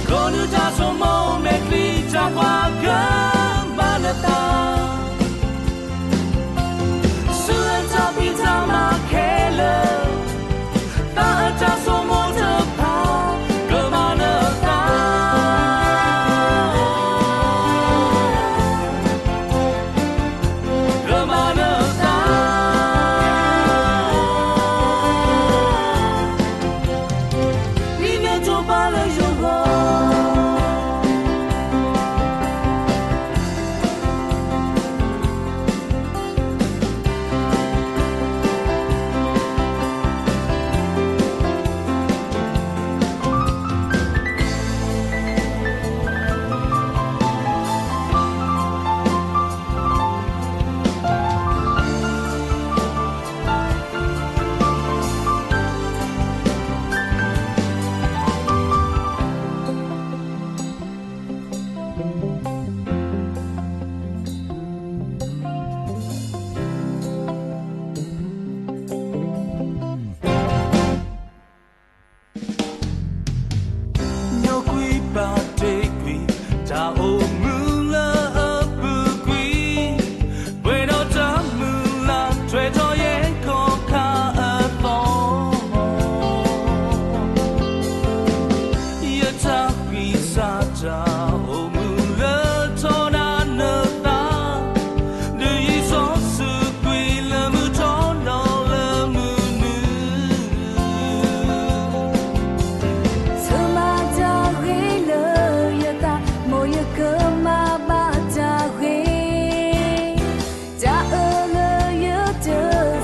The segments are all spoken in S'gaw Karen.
ခိၣ်နူာ်တၢ်ဆိကမိၣ်မဲာ်ချံတၢ်ကွၢ်ကမၤနၢၤသး, ဆူအတၢ်ဖံးတၢ်မၤခဲလၢာ်, သးအတၢ်ဆိကမိၣ်တဖၣ်ကမၤနၢၤသး ကမၤနၢၤသး, မံမ့ၢ်တိာ်ပာ်လၢယဂီၢ်. ညိကွံာ်ပာ်တ့ၢ်ကွံာ် တၢ်အိၣ်မူလၢအပူၤကွံာ်, ပှဲၤဒီးတၢ်မုၢ်လၢ်ထွဲထီၣ်ယဲၢ်ခီၣ်ခါအသီ, ယတၢ်ကွံာ်စၢ်တၢ်အိၣ်မူလၢထီဒါနသး, ဒုးယံာ်စီဆှံကွံာ်လၢမုၢ်ထီၣ်ဒီးလၢမုၢ် ဆၢမၤတၢ်ဂ့ၤလၢယသး, မ်ယကမၤဘၣ်တၢ်ဂ့ၤ, တၢ်အၢလၢယတ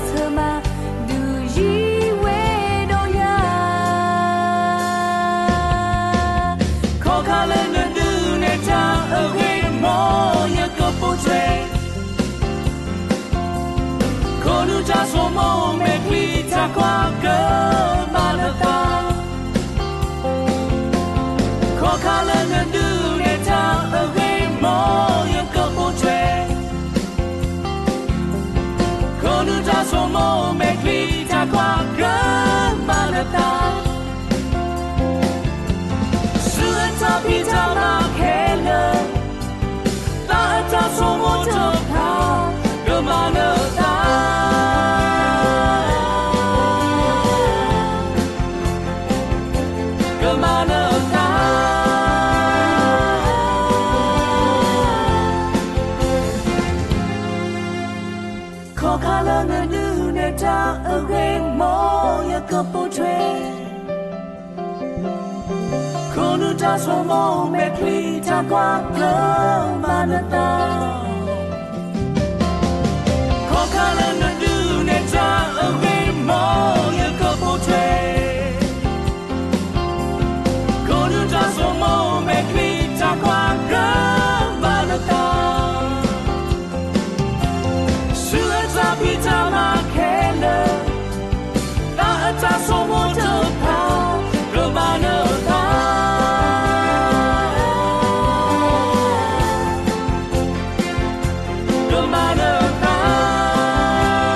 ဆၢမၤ, ဒုးယံာ်ဝဲဒီးယၤ, ခီၣ်ခါလၢနဒုးနဲၣ်တၢ်အဂ့ၢ် မ်ယကပိာ်ထွဲ ခိၣ်နူာ်တၢ်ဆိကမိၣ်မဲာ်ချံတၢ်ကွၢ်ကမၤနၢၤသး, ခီၣ်ခါလၢနဒုးနဲၣ်တၢ်အဂ့ၢ် မ်ယကပိာ်ထွဲ ခိၣ်နူာ်တၢ်ဆိကမိၣ်မဲာ်ချံတၢ်ကွၢ်ကမၤနၢၤသး, ဆူအတၢ်ဖံးတၢ်မၤခဲလၢာ်, သးအတၢ်ဆိကမိၣ်တဖၣ်ကမၤနၢၤသး, ကမၤနၢၤသး ခီၣ်ခါလၢနဒုးနဲၣ်တၢ်အဂ့ၢ် မ်ယကပိာ်ထွဲ ခိၣ်နူာ်တၢ်ဆိကမိၣ်မဲာ်ချံတၢ်ကွၢ်ကမၤနၢၤသး, ခီၣ်ခါလၢနဒုးနဲၣ်တၢ်အဂ့ၢ် မ်ယကပိာ်ထွဲ ခိၣ်နူာ်တၢ်ဆိကမိၣ်မဲာ်ချံတၢ်ကွၢ်ကမၤနၢၤသး, ဆူအတၢ်ဖံးတၢ်မၤခဲလၢာ်, သးအတၢ်ဆိကမိၣ်တဖၣ်ကမၤနၢၤသး, ကမၤနၢၤသး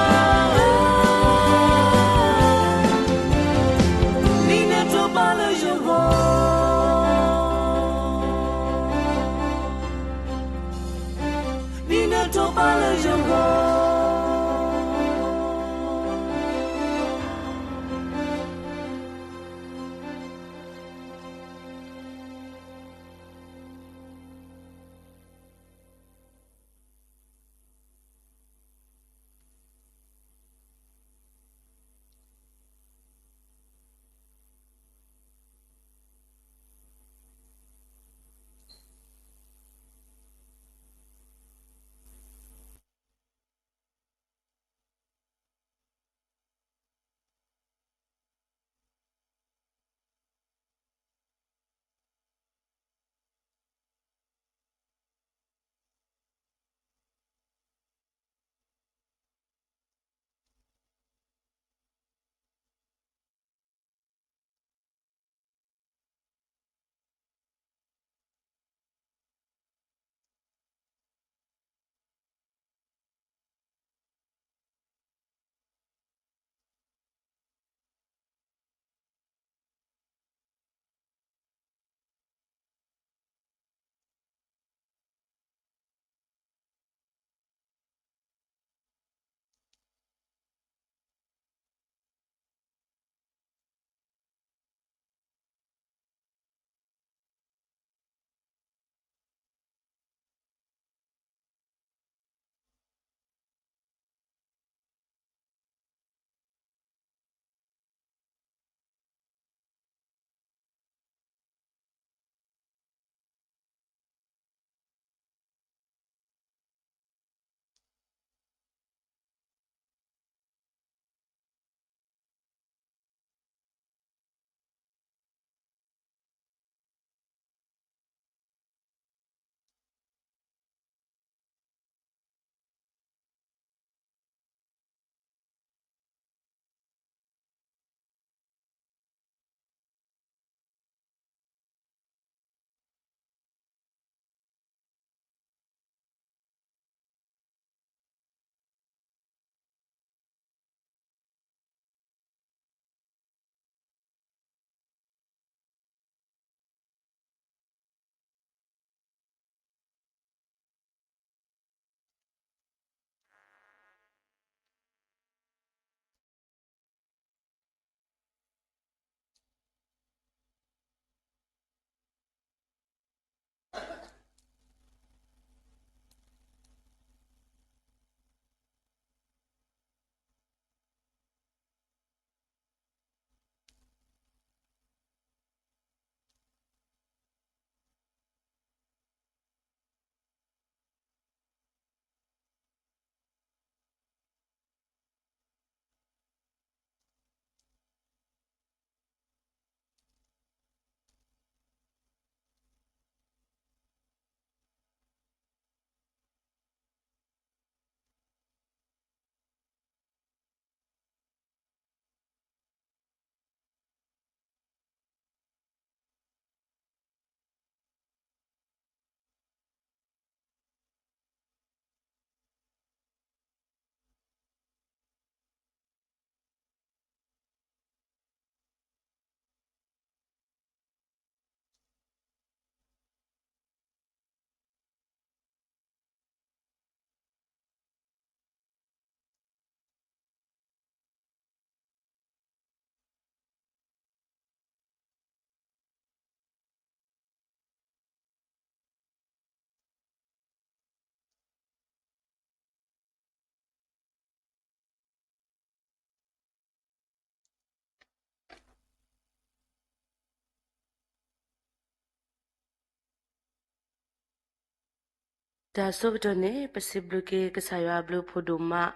တၢ်ဆိကတၢၢ်န့ၣ် ပစံးဘျုးက့ၤကစၢ်ယွၤအဘျုးအဖှိၣ်ဒိၣ်မး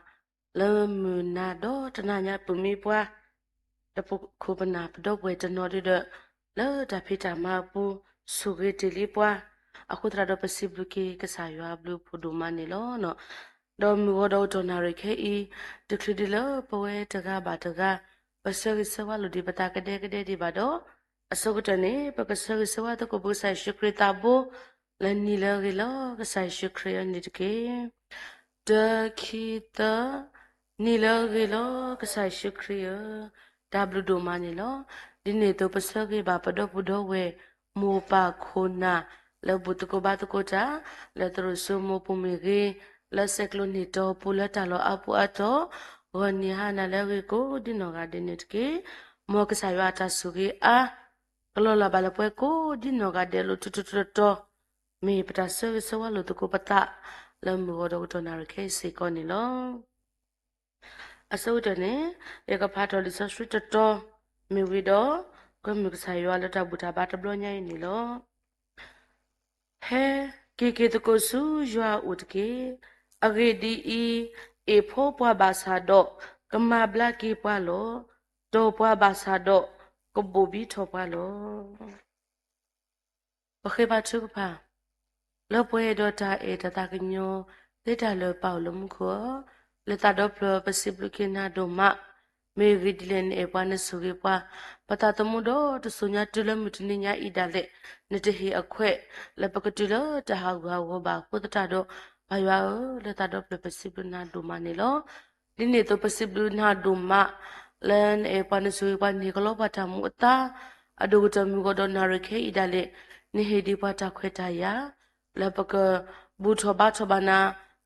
လၢမုၢ်နၤဒီတနၤညါ ပုၢ်မံပှၤ ဒီးပခိၣ်ပနၢ်ပဒီပုၢ်ဝဲၢ်တနီၤဒုဒီး လၢတၢ်ဖံးတၢ်မၤအပူၤ ဆိၣ်ဂ့ၤတ့ၢ်လံပှၤ အဃိသတးဒီး ပစံးဘျုးက့ၤကစၢ်ယွၤအဘျုးအဖှိၣ်ဒိၣ်မးန့ၣ်လီၤ. ဒီးမုၢ်ဂီၤဒီးကတီၢ်နၣ်ရံၣ်ခဲအံၤ တချုးဒံးလၢပဝဲတဂၤဘၣ်တဂၤ ပဆၢဂ့ၤဆၢဝါလိာ်ဒံးပသးကဒဲကဒဲဒံးဘၣ်ဒီး အဆိကတၢၢ်န့ၣ် ပကဆၢဂ့ၤဆၢဝါသကိးပကစၢ်ယ့ၣ်ၡူးခရံာ်သးဘိ လၢနံၤလၢအဂ့ၤလီၤ. ကစၢ်ယ့ၣ်ၡူးခရံာ်အံၤန့ၣ်တက့ၢ်. တၢ ခံ သၢ, နံၤလၢအဂ့ၤလီၤ. ကစၢ်ယ့ၣ်ၡူးခရံာ်ဧၢ, တၢ်ဘျုးဒိၣ်မးန့ၣ်လီၤ. ဒ်န့ၣ်အသိး ပဆၢဂ့ၤဘၣ်ပဒီပုၢ်ဒီဝဲၢ် မိၢ်ပၢ်ခိၣ်နၢ် လၢဘူၣ်သကိးဘါသကိးတၢ် လၢသရိာ်စိမိၢ်ပူၤမ့ၢ်ဂ့ၤ, လၢဆဲးကျိးန့ၢ်တီၤအပူၤ လၢတၢ်လီၢ်အါပူၤအါတီၤ, ဂီၤနံၤဟါနၤလၢအဂ့ၤကိးဒ်နီၢ်ဂၤဒဲးန့ၣ်တက့ၢ်. မ်ကစၢ်ယွၤအတၢ်ဆိၣ်ဂ့ၤအါ ကလီၤလၢ်ဘၣ်လၢပှၤကိးဒ်နီၢ်ဂၤဒဲး လၢထူထူတီတီတီ, မ့ၢ်ပတၢ်ဆၢဂ့ၤဆၢဝါလိာ်သကိးပသး လၢမုၢ်ဂီၤဒီးကတီၢ်နၣ်ရံၣ်ခဲအံၤစ့ၢ်ကီးန့ၣ်လီၤ. အဆိကတၢၢ်န့ၣ် ယကဖးထီၣ်လံာ်စီဆှံတတီၤ မ့ၢ်ဝံၤဒီး ကွဲမုာ်ကစၢ်ယွၤလၢတၢ်ဘူၣ်တၢ်ဘါတဘျီညါအံၤန့ၣ်လီၤ. ဟဲက့ၤက့ၤသကိးဆူယွၤအအိၣ်တက့ၢ်. အဂ့ၢ်ဒ်အံၤ, အ့ၣ်ဖိပှၤဘၣ်ဆၣ်ဒီး ကမၤဘျါက့ၤပှၤလီၤ. တီၢ်ပှၤဘၣ်ဆၣ်ဒီး ကဘိၣ်ဘံထီၣ်ပှၤလီၤ. ပဃ့ဘါထုကဖၣ် လၢပှဲၤဒီးတၢ်အဲၣ်တၢ်သးကညီၤ သ့တၢ်လၢာ်ပၢ်အိၣ်လၢမူခိၣ်ဧၢ, လၢသးဒီဖျၢၣ်ပစံးဘျုးက့ၤနၤဒိၣ်မး, မ့ၢ်ဂ့ၢ်ဒ်လဲၣ်နအဲၣ်ပှၤနဆိၣ်ဂ့ၤပှၤ, ပသးသမူဒီတစိၤညါတုၤလၢမုၢ်တနံၤညါအံၤဒၣ်လဲာ်, နတဟ့ၣ်အခွဲး လၢပကတုၤလၢတၢ်ဟးဂူာ်ဟးဂီၤဘၣ်အဃိသတးဒီး, ပၢ်ယွၤဧၢ, လၢသးဒီဖျၢၣ်ပစံးဘျုးနၤဒိၣ်မးန့ၣ်လီၤ. ဒ်န့ၣ်အသိးပစံးဘျုးနၤဒိၣ်မး လၢနအဲၣ်ပှၤနဆိၣ်ဂ့ၤပှၤ နဟ့ၣ်ကလီပှၤတၢ်မူအသါ, အဒိၣ်ကတၢၢ်မုၢ်ဂီၤဒီးနၣ်ရံၣ်ခဲအံၤဒၣ်လဲာ်, နဟ့ၣ်ဒံးပှၤတၢ်ခွဲးတၢ်ယာ် လၢပကဘူၣ်ထီၣ်ဘါထီၣ်ဘၣ်နၤ,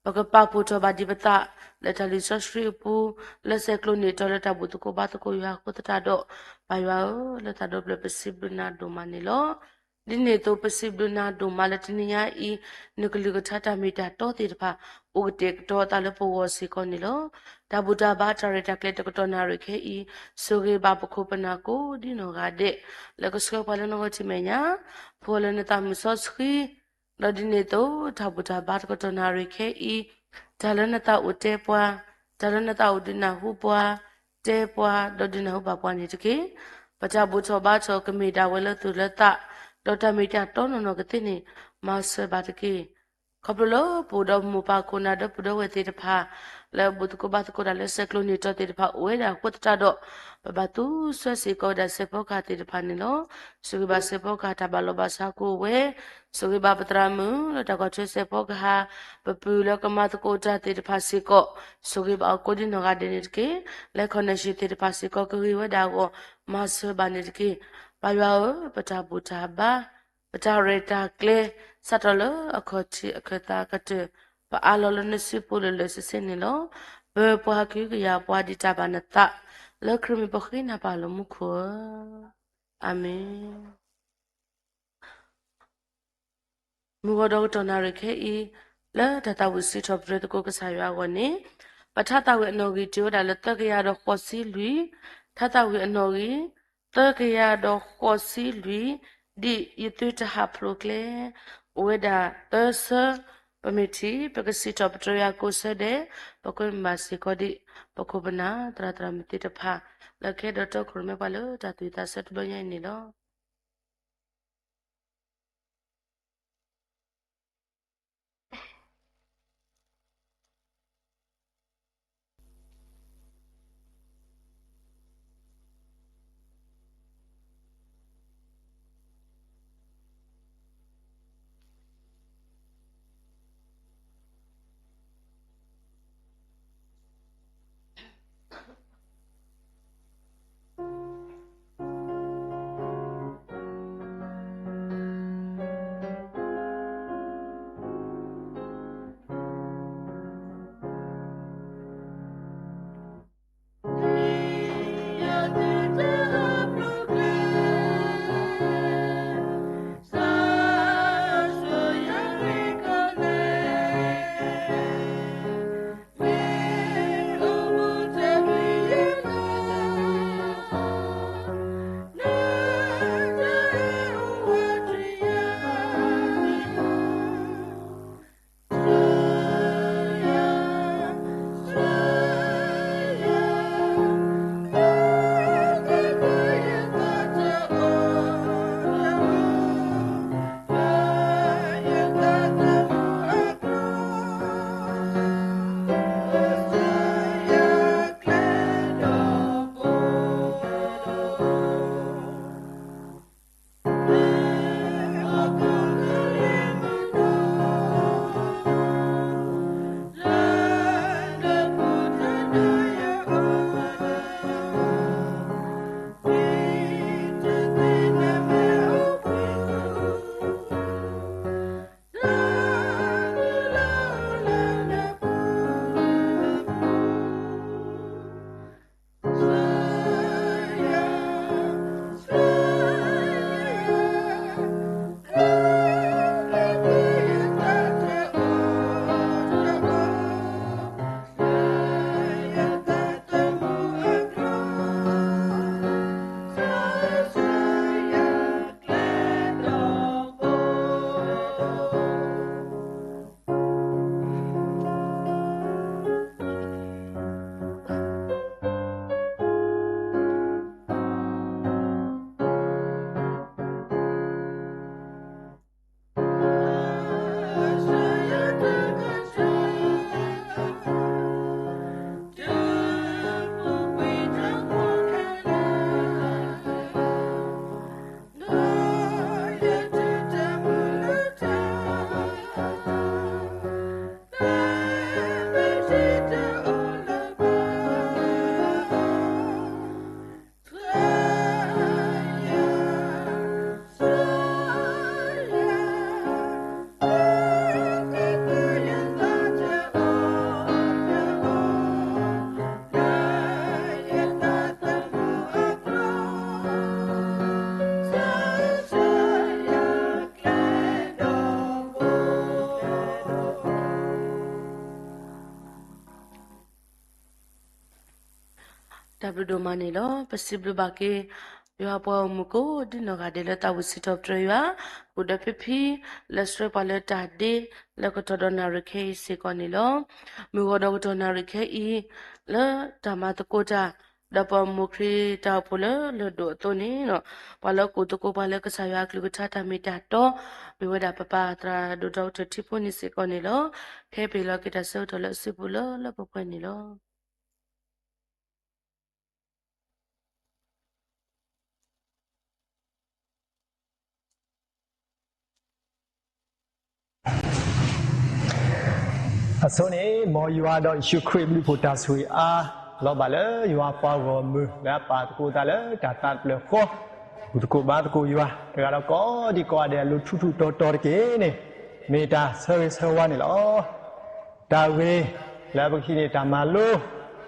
ပကပာ်ဖှိၣ်ထီၣ်ဘၣ်ဒံးပသး လၢတၢ်လံာ်စီဆှံအပူၤ, လၢဆဲးကျိးန့ၢ်တီၤလၢတၢ်ဘူၣ်သကိးဘါသကိးယွၤအဃိသတးဒီး, ပၢ်ယွၤဧၢ, လၢသးဒီဖျၢၣ်ပစံးဘျုးနၤဒိၣ်မးန့ၣ်လီၤ. ဒ်န့ၣ်အသိးပစံးဘျုးနၤဒိၣ်မးလၢတနံၤညါအံၤ, နကလုၢ်ကထါတၢ်မ့ၢ်တၢ်တီသ့ၣ်တဖၣ် အိၣ်ကတဲာ်ကတီၤအသးလၢပဂီၢ်စ့ၢ်ကီးန့ၣ်လီၤ. တၢ်ဘူၣ်တၢ်ဘါတၢ်ရဲၣ်တၢ်ကျဲၤတကတီၢ်နၣ်ရံၣ်ခဲအံၤ, ဆိၣ်ဂ့ၤဘၣ်ပခိၣ်ပနၢ်ကိးဒ်နီၢ်ဂၤဒဲး, လၢကဆှၢပှၤလၢနဂီၢ်ထံးမဲာ်ညါ, ဖှိၣ်လၢနသးမုၢ်စီဆှံ ဒီးဒ်န့ၣ်အသိး တၢ်ဘူၣ်တၢ်ဘါတကတီၢ်နၣ်ရံၣ်ခဲအံၤ, တၢ်လၢနသးအိၣ်တဲပှၤ, တၢ်လၢနသးအိၣ်ဒုးနၢ်ဟူပှၤ, တဲပှၤ, ဒီးဒုးနၢ်ဟူဘၣ်ပှၤန့ၣ်တက့ၢ်. ပတၢ်ဘူၣ်ထီၣ်ဘါထီၣ်ကမ့ၢ်ဒၣ်ဝဲလၢသူၣ်လၢသး, ဒီးတၢ်မ့ၢ်တၢ်တီနီၢ်နီၢ်ကသ့န့ၣ်, မၤစၢၤဘၣ်တက့ၢ်. ခီဖျိလၢပအိၣ်ဒီးမိၢ်ပၢ်ခိၣ်နၢ်ဒီပုၢ်ဒီဝဲၢ်သ့ၣ်တဖၣ်, လၢဘူၣ်သကိးဘါသကိးတၢ်လၢဆဲးကျိးန့ၢ်တီၤသ့ၣ်တဖၣ်အိၣ်ဝဲဒၣ်အဃိသတးဒီး, ပဘၣ်သူဆှၢစ့ၢ်ကီးဝဲဒၣ်စဲးဖီကဟၣ်သ့ၣ်တဖၣ်န့ၣ်လီၤ. ဆိၣ်ဂ့ၤဘၣ်စဲးဖီကဟၣ်တၢ်ဘၣ်လီၤဘၣ်ဆၣ်ကိးဝဲ, ဆိၣ်ဂ့ၤဘၣ်ပသရၣ်မုၣ်လၢတၢ်ကွၢ်ထွဲစဲးဖီကဟၣ်, ပပုၢ်လၢကမၤသကိးတၢ်သ့ၣ်တဖၣ်စ့ၢ်ကီး, ဆိၣ်ဂ့ၤဘၣ်အီၤကိးဒ်နီၢ်ဂၤဒဲးန့ၣ်တက့ၢ်. လၢ connection သ့ၣ်တဖၣ်စ့ၢ်ကီးကဂ့ၤဝဲဒၣ်အဂီၢ်, မၤစၢၤဘၣ်န့ၣ်တက့ၢ်. ပၢ်ယွၤဧၢ, ပတၢ်ဘူၣ်တၢ်ဘါ, ပတၢ်ရဲၣ်တၢ်ကျဲၤ, စးထီၣ်လၢအခီၣ်ထံးအခၢၣ်သးကတၢၢ်, ပအးလီၤလၢနစုပူၤလၢာ်လၢာ်ဆ့ဆ့န့ၣ်လီၤ. ပၢပှၤကဟုကယာ်ပှၤဒ်တၢ်ဘၣ်နသး, လၢခရံာ်မံၤပဃ့နၤပၢ်လၢမူခိၣ်ဧၢ, အၤမ့ၣ်. မုၢ်ဂီၤဒီးကတီၢ်နၣ်ရံၣ်ခဲအံၤ, လၢတၢ်သးဝံၣ်စံးထီၣ်ပတြၢၤသကိးကစၢ်ယွၤအဂီၢ်န့ၣ်, ပထါသးဝံၣ်အနီၣ်ဂံၢ်တ့ၢ်ဝဲဒၣ်လၢသၢကယၤဒီးဃိးဆံလွံၢ်, ထါသးဝံၣ်အနီၣ်ဂံၢ် သၢကယၤဒီးဃိးဆံလွံၢ်, ဒ်ယသုတဟးဖျိးကျဲ, အိၣ်ဝဲဒၣ်သၢဆၢ, ပမ့ၢ်ထံၣ် ပကစံးထီၣ်ပတြၢၤယၤကိးဆၢဒဲး, ပကွဲမုာ်ဘၣ်စ့ၢ်ကီးဒံး, ပခိၣ်ပနၢ်သရၣ်သရၣ်မုၣ်သ့ၣ်တဖၣ်, လၢကဟဲဒီးတီခိၣ်ရိၣ်မဲပှၤလၢတၢ်သူၣ်ဝံၣ်သးဆၢတဘျီညါအံၤန့ၣ်လီၤ. တၢ်ဘျုးဒိၣ်မးန့ၣ်လီၤ. ပစံးဘျုးဘၣ်က့ၤ ယွၤပှၤဂီၢ်မုၢ်ကိးဒ်နီၢ်ဂၤဒဲး လၢသးဝံၣ်စံးထီၣ်ပတြၢၤယွၤ ဃုာ်ဒီးဖံဖံ လၢဆှၢပှၤလၢတၢ်ဒ့ လၢကတီၢ်ဒီးနၣ်ရံၣ်ခဲအံၤစ့ၢ်ကီးန့ၣ်လီၤ. မုၢ်ဂီၤဒီးကတီၢ်နၣ်ရံၣ်ခဲအံၤ လၢတၢ်မၤသကိးတၢ် ဒီးပှၤဂီၢ်မုၢ်ခရံာ်တၢ်အိၣ်ဖှိၣ်လၢလၢၢ်ဒိၣ်အသိးန့ၣ် ပှၤလၢအကူၣ်သကိးပှၤလၢကစၢ်ယွၤအကလုၢ်ကထါတၢ်မ့ၢ်တၢ်တီ မ့ၢ်ဝဲဒၣ်ပပၢ်သရၣ်ဒိၣ် ဒီကထၢၣ် ထံဖိန့ၣ်စ့ၢ်ကီးန့ၣ်လီၤ. ဟဲပ့ၤလီၤက့ၤတၢ်ဆၢကတီၢ်လၢအစုပူၤလၢလၢပှဲၤပှဲၤန့ၣ်လီၤ. အဆိန့ၣ် မ်ယွၤဒီးယ့ၣ်ၡူးခရံာ်အဘျုးအဖှိၣ်တၢ်ဆိၣ်ဂ့ၤအါ လီၤဘၣ်လၢယွၤပှၤဂီၢ်မုၢ် လၢအပာ်သကိးသးလၢတၢ်သးတဖျၢၣ်ဃီ, ကူၣ်သကိးဘါသကိးယွၤ တဂၤဒီးကိးဒံကိးဂၤဒဲးအလိၤထူထူတီတီတက့ၢ်န့ၣ် မ့ၢ်တၢ်ဆၢဂ့ၤဆၢဝါန့ၣ်လီၤ. တၢ်ဂ့ၢ်လၢပကဟံးန့ၢ်တၢ်မၤလိ,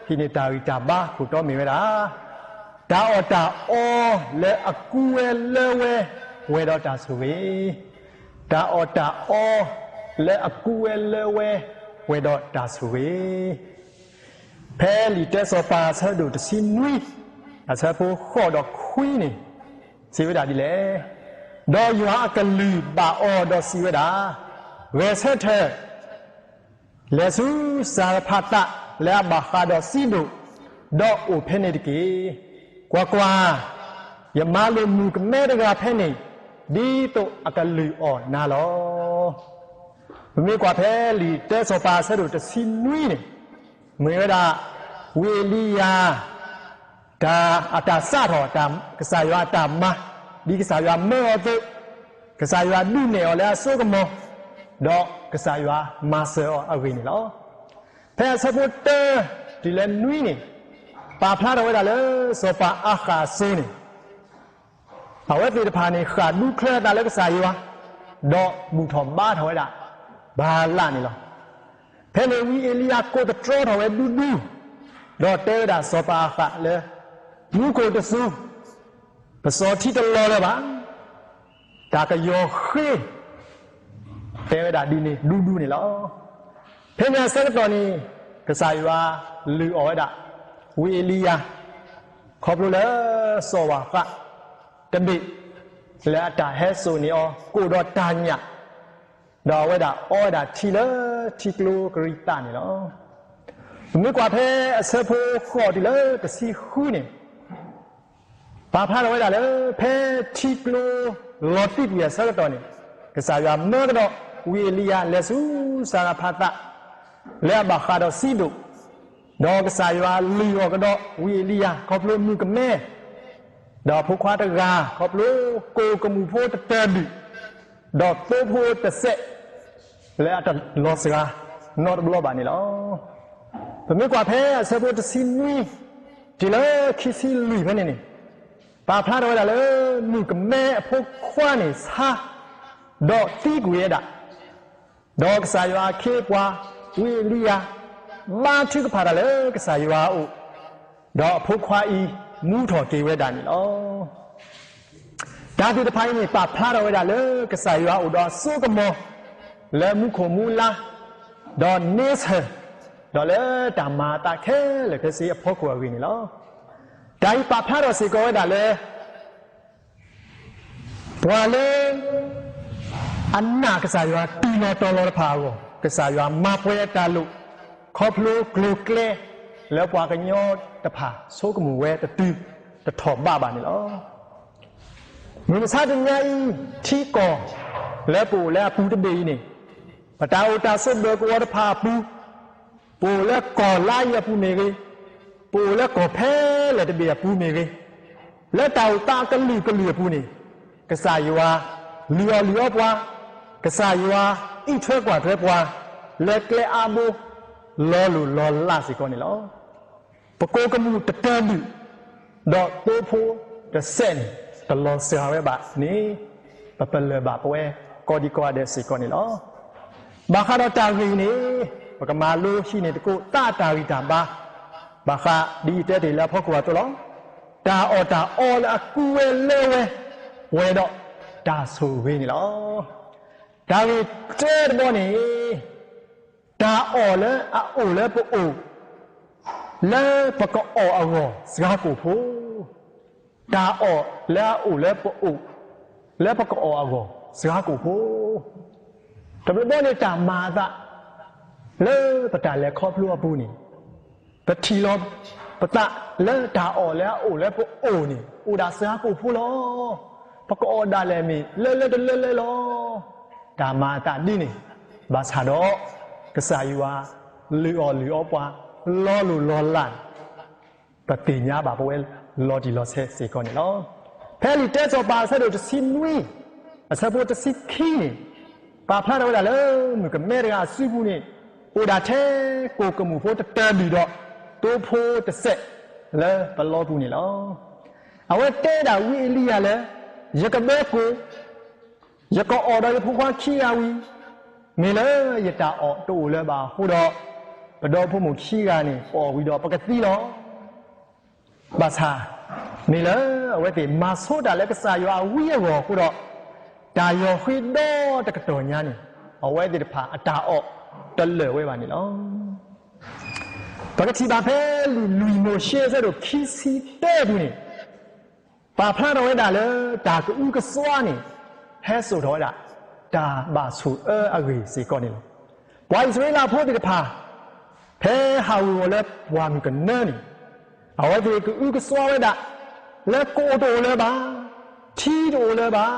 ဟံးန့ၢ်တၢ်ဂံၢ်တၢ်ဘါခိၣ်တီမ့ၢ်ဝဲဒၣ် တၢ်အီၣ်တၢ်အီလၢအကူဝဲလၢဝဲပှဲၤဒီးတၢ်ဆိၣ်ဂ့ၤ, တၢ်အီၣ်တၢ်အီလၢအကူဝဲလၢဝဲပှဲၤဒီးတၢ်ဆိၣ်ဂ့ၤ. ဖဲလံာ်တၢစီၤပၤအဆၢဒိၣ်တဆံနွံ အဆၢဖိဃိးဒီးခွံန့ၣ် စံးဝဲဒၣ်ဒ်လဲၣ်, ဒီးယွၤအကလုၢ်ဘၣ်အီၤဒီးစံးဝဲဒၣ်, ဂဲၤဆၢထၢၣ် လဲၤဆူစၤရဖးသးလၢအဘၣ်ဃးဒီးစံဒိၣ်, ဒီးအိၣ်ဖဲန့ၣ်တက့ၢ်. ကွၢ်ကွၢ်, ယမၤလိာ်မုၣ်ကမဲတဂၤဖဲန့ၣ်, ဒ်သိးအကလုၢ်အီၣ်နၤလီၤ. ပမ့ၢ်ကွၢ်ဖဲလံာ်တၢစီၤပၤအဆၢဒိၣ်တဆံနွံန့ၣ်, မ့ၢ်ဝဲဒၣ် ဝံအ့လံယၤ တၢ်အတၢ်စးထီၣ် ကစၢ်ယွၤအတၢ်မၤ, ဒ်ကစၢ်ယွၤမၢအီၤအသိး, ကစၢ်ယွၤဒုးနဲၣ်အီၤလၢအစိကမီၤ, ဒီးကစၢ်ယွၤမၤစၢၤအီၤအဂ့ၢ်န့ၣ်လီၤ. ဖဲအဆၢဖိတၢ တုၤလၢနွံန့ၣ်, ပာ်ဖျါထီၣ်ဝဲဒၣ်လၢစီၤပၤအၤဃးအစိၤန့ၣ် အဝဲသ့ၣ်တဖၣ်န့ၣ် ဃၣ်ဒူချၢအသးလၢကစၢ်ယွၤ, ဒီးဘူၣ်ထီၣ်ဘါထီၣ်ဝဲဒၣ် ဘၤလးန့ၣ်လီၤ. ဖဲန့ၣ်ဝံအ့လံယၤကိးသတြီထီၣ်ဝဲဒူဒူ, ဒီးတဲဝဲဒၣ်စီၤပၤအၤဃးလၢ မူခိၣ်တစူၤ, ပစီၤထံတလီၤလၢၤဘၣ်, တၢ်ကယီၤဃ့, တဲဝဲဒၣ်ဒ်န့ၣ်ဒူဒူန့ၣ်လီၤ. ဖဲန့ၣ်အဆၢကတီၢ်န့ၣ် ကစၢ်ယွၤလုၢ်အီၣ်ဝဲဒၣ် ဝံအ့လံယၤ ခီဖျိလၢစီၤပၤအၤဃး တဘ့ၣ် လၢအတၢ်ဟဲစိာ်န့ၢ်အီၤကိၣ်ဒီးတၢ်ညၣ်, ဒီးအဝဲဒၣ်အီဝဲဒၣ်ထံလၢထံကျိကရံးသးန့ၣ်လီၤ. ပမ့ၢ်ကွၢ်ဖဲအဆၢဖိဃိးတုၤလၢတဆံဃုန့ၣ် ပာ်ဖျါထီၣ်ဝဲဒၣ်လၢ ဖဲထံကျိလီၤတံၢ်ကွံာ်အဆၢကတီၢ်န့ၣ် ကစၢ်ယွၤမၢကဒီးဝံအ့လံယၤလဲၤဆူစၤရဖးသး လၢအဘၣ်ဃးဒီးစံဒိၣ်, ဒီးကစၢ်ယွၤလုၢ်အီၣ်ကဒီးဝံအ့လံယၤခီဖျိမုၣ်ကမဲ ဒီးဖိခွါတဂၤ ခီဖျိကိၣ်ကမူၣ်ဖိတတၢၢ်ဒုး, ဒီးသိဖိတစဲး လၢအတလီၤစှၤနီတဘျီဘၣ်န့ၣ်လီၤ. ပမ့ၢ်ကွၢ်ဖဲအဆၢဖိတဆံနွံ တုၤလၢခံဆံလွံၢ်ဖဲန့ၣ်န့ၣ်, ပာ်ဖျါထီၣ်ဝဲဒၣ်လၢ မုၣ်ကမဲအဖိခွါန့ၣ်ဆါ, ဒီးသံကွံာ်ဝဲဒၣ်, ဒီးကစၢ်ယွၤအခ့အပှၤ ဝံအ့လံယၤ ဘါထုကဖၣ်တၢ်လၢကစၢ်ယွၤအအိၣ်, ဒီးအဖိခွါအံၤ မူထီၣ်က့ၤဝဲဒၣ်န့ၣ်လီၤ. တၢ်သ့ၣ်တဖၣ်အံၤန့ၣ် ပာ်ဖျါထီၣ်ဝဲဒၣ်လၢကစၢ်ယွၤအိၣ်ဒီးအစိကမီၤ လၢမူခိၣ်မူလါ, ဒီးန့ဆၢၣ်, ဒီးလၢတၢ်မၤအသးခဲလၢာ်ခဲဆ့အဖီခိၣ်အဂ့ၢ်န့ၣ်လီၤ. တၢ်အံၤပာ်ဖျါထီၣ်စ့ၢ်ကီးဝဲဒၣ်လၢ ပှၤလၢ အနာ်ကစၢ်ယွၤတုၤလီၤတီၤလီၤတဖၣ်အဂီၢ်, ကစၢ်ယွၤမၤပှဲၤအတၢ်လိၣ် ခီဖျိကျိၤကျဲ လၢပှၤကညီတဖၣ် ဆိကမိၣ်ဝဲတတုၤတထီၣ်ဘးဘၣ်န့ၣ်လီၤ. မုၢ်မဆါတနံၤအံၤ ထံကီၢ်လၢပအိၣ်လၢအပူၤတဘ့ၣ်အံၤန့ၣ်, ပတၢ်အိၣ်တၢ်ဆိးဘၢကဝီၤတဖၣ်အပူၤ, ပအိၣ်လၢကီၢ်လါအံၤအပူၤမ့ၢ်ဂ့ၤ, ပအိၣ်လၢကီၢ်ဖဲလဲၣ်တဘ့ၣ်အပူၤမ့ၢ်ဂ့ၤ, လၢတၢ်အိၣ်သးအကလုာ်ကလုာ်အပူၤန့ၣ်, ကစၢ်ယွၤလုၢ်အီၣ်လုၢ်အီပှၤ, ကစၢ်ယွၤအံးထွဲကွၢ်ထွဲပှၤ လၢကျဲအါဘိ လီၤလိၢ်လီၤလးစ့ၢ်ကီးန့ၣ်လီၤ. ပကိၣ်ကမူၣ်တတၢၢ်ဒုး, ဒီးသိဖိတစဲးန့ၣ် တလီၤစှၤဝဲဘၣ်န့ၣ်, ပပလၢၢ်ဘၣ်ပဝဲကိးဒံကိးဂၤဒဲးစ့ၢ်ကီးန့ၣ်လီၤ. ဘၣ်ဃးဒီးတၢ်ဂ့ၢ်အံၤန့ၣ်, ပကမၤလိဟံးန့ၢ်သကိးသးတၢ်ဂံၢ်တၢ်ဘါ, ဘၣ်ဃးဒ်ယတဲတ့ၢ်လၢအဖီခိၣ်အသိးလီၤ. တၢ်အီၣ်တၢ်အီလၢအကူဝဲလၢဝဲ ပှဲၤဒီးတၢ်ဆိၣ်ဂ့ၤန့ၣ်လီၤ. တၢ်ဂ့ၢ်တၢတဘီန့ၣ် တၢ်အီၣ်လၢအအိၣ်လၢပအိၣ် လၢပကအီၣ်အဂီၢ်စှၤကိာ်ဖိ, တၢ်အီၣ်လၢအအိၣ်လၢပအိၣ်, လၢပကအီၣ်အဂီၢ်စှၤကိာ်ဖိ, တဘျီဘျီန့ၣ်တၢ်မၤအသး လၢပတၢ်လဲၤခီဖျိအပူၤန့ၣ်, ပထံၣ်လီၤပသးလၢတၢ်အီၣ်လၢအအိၣ်လၢပအိၣ်န့ၣ် အိၣ်ဒၣ်စှၤကိာ်ဖိလီၤ. ပကအီၣ်ဒၣ်လဲာ်မ့ၢ်လၢလၢတလၢလၢလီၤ. တၢ်မၤအသးဒ်န့ၣ် ဘၣ်ဆၣ်ဒီး ကစၢ်ယွၤလုၢ်အီၣ်လုၢ်အီပှၤ လီၤလိၢ်လီၤလးန့ၣ် ပသ့ၣ်ညါဘၣ်ပဝဲလီၤတံၢ်လီၤဆဲးစ့ၢ်ကီးန့ၣ်လီၤ. ဖဲလံာ်တၢစီၤပၤအဆၢဒိၣ်တဆံနွံ အဆၢဖိတဆံခံန့ၣ် ပာ်ဖျါထီၣ်ဝဲဒၣ်လၢ မုၣ်ကမဲတဂၤအစုပူၤန့ၣ် အိၣ်ဒၣ်ထဲကိၣ်ကမူၣ်ဖိတတၢၢ်ဒုးဒီး သိဖိတစဲးလၢပလီပူၤန့ၣ်လီၤ. အဝဲတဲဒၣ်ဝံအ့လံယၤလၢ ယကဘၢကိၣ် ယကအီၣ်ဒီးယဖိခွါခံဂၤဝံၤ, မ့ၢ်လၢယတၢ်အီၣ်တအိၣ်လၢၤဘၣ်အဃိဒီး ပဒီဖိမိၢ်ခံဂၤန့ၣ် ပအီၣ်ဝံၤဒီးပကသံလီၤ. ဘၣ်ဆၣ် မ့ၢ်လၢအဝဲသ့ၣ်မၤဆိတၢ်လၢကစၢ်ယွၤအဝံအဂီၢ်အဃိဒီး တၢ်ယီၤဃ့ဒီတကတီၢ်ညါန့ၣ် အဝဲသ့ၣ်တဖၣ်အတၢ်အီၣ်တလၢာ်ဝဲဘၣ်န့ၣ်လီၤ. ပကထံၣ်ဘၣ်ဖဲလံာ်လွံၢ်မိၤၡ့အဆၢဒိၣ်ခံဆံတၢအပူၤန့ၣ် ပာ်ဖျါထီၣ်ဝဲဒၣ်လၢတၢ်ကအုကစွါန့ၣ် ဟဲစိာ်ထီၣ်ဝဲဒၣ် တၢ်ဘၣ်ဆိၣ်အၢအဂ့ၢ်စ့ၢ်ကီးန့ၣ်လီၤ. ပှၤအံၣ်စရ့လးဖိသ့ၣ်တဖၣ် ဖဲဟးဂူာ်အီၤလၢပှၢ်မုၢ်ကနၢန့ၣ် အဝဲသ့ၣ်ကအုကစွါဝဲဒၣ် လၢကိၣ်တအိၣ်လၢၤဘၣ်, ထံတအိၣ်လၢၤဘၣ်,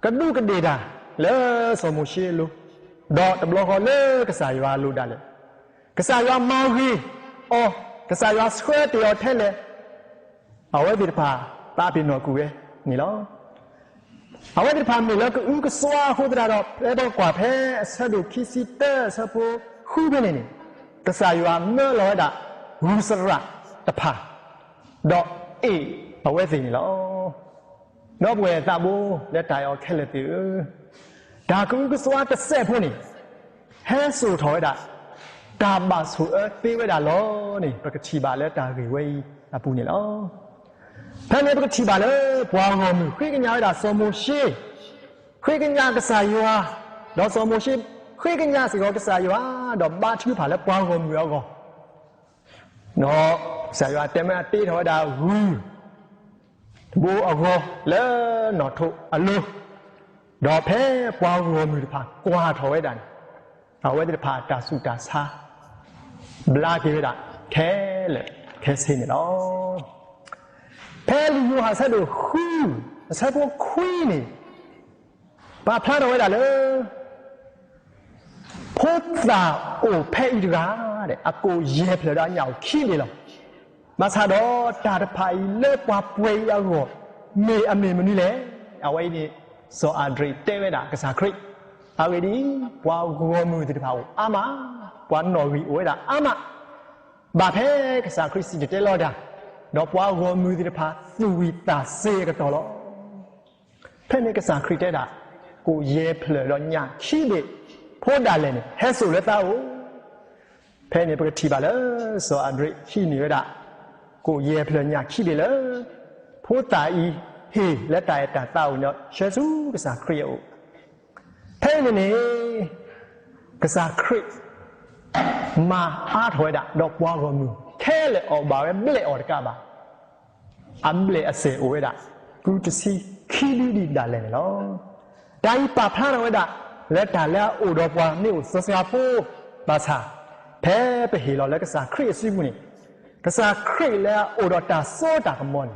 ကဒူးကဒ့ၣ်တၢ်လၢစီၤမိၤၡ့အလိၤ, ဒီးတဘျီဃီလၢကစၢ်ယွၤအလိၤဒၣ်လဲာ် ကစၢ်ယွၤမၤဂ့ၤအီၤ, ကစၢ်ယွၤဆှၢတ့ၢ်အီၤထဲလဲၣ်, အဝဲသ့ၣ်တဖၣ်သးပ့ၤနီၣ်ကွံာ်ဝဲန့ၣ်လီၤ. အဝဲသ့ၣ်တဖၣ်မ့ၢ်လၢကအုကစွါအဃိသတးဒီး ဖဲပကကွၢ်ဖဲအဆၢဒိၣ်ခံဆံတၢအဆၢဖိဃုဖဲန့ၣ်န့ၣ် ကစၢ်ယွၤမၢလီၤဝဲဒၣ် ဂုၢ်စရၣ်တဖၣ် ဒီးအ့ၣ်အဝဲသ့ၣ်န့ၣ်လီၤ. ဒီပုၢ်ဝဲၢ်သးဘိလၢတၢ်အဲၣ်အီၤခဲလၢာ်သ့ၣ်ဧၢ, တၢ်ကအုကစွါတစဲးဖိန့ၣ် ဟဲစိာ်ထီၣ်ဝဲဒၣ် တၢ်ဘၣ်ဆိၣ်အၢသ့ဝဲဒၣ်လီၤန့ၣ် ပကထံၣ်ဘၣ်လၢတၢ်ဂ့ၢ်ဝဲအံၤအပူၤန့ၣ်လီၤ. ဖဲန့ၣ်ပကထံၣ်ဘၣ်လၢ ပှၤဂီၢ်မုၢ်ဃ့ကညးဝဲဒၣ်စီၤမိၤၡ့, ဃ့ကညးကစၢ်ယွၤ, ဒီးစီၤမိၤၡ့ဃ့ကညးစ့ၢ်ကီးကစၢ်ယွၤ, ဒီးဘါထုကဖၣ်လၢပှၤဂီၢ်မုၢ်အဂီၢ် ဒီးကစၢ်ယွၤတဲမ့ၢ်အတ့ထီၣ်ဝဲဒၣ်ဂုၢ် တဘိအဂီၤလၢနီၣ်ထိးအလိၤ, ဒီးဖဲပှၤဂီၢ်မုၢ်တဖၣ်ကွၢ်ထီၣ်ဝဲဒၣ်န့ၣ်, အဝဲသ့ၣ်တဖၣ်တၢ်ဆူးတၢ်ဆါ ဘျါက့ၤဝဲဒၣ်ခဲလၢာ်ခဲဆ့န့ၣ်လီၤ. ဖဲလံာ်ယိၤဟၣ်အဆၢဒိၣ်ဃု အဆၢဖိခွံန့ၣ် ပာ်ဖျါထီၣ်ဝဲဒၣ်လၢ ဖိသၣ်အိၣ်ဖဲအံၤတဂၤ, အကိၣ်ယဲၢ်ဖျၢၣ်ဒီးအညၣ်အိၣ်ခံဘ့ၣ်လီၤ. ဘၣ်ဆၣ်ဒီးတၢ်တဖၣ်အံၤလၢပှၤပှဲၤအံၤအဂီၢ် မ့ၢ်အမ့ၢ်မနုၤလဲၣ်. အဝဲအံၤန့ၣ် စီၤအၤဒရ့းတဲဝဲဒၣ်ကစၢ်ခရံာ်, အဂ့ၢ်ဒ်အံၤ, ပှၤဂီၢ်မုၢ်သ့ၣ်တဖၣ်အိၣ်အါမး, ပှၤနီၣ်ဂံၢ်အိၣ်ဝဲဒၣ်အါမး, ဘၣ်ဖဲကစၢ်ခရံာ်စံၣ်တဲၤတဲလီၤတၢ်, ဒီးပှၤဂီၢ်မုၢ်သ့ၣ်တဖၣ်သူၣ်ဝံၣ်သးစ့အကတီၢ်လီၤ. ဖဲန့ၣ်ကစၢ်ခရံာ်တဲဒၣ်, ကိၣ်ယဲၢ်ဖျၢၣ်ဒီးညၣ်ခံဘ့ၣ်, ဖိဒၣ်လဲာ်န့ၣ် ဟဲစိာ်လၢသးအိၣ်. ဖဲန့ၣ်ပကထံၣ်ဘၣ်လၢ စီၤအၤဒရ့းဟံးန့ၢ်ဝဲဒၣ် ကိၣ်ယဲၢ်ဖျၢၣ်ညၣ်ခံဘ့ၣ်လၢ ဖိသၣ်အံၤဟ့ၣ်လၢတၢ်အဲၣ်တၢ်သးအိၣ်န့ၣ်ဒီး ဆှၢဆူကစၢ်ခရံာ်အအိၣ်. ဖဲန့ၣ်န့ၣ် ကစၢ်ခရံာ် မၤအါထီၣ်ဝဲဒၣ် ဒီးပှၤဂီၢ်မုၢ်ခဲလၢာ်အီၣ်ဘၣ်ဝဲဘျဲၣ်အီၤတကးဘၣ်. အဘျဲၣ်အစဲၣ်အိၣ်ဝဲဒၣ် ကုတဆံခံဒုဒ်ဒၣ်လဲာ်န့ၣ်လီၤ. တၢ်အံၤပာ်ဖျါထီၣ်ဝဲဒၣ် လၢတၢ်လၢအအိၣ်ဒီးပှၤမ့ၢ်အိၣ်သီစှၤဖိ, ဘၣ်ဆၣ် ဖဲပဟ့ၣ်လီၤလၢကစၢ်ခရံာ်အစုပူၤန့ၣ်, ကစၢ်ခရံာ်လၢအအိၣ်ဒီးတၢ်စိတၢ်ကမီၤန့ၣ်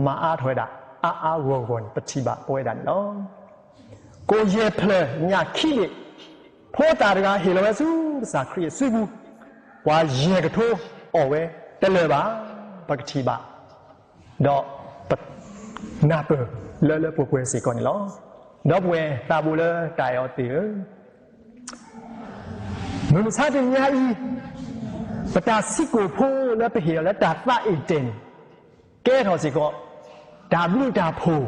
မၤအါထီၣ်ဝဲဒၣ် အါအါဂီၢ်ဂီၢ်န့ၣ် ပထံၣ်ဘၣ်ပဝဲဒၣ်န့ၣ်လီၤ. ကိၣ်ယဲၢ်ဖျၢၣ်ညၣ်ခံဘ့ၣ်, ဖိသၣ်တဂၤဟ့ၣ်လီၤဝဲဆူကစၢ်ခရံာ်အစုပူၤ, ပှၤယဲၢ်ကထိအီၣ်ဝဲတလၢာ်ဘၣ်, ပကထံၣ်ဘၣ်, ဒီးပ နၢ်ပၢၢ်လၢလၢပှဲၤပှဲၤစ့ၢ်ကီးန့ၣ်လီၤ. ဒီပုၢ်ဝဲၢ်သးဘိလၢတၢ်အဲၣ်အီၤသ့ၣ်ဧၢ, မုၢ်မဆါတနံၤအံၤ, ပတၢ်ဆံးကိာ်ဖိလၢပဟ့ၣ်အီၤလၢတၢ်သးအ့ၣ်တဲာ်န့ၣ်, ကဲထီၣ်စ့ၢ်ကီး တၢ်ဘျုးတၢ်ဖှိၣ်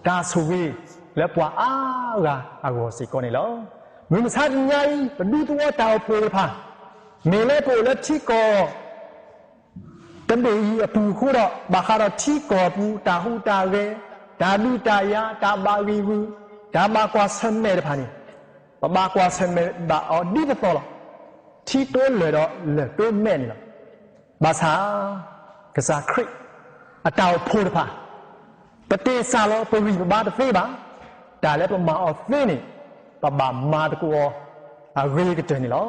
တၢ်ဆိၣ်ဂ့ၤလၢပှၤအါဂၤအဂီၢ်စ့ၢ်ကီးန့ၣ်လီၤ. မုၢ်မဆါတနံၤအံၤ ပဒူသဝီတၢ်အိၣ်ဖှိၣ်တဖၣ်, မ့ၢ်လၢပအိၣ်လၢထံကီၢ် တဘ့ၣ်အံၤအပူၤအဃိဒီး ဘၣ်ဃးဒီးထံကီၢ်ပူၤ တၢ်ဟူးတၢ်ဂဲၤ, တၢ်ဒုးတၢ်ယၤ, တၢ်ဘၣ်ဂံာ်ဂုာ်, တၢ်ဘၣ်ကွၢ်ဆၢၣ်မဲာ်တဖၣ်န့ၣ်, ပဘၣ်ကွၢ်ဆၢၣ်မဲာ်ဘၣ်အီၤဒ်သိးသိးလီၤ. ထံတိလၢၢ်ဒီးလၢၢ်တိမဲာ်န့ၣ်လီၤ. ဘၣ်ဆၣ် ကစၢ်ခရံာ်အတၢ်အိၣ်ဖှိၣ်တဖၣ် ပတ့ၢ်စၢ်လီၤပဂံၢ်ပဘါတသ့ဘၣ်. တၢ်လၢပမၤအီၤသ့န့ၣ် ပဘၣ်မၤသကိးအီၤအဂ့ၤကတၢၢ်န့ၣ်လီၤ.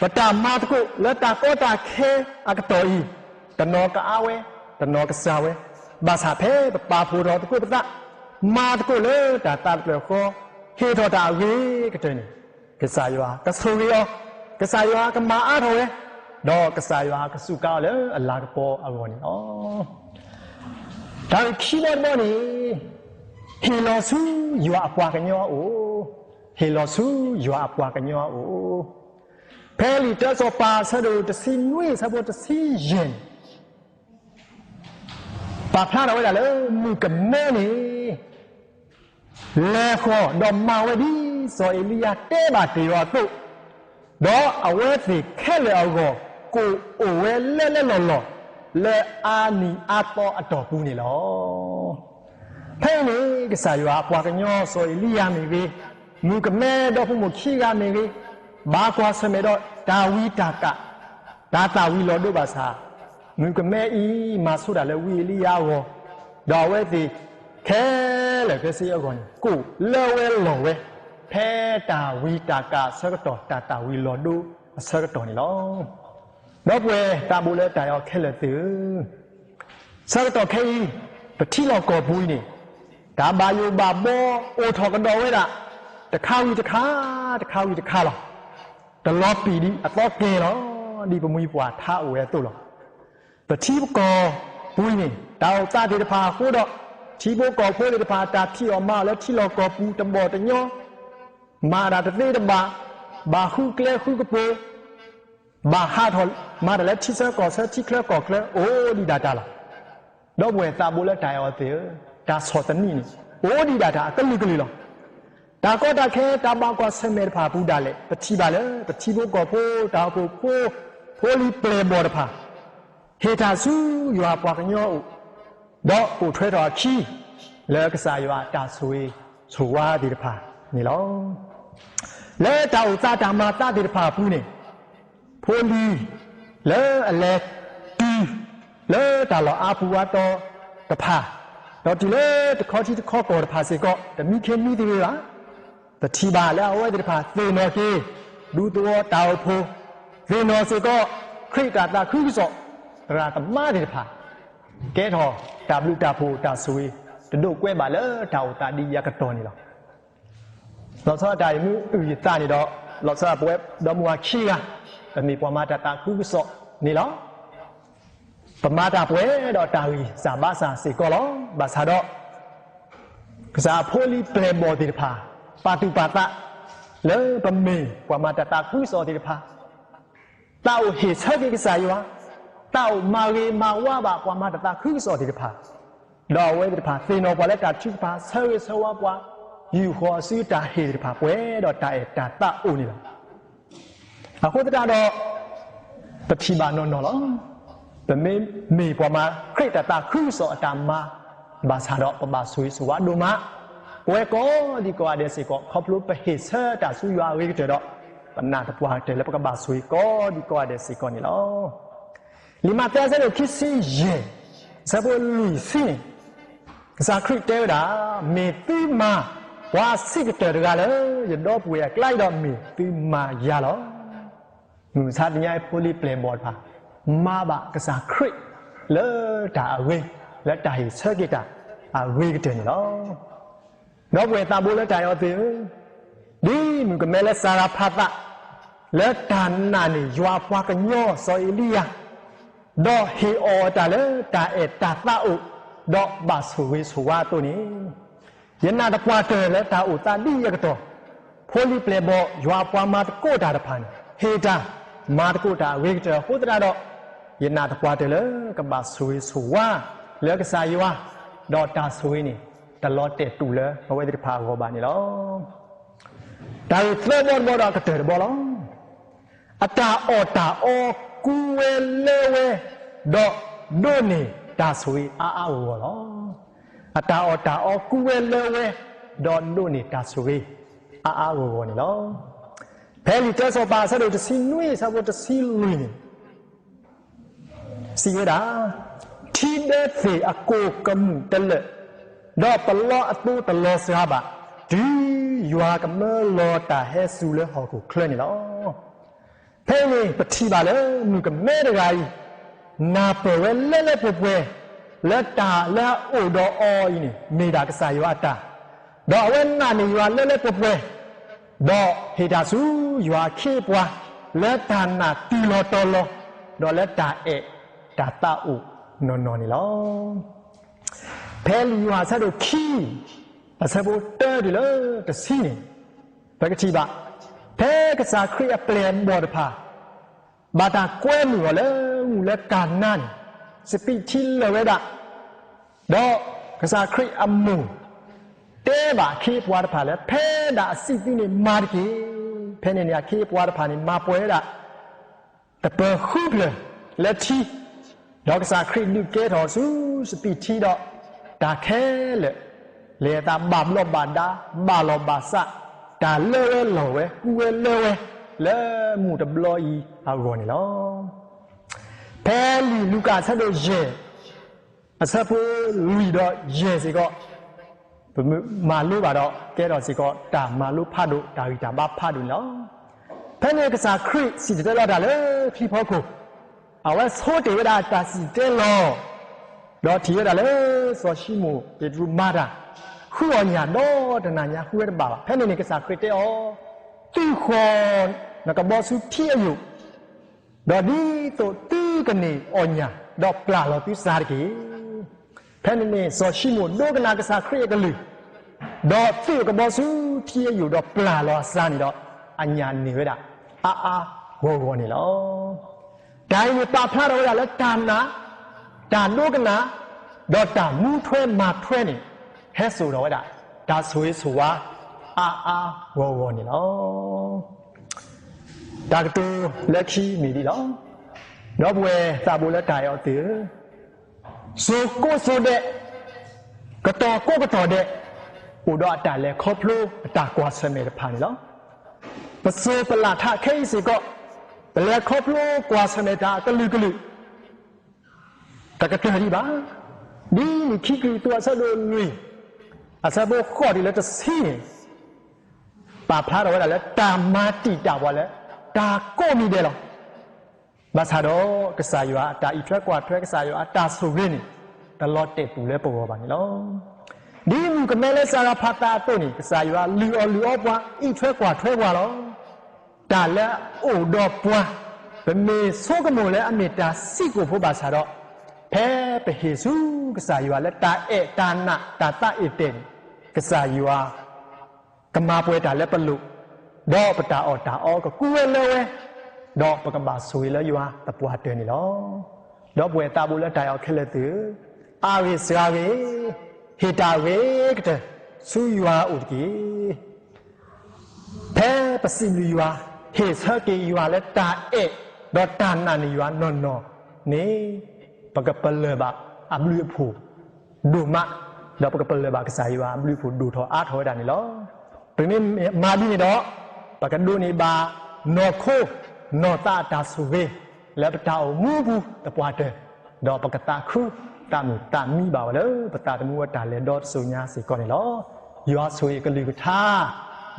ပတၢ်မၤသကိးလၢတၢ်ကီတၢ်ခဲအကတီၢ်အံၤ, တနီၤကအါဝဲ, တနီၤကစှၤဝဲ, ဘၣ်ဆၣ်ဖဲပပာ်ဖှိၣ်ထီၣ်သကိးပသး, မၤသကိးလၢတၢ်သးတဖျၢၣ်ဃီ, ဟ့ၣ်ထီၣ်တၢ်အဂ့ၤကတၢၢ်န့ၣ်, ကစၢ်ယွၤကဆိၣ်ဂ့ၤအီၤ, ကစၢ်ယွၤကမၤအါထီၣ်ဝဲ, ဒီးကစၢ်ယွၤကစူးကါအီၤလၢအလၤကပီၤအဂီၢ်န့ၣ်လီၤ. တၢ်ဂ့ၢ်ခံဘီတဘီန့ၣ်, ဟ့ၣ်လီၤဆူယွၤအပှၤကညီအအိၣ်, ဟ့ၣ်လီၤဆူယွၤအပှၤကညီအအိၣ်. ဖဲလံာ်တၢစီၤပၤအဆၢဒိၣ်တဆံနွံအဆၢဖိတဆံယဲၢ်န့ၣ် ပာ်ဖျါထီၣ်ဝဲဒၣ်လၢမုၣ်ကမဲန့ၣ် လဲၤဃီၤဒီးမၤဝဲဒ်စီၤအ့လံယၤတဲဘၣ်တ့ၢ်အီၤအသိး, ဒီးအဝဲသ့ၣ်ခဲလၢာ်အဂီၢ် ကိၣ်အိၣ်ဝဲလၢလၢလီၢ်လီၢ် လၢအါနံၤအါသီအတီၢ်ပူၤန့ၣ်လီၤ. ဖဲအံၤန့ၣ် ကစၢ်ယွၤအပှၤကညီစီၤအ့လံယၤမ့ၢ်ဂ့ၤ, မုၣ်ကမဲဒီဖိမိၢ်ခံဂၤမ့ၢ်ဂ့ၤ, ဘၣ်ကွၢ်ဆၢၣ်မဲာ်ဒီးတၢ်ဝံတၢ်ကး, တၢ်သၣ်ဝံၤလီၤဒိဘၣ်ဆၣ်, မုၣ်ကမဲအံၤမၤဆိတၢ်လၢဝံအ့လံယၤအဂီၢ်, ဒီးအဝဲသ့ၣ်ခဲလၢာ်ခဲဆ့အဂီၢ်န့ၣ် ကိၣ်လၢဝဲလီၢ်ဝဲ, ဖဲတၢ်ဝံတၢ်ကးအဆၢကတီၢ် တၢ်သၣ်ဝံၤလီၤဒိအဆၢကတီၢ်န့ၣ်လီၤ. ဒီပုၢ်ဝဲၢ်သးဘိလၢတၢ်အဲၣ်အီၤခဲလၢာ်သ့ၣ်ဧၢ, ဆၢကတီၢ်ခဲအံၤ ပထံလီၢ်ကီၢ်ပူၤအံၤန့ၣ်, တၢ်ဘၣ်ယိၣ်ဘၣ်ဘီအိၣ်ထီၣ်ကဒီးဝဲဒၣ် တခါဝံၤတခါ, တခါဝံၤတခါလီၤ. တလီၤပံာ်ဒံးအသီကဲၤလီၤ, ဒ်ပမှံပှၢ်ထါအိၣ်ဝဲအသိးလီၤ. ပထံပကီၢ်ပူၤအံၤန့ၣ် တၢ်အိၣ်သးသ့ၣ်တဖၣ်အဃိဒီး ထံဖိကီၢ်ဖိသ့ၣ်တဖၣ်တၢ်ဖံးအီၣ်မၤအီၣ်လၢထံလီၢ်ကီၢ်ပူၤတဘီၣ်တညီ, မၤတၢ်တသ့တဘၣ်, ဘၣ်ဃုကျဲဃုကပူၤ ဘၣ်ဟးထီၣ်မၤတၢ်လၢထံဆၢကီၢ်ဆၢ ထံချၢကီၢ်ချၢအိၣ်ဒံးဒၣ်တၢ်လီၤ. ဒီပုၢ်ဝဲၢ်သးဘိလၢတၢ်အဲၣ်အီၤသ့ၣ်ဧၢ, တၢ်ဆီၣ်သနံးန့ၣ် အိၣ်ဒံးဒၣ်တၢ်အကလုာ်ကလုာ်လီၤ. တၢ်ကီတၢ်ခဲတၢ်ဘၣ်ကွၢ်ဆၢၣ်မဲာ်တဖၣ်အပူၤဒၣ်လဲာ် ပထံၣ်ဘၣ်လၢ ပထံဖိကီၢ်ဖိ တၢ်အိၣ်ဖှိၣ်ဖိ ဖိလံၤပျဲၢ်ဘီၣ်တဖၣ် ဟ့ၣ်တၢ်ဆူယွၤအပှၤကညီအအိၣ်, ဒီးပိာ်ထွဲထီၣ်အခံ လၢကစၢ်ယွၤအတၢ်ဆိၣ်ဂ့ၤဆိၣ်ဝါသ့ၣ်တဖၣ်န့ၣ်လီၤ. လၢတၢ်အိၣ်သးတၢ်မၤသးသ့ၣ်တဖၣ်အပူၤန့ၣ် ဖိလံၤလၢအလဲၤတုၤ လၢတၢ်လီၢ်အါပူၤအါတီၤတဖၣ်, ဒီးတုၤလၢတခီထံတခီကီၢ်တဖၣ်စ့ၢ်ကီး တမံခ့မံသဂ့ၤဘၣ်, ပထံၣ်ဘၣ်လၢအဝဲသ့ၣ်တဖၣ်သ့ၣ်နီၣ်က့ၤ ဒူသဝီတၢ်အိၣ်ဖှိၣ်, သ့ၣ်နီၣ်စ့ၢ်ကီး ခရံာ်တၢ်သးခုကစီၣ် သရၣ်သမါသ့ၣ်တဖၣ် ကဲထီၣ်တၢ်ဘျုးတၢ်ဖှိၣ်တၢ်ဆိၣ်ဂ့ၤ တဒိးကွဲးဘၣ်လၢတၢ်အိၣ်သးဒ်အံၤအကတီၢ်န့ၣ်လီၤ. လီၤဆီဒၣ်တၢ်အံၤမ့ၢ်အုၣ်ယသးန့ၣ်ဒီး လီၤဆီဒၣ်ပဝဲဒီမါဝၤခံဂၤ ပမ့ၢ်ပှၤမၤတၢ်သးခုကစီၣ်န့ၣ်လီၤ. ပမၤတၢ်ပှဲၤဒီးတၢ်ဂံၢ်စၢ်ဘါစၢ်စ့ၢ်ကီးလီၤ. ဘၣ်ဆၣ်ဒီး ကစၢ်အဖိလံၤပျဲၢ်ဘီၣ်သ့ၣ်တဖၣ် ပာ်သူၣ်ပာ်သး လၢပမ့ၢ်ပှၤမၤတၢ်သးခုကစီၣ်သ့ၣ်တဖၣ်, သးအိၣ်ဟ့ၣ်ဆၢက့ၤကစၢ်ယွၤ, သးအိၣ်မၤဂ့ၤမၤဝါဘၣ်ပှၤမၤတၢ်သးခုကစီၣ်သ့ၣ်တဖၣ်, ဒီးအဝဲသ့ၣ်တဖၣ်သ့ၣ်နီၣ်ပှၤလၢတၢ်ထုကဖၣ် ဆၢဂ့ၤဆၢဝါပှၤ, ယူာ်ဃီၤအစုတၢ်ဟ့ၣ်သ့ၣ်တဖၣ် ပှဲၤဒီးတၢ်အဲၣ်တၢ်သးအိၣ်န့ၣ်လီၤ. အဃိသတးဒီး ပထံၣ်ဘၣ်နီၢ်နီၢ်လီၤ. ပမ့မ့ၢ်ပှၤမၤခရံာ်တၢ်သးခုကစီၣ်အတၢ်မၤ ဘၣ်ဆၣ်ဒီးပဘၣ်ဆိၣ်ဂ့ၤဆိၣ်ဝါဒိၣ်မး, ပဝဲကိးဒံကိးဂၤဒဲးစ့ၢ်ကီး ခီဖျိပဟ့ၣ်ဆၢတၢ်ဆူယွၤအဂ့ၤကတၢၢ်ဒီး ပနာ်သပှၢ်ကတၢၢ်လၢပကဘၣ်ဆိၣ်ဂ့ၤကိးဒံကိးဂၤဒဲးစ့ၢ်ကီးန့ၣ်လီၤ. လံာ်မးသဲအဆၢဒိၣ်ခံဆံယဲၢ် အဆၢဖိလွံၢ်ဆံန့ၣ် ကစၢ်ခရံာ်တဲဝဲဒၣ်, မ့ၢ်သုမၤပှၤအဆံးကတၢၢ်တဂၤလၢယဒီပုၢ်ဝဲၢ်အကျါအံၤဒီး မ့ၢ်သုမၤယၤလီၤ. မုၢ်မဆါတနံၤအံၤ ဖိလံၤပျဲၢ်ဘီၣ်တဖၣ် မၤဘၣ်ကစၢ်ခရံာ်လၢတၢ်အဂ့ၤ, လၢတၢ်ဟ့ၣ်ဆၢက့ၤတၢ်အဂ့ၤကတၢၢ်န့ၣ်လီၤ. ဒီပုၢ်ဝဲၢ်သးဘိလၢတၢ်အဲၣ်အီၤသ့ၣ်ဧၢ, ဒ်မုၣ်ကမဲလၢစၤရၤဖးသး လၢတၢ်နာ်န့ၢ်ယွၤအပှၤကညီစီၤအ့လံယၤ, ဒီးဟ့ၣ်အီၣ်အတၢ်လၢတၢ်အဲၣ်တၢ်သးအိၣ်, ဒီးဘၣ်ဆိၣ်ဂ့ၤဆိၣ်ဝါအသိးန့ၣ်, ယနာ်သပှၢ်တၢၢ်လၢတၢ်အိၣ်သးဒ်အံၤအကတီၢ်, ဖိလံၤပျဲၢ်ဘီၣ်ယွၤအပှၤမၤသကိးတၢ်တဖၣ်န့ၣ် ဟ့ၣ်တၢ်မၤသကိးတၢ်အဂ့ၤကတၢၢ်အဃိသတးဒီး, ယနာ်သပှၢ်တၢၢ်လၢကဘၣ်ဆိၣ်ဂ့ၤဆိၣ်ဝါလၢကစၢ်ယွၤ, ဒီးတၢ်ဆိၣ်ဂ့ၤန့ၣ် တလီၤတဲာ်တူာ်လၢအဝဲသ့ၣ်တဖၣ်အဂီၢ်ဘၣ်န့ၣ်လီၤ. တၢ်ဂ့ၢ်သၢဘီတဘီဒီးအကတၢၢ်တဘီလီၤ. အတၢ်အီၣ်တၢ်အီကူဝဲလၢဝဲ, ဒီးဒိးန့ၢ်တၢ်ဆိၣ်ဂ့ၤအါအါဂီၢ်ဂီၢ်လီၤ. အတၢ်အီၣ်တၢ်အီကူဝဲလၢဝဲ, ဒီးဒိးန့ၢ်တၢ်ဆိၣ်ဂ့ၤအါအါဂီၢ်ဂီၢ်န့ၣ်လီၤ. ဖဲလံာ်တၢစီၤပၤအဆၢဒိၣ်တဆံနွံ အဆၢဖိတဆံလွံၢ်န့ၣ် စံးဝဲဒၣ်, ထံဒၢသ့ၣ်အကိၢ်ကမူၣ်တလၢာ်, ဒီးပလီအသိတလီၤစှၤဘၣ်, တုၤယွၤကမၢလီၤတၢ်ဟဲစူၤလၢဟီၣ်ခိၣ်ချၢန့ၣ်လီၤ. ဖဲအံၤန့ၣ် ပထံၣ်ဘၣ်လၢမုၣ်ကမဲတဂၤအံၤ နၢ်ပၢၢ်ဝဲလၢလၢပှဲၤပှဲၤ လၢတၢ်လၢအအိၣ်ဒီးအီၤအံၤန့ၣ် မ့ၢ်ဒၣ်ကစၢ်ယွၤအတၢ်, ဒီးအဝဲနာ်န့ၢ်ယွၤလၢလၢပှဲၤပှဲၤ, ဒီးဟ့ၣ်တၢ်ဆူယွၤအခ့အပှၤ လၢတၢ်နာ်တုၤလီၤတီၤလီၤ, ဒီးလၢတၢ်အဲၣ်တၢ်သးအိၣ်နီၢ်နီၢ်န့ၣ်လီၤ. ဖဲလံာ်ယိၤဟၣ်အဆၢဒိၣ်ခံ အဆၢဖိတၢတုၤလၢတဆံန့ၣ် ပကထံၣ်ဘၣ်, ဖဲကစၢ်ခရံာ်အပျဲၢ်အဘီၣ်တဖၣ် ဘၣ်တၢ်ကွဲမုာ်အီၤလၢမူးလၢကၤနါန့ၣ်, စပံးထံလၢာ်ဝဲဒၣ်, ဒီးကစၢ်ခရံာ်အမိၢ် တဲဘၣ်အခ့အပှၤတဖၣ်လၢ ဖဲဒၣ်အစံးသုန့ၣ်မၤတက့ၢ်. ဖဲန့ၣ်န့ၣ် အခ့အပှၤတဖၣ်န့ၣ် မၤပှဲၤဝဲဒၣ် တပၢၤဃုဖျၢၣ်လၢထံ, ဒီးကစၢ်ခရံာ်ဒုးကဲထီၣ်ဆူစပံးထံဒီး တၢ်ခဲလၢာ် လဲၤအသးဘၣ်ဘျီးဘၣ်ဒါ ဘၣ်လီၤဘၣ်စး, တၢ်လၢဝဲလီၢ်ဝဲ ကူဝဲလၢဝဲ လၢမူးတဘျီအံၤအဂီၢ်န့ၣ်လီၤ. ဖဲလံာ်လူၤကၣ်အဆၢဒိၣ်ယဲၢ် အဆၢဖိလွံၢ်ဒီးယဲၢ်စ့ၢ်ကီး, ပမၤလိဘၣ်ဒီး ကဲထီၣ်စ့ၢ်ကီး တၢ်မၤလိဖးဒိၣ် တၢ်ဂံၢ်တၢ်ဘါဖးဒိၣ်န့ၣ်လီၤ. ဖဲန့ၣ်ကစၢ်ခရံာ်စံၣ်တဲၤတဲလီၤတၢ်လၢချံဖီခိၣ်, အဝဲဆိတ့ၢ်ဝဲဒၣ်တၢ်စံၣ်တဲၤတဲလီၤ, ဒီးထံၣ်ဝဲဒၣ်လၢစီၤၡံမိၣ်ပ့းတရူးမၤတၢ်, ဃုအီၣ်ညၣ်ဒီတနၤညါဃုဝဲတဘၣ်ဘၣ်. ဖဲန့ၣ်န့ၣ် ကစၢ်ခရံာ်တဲအီၤ, သုဃီၤနကဘီဆူထံအယိာ် ဒီးဒ်သိးသုကန့ၢ်အီၣ်ညၣ် ဒီးပျၢ်လီၤသုစှၤတက့ၢ်. ဖဲန့ၣ်န့ၣ် စီၤၡံမိၣ်ဒိကနၣ်ကစၢ်ခရံာ်အကလုၢ်, ဒီးသုးအကဘီဆူထံအယိာ် ဒီးပျၢ်လီၤအစှၤန့ၣ်ဒီး အညၣ်န့ၢ်ဝဲဒၣ် အါအါဂီၢ်ဂီၢ်န့ၣ်လီၤ. တၢ်အံၤန့ၣ်ပာ်ဖျါထီၣ်ဝဲဒၣ်လၢတၢ်နာ်, တၢ်ဒိကနၣ်, ဒီးတၢ်မူထွဲမၤထွဲန့ၣ် ဟဲစိာ်ထီၣ်ဝဲဒၣ် တၢ်ဆိၣ်ဂ့ၤဆိၣ်ဝါ အါအါဂီၢ်ဂီၢ်န့ၣ်လီၤ. တၢ်ကတိၤလၢခံမ့ၢ်ဒ်လီၤ. ဒီပုၢ်ဝဲၢ်သးဘိလၢတၢ်အဲၣ်အီၤသ့ၣ်ဧၢ, စိၤကိးစိၤဒဲး, ကတီၢ်ကိးကတီၢ်ဒဲး, အိၣ်ဒီးအတၢ်လဲၤခီဖျိအတၢ်ကွၢ်ဆၢၣ်မဲာ်တဖၣ်န့ၣ်လီၤ. ပစိၤပလၢ်ထးခဲအံၤစ့ၢ်ကီး, ပလဲၤခီဖျိကွၢ်ဆၢၣ်မဲာ်တၢ်အကလုာ်ကလုာ် တကတၢၢ်ဒံးဘၣ်. ဒ်န့ၣ်ခံကရံၣ်သူးအဆၢဒိၣ်လွံၢ် အဆၢဖိဃိးတုၤလၢတဆံန့ၣ် ပာ်ဖျါထီၣ်ဝဲဒၣ်လၢတၢ်မၤတံာ်တာ်ပှၤလၢတၢ်ကိးမံၤဒဲးလီၤ. ဘၣ်ဆၣ်ဒီးကစၢ်ယွၤအတၢ်အံးထွဲကွၢ်ထွဲ ကစၢ်ယွၤအတၢ်ဆိၣ်ဂ့ၤန့ၣ် တလီၤတဲာ်တူာ်လၢပဂီၢ်ဘၣ်န့ၣ်လီၤ. ဒ်မုၣ်ကမဲလၢစၤရၤဖးသးအသိးန့ၣ် ကစၢ်ယွၤလုၢ်အီၣ်လုၢ်အီပှၤ အံးထွဲကွၢ်ထွဲပှၤလီၤ. တၢ်လၢအအိၣ်ဒီးပှၤ ပမ့ၢ်ဆိကမိၣ်လၢအမ့ၢ်တၢ်စံးကိာ်ဖိဘၣ်ဆၣ်ဒီး ဖဲပဟ့ၣ်ဆူကစၢ်ယွၤလၢတၢ်အဲၣ်တၢ်နာ်တၢ်သးအ့ၣ်တဲာ်န့ၣ်, ကစၢ်ယွၤ ကမၤပှဲၤတၢ်လၢပလိၤ, ဒီးပတၢ်အီၣ်တၢ်အီကကူဝဲလၢဝဲ, ဒီးပကဘၣ်ဆိၣ်ဂ့ၤလၢယွၤသပှၢ်တၢၢ်န့ၣ်လီၤ. ဒီပုၢ်ဝဲၢ်သးဘိလၢတၢ်အဲၣ်အီၤခဲလၢာ်သ့ၣ်ဧၢ, အါဂ့ၤစှၤဂ့ၤ, ဟ့ၣ်တၢ်ဂ့ၤကတၢၢ်ဆူယွၤအအိၣ်တက့ၢ်. ဖဲပစံးဘျုးယွၤ, ဟ့ၣ်ဆၢက့ၤယွၤလၢတၢ်အဲၣ်, ဒီးတၢ်နာ်န့ၢ်ယွၤနီၢ်နီၢ်န့ၣ်, ပကပလၢၢ်ဘၣ်အဘျုးအဖှိၣ်ဒိၣ်မး, ဒီးပကပလၢၢ်ဘၣ်ကစၢ်ယွၤအဘျုးအဖှိၣ်ဒိၣ်ထီၣ်အါထီၣ်ဝဲဒၣ်န့ၣ်လီၤ. ပမ့ၢ်မၤဒ်န့ၣ်ဒီး, ပကဒိးန့ၢ်ဘၣ်နီၢ်ခိနီၢ်သးအတၢ်ဆိၣ်ဂ့ၤ လၢပတၢ်အိၣ်မူပူၤသပှၢ်တၢၢ်, ဒီးပကသးခုသးမုာ်သးမံဘၣ်ဝဲလၢပသးသမူအတၢ်လဲၤဒီတစိၤညါစ့ၢ်ကီးန့ၣ်လီၤ. ယွၤဆိၣ်ဂ့ၤအကလုၢ်ကထါ,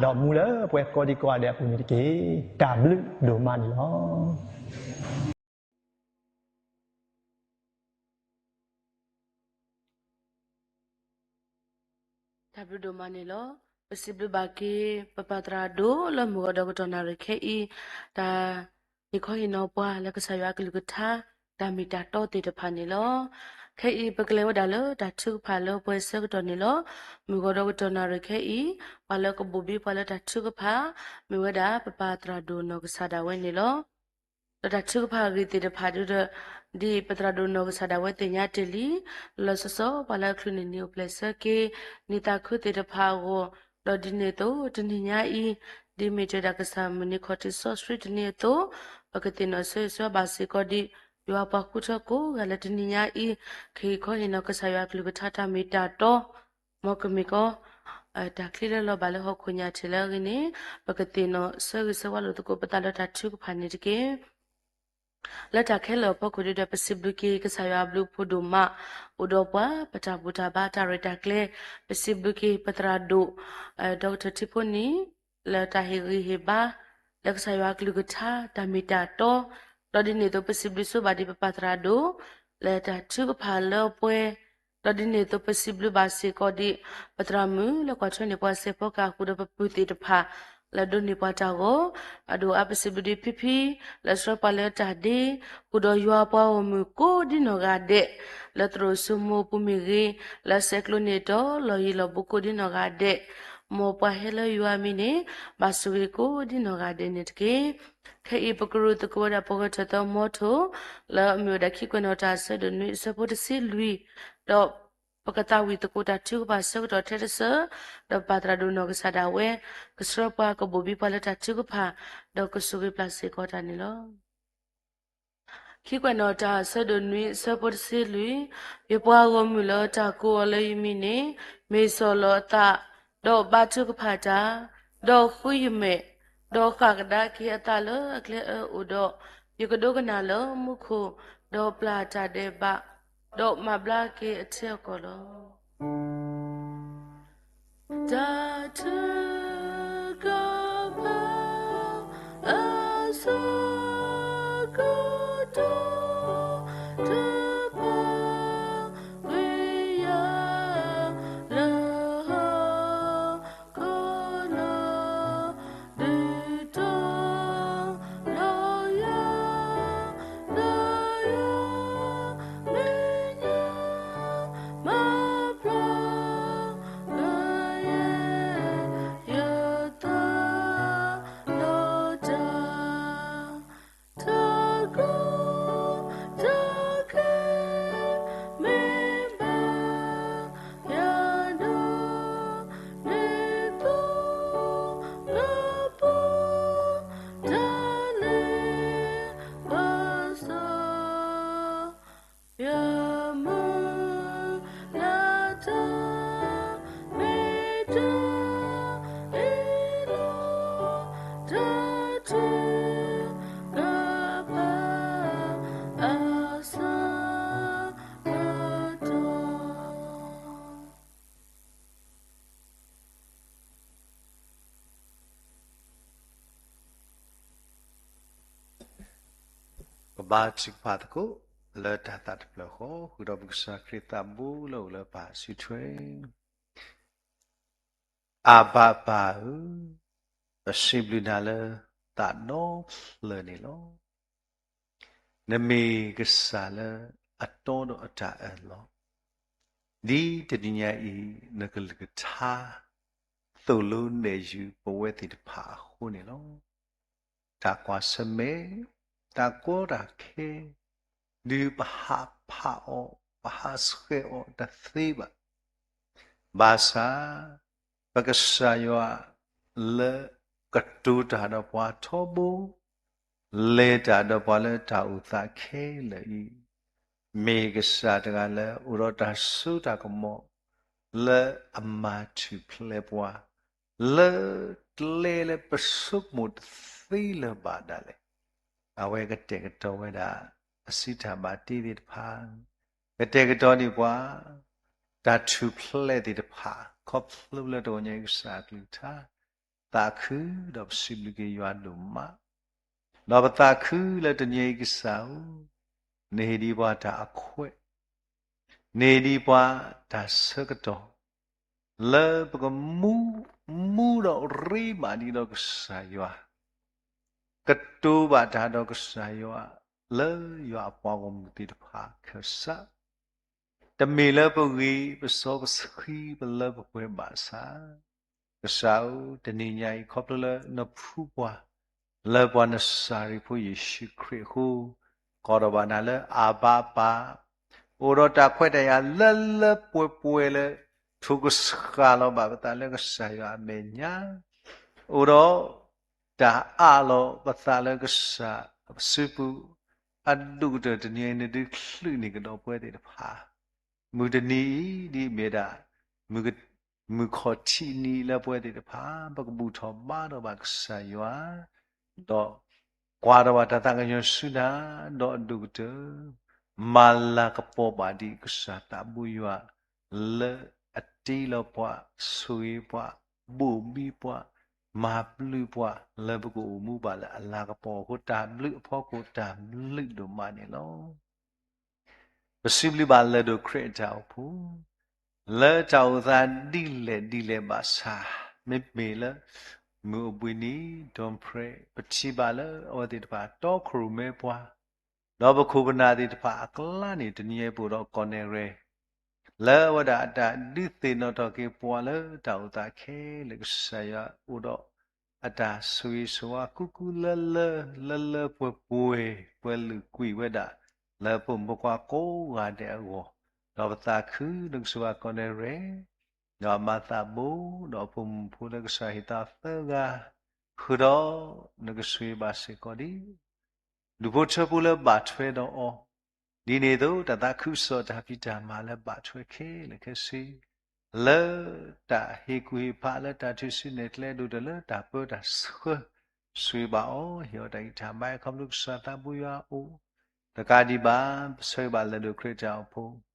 ဒီးမူလၢပှၤကိးဒံကိးဂၤဒဲးအပူၤန့ၣ်တက့ၢ်. တၢ်ဘျုးဒိၣ်မးန့ၣ်လီၤ. တၢ်ဘျုးဒိၣ်မးန့ၣ်လီၤ. ပစံးဘျုးဘၣ်က့ၤ ပပၢ်သရၣ်ဒိၣ်လၢမုၢ်ဂီၤဒီးကတီၢ်နၣ်ရံၣ်ခဲအံၤ, တၢ်ဟ့ၣ်ခီဟ့ၣ်နီၤပှၤလၢကစၢ်ယွၤအကလုၢ်ကထါ, တၢ်မ့ၢ်တၢ်တီသ့ၣ်တဖၣ်န့ၣ်လီၤ. ခဲအံၤပကလဲၤဝဲဒၣ်လၢတၢ်ထုကဖၣ်လၢပှဲၤဆၢကတီၢ်န့ၣ်လီၤ. မုၢ်ဂီၤဒီးကတီၢ်နၣ်ရံၣ်ခဲအံၤ, ပှၤလၢကဘိၣ်ဘံပှၤလၢတၢ်ထုကဖၣ်, မ့ၢ်ဝဲဒၣ်ပပၢ်သရၣ်ဒိၣ်နီၢ်ကစၢ်ဒၣ်ဝဲန့ၣ်လီၤ. ဒီးတၢ်ထုကဖၣ်အဂ့ၢ်သ့ၣ်တဖၣ်ဒီး, ဒ်ပသရၣ်ဒိၣ်နီၢ်ကစၢ်ဒၣ်ဝဲသ့ၣ်ညါတ့ၢ်လံ, လီၤဆီဆီပှၤလၢအချုးန့ၢ်နံၤအိၣ်ဖျဲၣ်ဆၢက့ၤ နံၤသးခုသ့ၣ်တဖၣ်အဂီၢ်, ဒီးဒ်န့ၣ်အသိးတနံၤညါအံၤ, ဒ်မ့ၢ်တၢ်ဒၣ်ကစၢ်မုၢ်နံၤခီၣ်ထံးစီဆှံတနံၤအသိး, ပကသ့ၣ်နီၣ်ဆၢဂ့ၤဆၢဝါဘၣ်စ့ၢ်ကီးဒံး, ယွၤပှၤဃုထၢကိးဂၤလၢတနံၤညါအံၤ, ကဟ့ၣ်ခီဟ့ၣ်နီၤကစၢ်ယွၤအကလုၢ်ကထါတၢ်မ့ၢ်တၢ်တီ မ်ကမ့ၢ်ကီး တၢ်ချံလၢလီၤဘၣ်လၢဟီၣ်ခိၣ်ညါထံးလၢအဂ့ၢ်န့ၣ်, ပကသ့ၣ်နီၣ်ဆၢဂ့ၤဆၢဝါလိာ်သကိးပသးလၢတၢ်ထုကဖၣ်န့ၣ်တက့ၢ်. လၢတၢ်ခဲလၢာ်အဖီခိၣ်ဒီး ပစံးဘျုးက့ၤကစၢ်ယွၤအဘျုးအဖှိၣ်ဒိၣ်မး, အိၣ်ဒီးပှၤ ပတၢ်ဘူၣ်တၢ်ဘါတၢ်ရဲၣ်တၢ်ကျဲၤ, ပစံးဘျုးက့ၤပသရၣ်ဒိၣ် ဒီကထၢၣ်ထံဖိနံၤ လၢတၢ်ဟ့ၣ်ဂံၢ်ဟ့ၣ်ဘါ လၢကစၢ်ယွၤအကလုၢ်ကထါ တၢ်မ့ၢ်တၢ်တီ, ဒီးဒ်န့ၣ်အသိးပစံးဘျုးဆိဘၣ်ဒံးပပၢ်သရၣ်ဒိၣ် လၢတၢ်ထုကဖၣ်လၢပှဲၤ, ဒီးဒ်န့ၣ်အသိးပစံးဘျုးဘၣ်စ့ၢ်ကီးဒံး ပသရၣ်မုၣ်လၢကွၢ်ထွဲန့ၢ်ပှၤစဲးဖီကဟၣ်ဃုာ်ဒီးပပုၢ်သ့ၣ်တဖၣ် လၢဒိးန့ၢ်ပှၤတၢ်ဂီၤ, အဒိၣ်အါပစံးဘျုးဒံးဖံဖံ လၢဆှၢပှၤလၢတၢ်ဒ့, ဃုာ်ဒီးယွၤပှၤဂီၢ်မုၢ်ကိးဒ်နီၢ်ဂၤဒဲး, လၢသရိာ်စိမိၤပူၤမ့ၢ်ဂ့ၤ, လၢဆဲးကျိးန့ၢ်ဒီးလီၢ်ယံၤလီၢ်ဘူးကိးဒ်နီၢ်ဂၤဒဲး, မ်ပှၤဟဲလၢယွၤအမံၤန့ၣ် ဘၣ်ဆိၣ်ဂ့ၤကိးဒ်နီၢ်ဂၤဒဲးန့ၣ်တက့ၢ်. ခဲအံၤပကရူၢ်သကိးဝဲဒၣ်ပဂၢၢ်ထၢၣ်သၢမီထိၣ် လၢအမ့ၢ်ဝဲဒၣ်ခံကွဲးနီၣ်တၢ်အဆၢဒိၣ်နွံအဆၢဖိတဆံလွံၢ်, ဒီးပကသးဝံၣ်သကိးတၢ်ထုကဖၣ်ဆၢကတီၢ်ထဲတစၢၤ, ဒီးပၢ်သရၣ်ဒိၣ်နီၢ်ကစၢ်ဒၣ်ဝဲ ကဆှၢပှၤကဘိၣ်ဘံပှၤလၢတၢ်ထုကဖၣ်, ဒီးကဆိၣ်ဂ့ၤပျၢ်စ့ၢ်ကီးတၢ်န့ၣ်လီၤ. ခံကွဲးနီၣ်တၢ်အဆၢဒိၣ်နွံအဆၢဖိတဆံလွံၢ်, ယပှၤဂီၢ်မုၢ်လၢတၢ်ကိးအီၤလၢယမံၤန့ၣ် မ့ၢ်စီၢ်လီၤအသး, ဒီးဘါထုကဖၣ်တၢ်, ဒီးဃုယမဲာ်, ဒီးဃၣ်ကဒါက့ၤအသးလၢအကျဲအၢအိၣ်ဒီး, ယကဒိကနၣ်လၢမူခိၣ်, ဒီးပျၢ်တၢ်ဒဲးဘး, ဒီးမၤဘျါက့ၤအထံအကီၢ်လီၤ. တၢ်ထုကဖၣ်အဆၢကတီၢ် တဖၣ်ကွံာ်ယၤလၢဟီၣ်ခိၣ်လီၤ. ဒုးတီၤလီၤယၤ, ဒီးယၤမဲာ်ညါ မၤဘျါကယဲၢ်ယသးဒီးတၢ် တၢ်ကိၢ်တၢ်ဂီၤ မ့ၢ်ဘၣ်ယၤဒီး မ့ၢ်သိလၢပစီၤ ယမုၢ်လၢ်တၢ် မ့ၢ်တၢ်အ့ၣ်လိာ် တၢ်ထုကဖၣ်အဆၢကတီၢ် ပဘါထုကဖၣ်သကိး လၢတၢ်သးတဖျၢၣ်ဃီ ဃုာ်ဒီးပကစၢ်ခရံာ်သးဘိလၢအိၣ်လၢပၢ်စုထွဲ အဘၤပၢ်ဧၢ, ပစံးဘျုးနၤလၢသးဒီဖျၢၣ်န့ၣ်လီၤ. နမ့ၢ်ကစၢ်လၢ အတီဒီးအတၢ်အၢၣ်လီၤ, ဒ်တနံၤညါအံၤ နကလုၢ်ကထါ သိၣ်လိနဲၣ်ယုာ်ပဝဲသ့ၣ်တဖၣ်အဃိန့ၣ်လီၤ. တၢ်ကွၢ်ဆၢၣ်မဲာ်, တၢ်ကီတၢ်ခဲ, ဒုးပဟးဖးအီၤ, ပဟးဆှဲးအီၤတသ့ဘၣ်. ဘၣ်ဆၣ် ပကစၢ်ယွၤလၢကတိၤတၢ်ဒီးပှၤထီဘိ, လဲၤတၢ်ဒီးပှၤလၢတၢ်အိၣ်သးခဲလၢာ်အံၤ, မ့ၢ်ကစၢ်တဂၤလၢအိၣ်ဒီးတၢ်စိတၢ်ကမီၤ လၢအမၤထူၣ်ဖျဲးပှၤ လၢကျဲလၢပဆိကမိၣ်တသ့လၢၤဘၣ်ဒၣ်လဲာ်, အဝဲကတဲာ်ကတီၤဝဲဒၣ် အစံးတၢ်ဘၣ်တ့သ့ၣ်တဖၣ်, ကတဲာ်ကတီၤန့ၢ်ပှၤ တၢ်ထူၣ်ဖျဲးသ့ၣ်တဖၣ် ခီဖျိလၢတဂီၤညါအံၤကစၢ်အကလုၢ်ကထါ သးခုဒီးပစံးဘျုးက့ၤယွၤဒိၣ်မး, ဒီးပသးခုလၢတနံၤအံၤကစၢ်ဧၢ, နဟ့ၣ်ဒံးပှၤတၢ်အခွဲး နဟ့ၣ်ဒံးပှၤတၢ်ဆၢကတီၢ် လၢပကမူ မူဒီးရ့ဘၣ်ဒံးဒီးကစၢ်ယွၤ, ကတိၤဘၣ်တၢ်ဒီးကစၢ်ယွၤ လၢယွၤအပှၤဂီၢ်မုၢ်သ့ၣ်တဖၣ်ခၢၣ်စး, တမ့ၢ်လၢပဂ့ၤပစီပဆှံ ပလၢပပှဲၤဘၣ်ဆၣ်, ကစၢ်ဧၢ, တနံၤညါအံၤ ခီဖျိလၢနဖှူပှၤ လၢပှၤနစၤရ့းဖိယ့ၣ်ၡူးခရံာ်အဃိ, ကိးထီၣ်ဘၣ်နၤလၢအဘၤပၢ်, အိၣ်ဒီးတၢ်ခွဲးတၢ်ယာ်လၢလၢပှဲၤပှဲၤလၢ ထိၣ်ကဆှၣ်လီၤဘၣ်ပသးလၢကစၢ်ယွၤအမဲာ်ညါ, အိၣ်ဒီး တၢ်အးလီၤပသးလၢကစၢ်အစုပူၤ, အဒိၣ်ကတၢၢ်တနံၤအံၤ နဒုးချုးန့ၢ်ကဒီးပဝဲသ့ၣ်တဖၣ်, မုၢ်တနံၤအံၤဒ်အမ့ၢ်ဒၣ် မုၢ်ခီၣ်ထံးနံၤလၢပဝဲသ့ၣ်တဖၣ် ပကဘူၣ်ထီၣ်ဘါထီၣ်ဘၣ်ကစၢ်ယွၤ, ဒီးကွၢ်ထီၣ်ဘၣ်တၢ်သးကညီၤဆူနၤ, ဒီးအဒိၣ်ကတၢၢ် မၤလၤကပီၤဘၣ်ဒံးကစၢ်သးဘိယွၤ လၢအတ့လီၤပှၤ, ဆိၣ်ဂ့ၤပှၤ, ဘိၣ်ဘံပှၤ, မၤဘျုးပှၤ လၢပကအိၣ်မူဘၣ်လၢအလၤကပီၤအဃိ တၢ်ဘျုးအဖီခိၣ်တၢ်ဘျုးဒိၣ်မးန့ၣ်လီၤ. ပစံးဘျုးဘၣ်လၢၢ်ဒိၣ်ခရံာ်အတၢ်အိၣ်ဖှိၣ် လၢတၢ်အိၣ်သးဒ်လဲၣ်ဒ်လဲၣ်ဘၣ်ဆၣ်, မ့မ့ၢ်လၢ မုၢ်အိၣ်ဘှံးနံၤ ဒိၣ်ဖရဲး ပထံၣ်ဘၣ်လၢအဝဲသ့ၣ်တဖၣ်တီခိၣ်ရိၣ်မဲပှၤ, ဒီးပခိၣ်ပနၢ်သ့ၣ်တဖၣ်အကျါန့ၣ် တနံၤအံၤပအိၣ်ဒီးကီၢ်နဲၣ်ရဲၣ် လၢအဝဲဒၣ်အတၢ်ဒုးသ့ၣ်နီၣ်ထီၣ်က့ၤပှၤလၢတၢ်အိၣ်သးခဲလၢာ် ကစၢ်ယွၤအိၣ်ဒီး အတၢ်ဆိၣ်ဂ့ၤဆိၣ်ဝါကူကူလၢလၢ လၢလၢပှဲၤပှဲၤ ပှဲၤလုာ်ကွံာ်ဝဲဒၣ် လၢပမိၢ်ပၢ်ကိးဂၤဒဲးအဂီၢ်, ဒီးပသးခုဒီးကစၢ်ယွၤကီၢ်နဲၣ်ရဲၣ် ဒီးအမါသးဘိ ဒီးအဖိမုၣ်ဖိလၢကစၢ်ဟ့ၣ်သးသၢဂၤ, ဃုာ်ဒီး နကဆိၣ်ဂ့ၤဘၣ်စ့ၢ်ကီးဒံး ဒူၣ်ဖိထၢဖိလၢဘၣ်ထွဲဒီးအီၤ, ဒ်န့ၣ်အသိး တၢ်သးခုကစီၣ်တၢ်ဖံးတၢ်မၤလၢဘၣ်ထွဲခဲလၢာ်ခဲဆ့, လၢတၢ်ဟ့ၣ်ကူၣ်ဟ့ၣ်ဖးလၢတၢ်ထုးစုနဲၣ်ကျဲဒိၣ်တၢ်လၢတၢ်ပၢတၢ်ဆှၢ, ဆိၣ်ဂ့ၤဘၣ်အီၤ ဟ့ၣ်အီၤတၢ်ဂံၢ်တၢ်ဘါ ခီဖျိကစၢ်သးဘိယွၤအအိၣ်, တကးဒံးဘၣ် ပဆၢဂ့ၤဘၣ်လၢၢ်ဒိၣ်ခရံာ်တၢ်အိၣ်ဖှိၣ်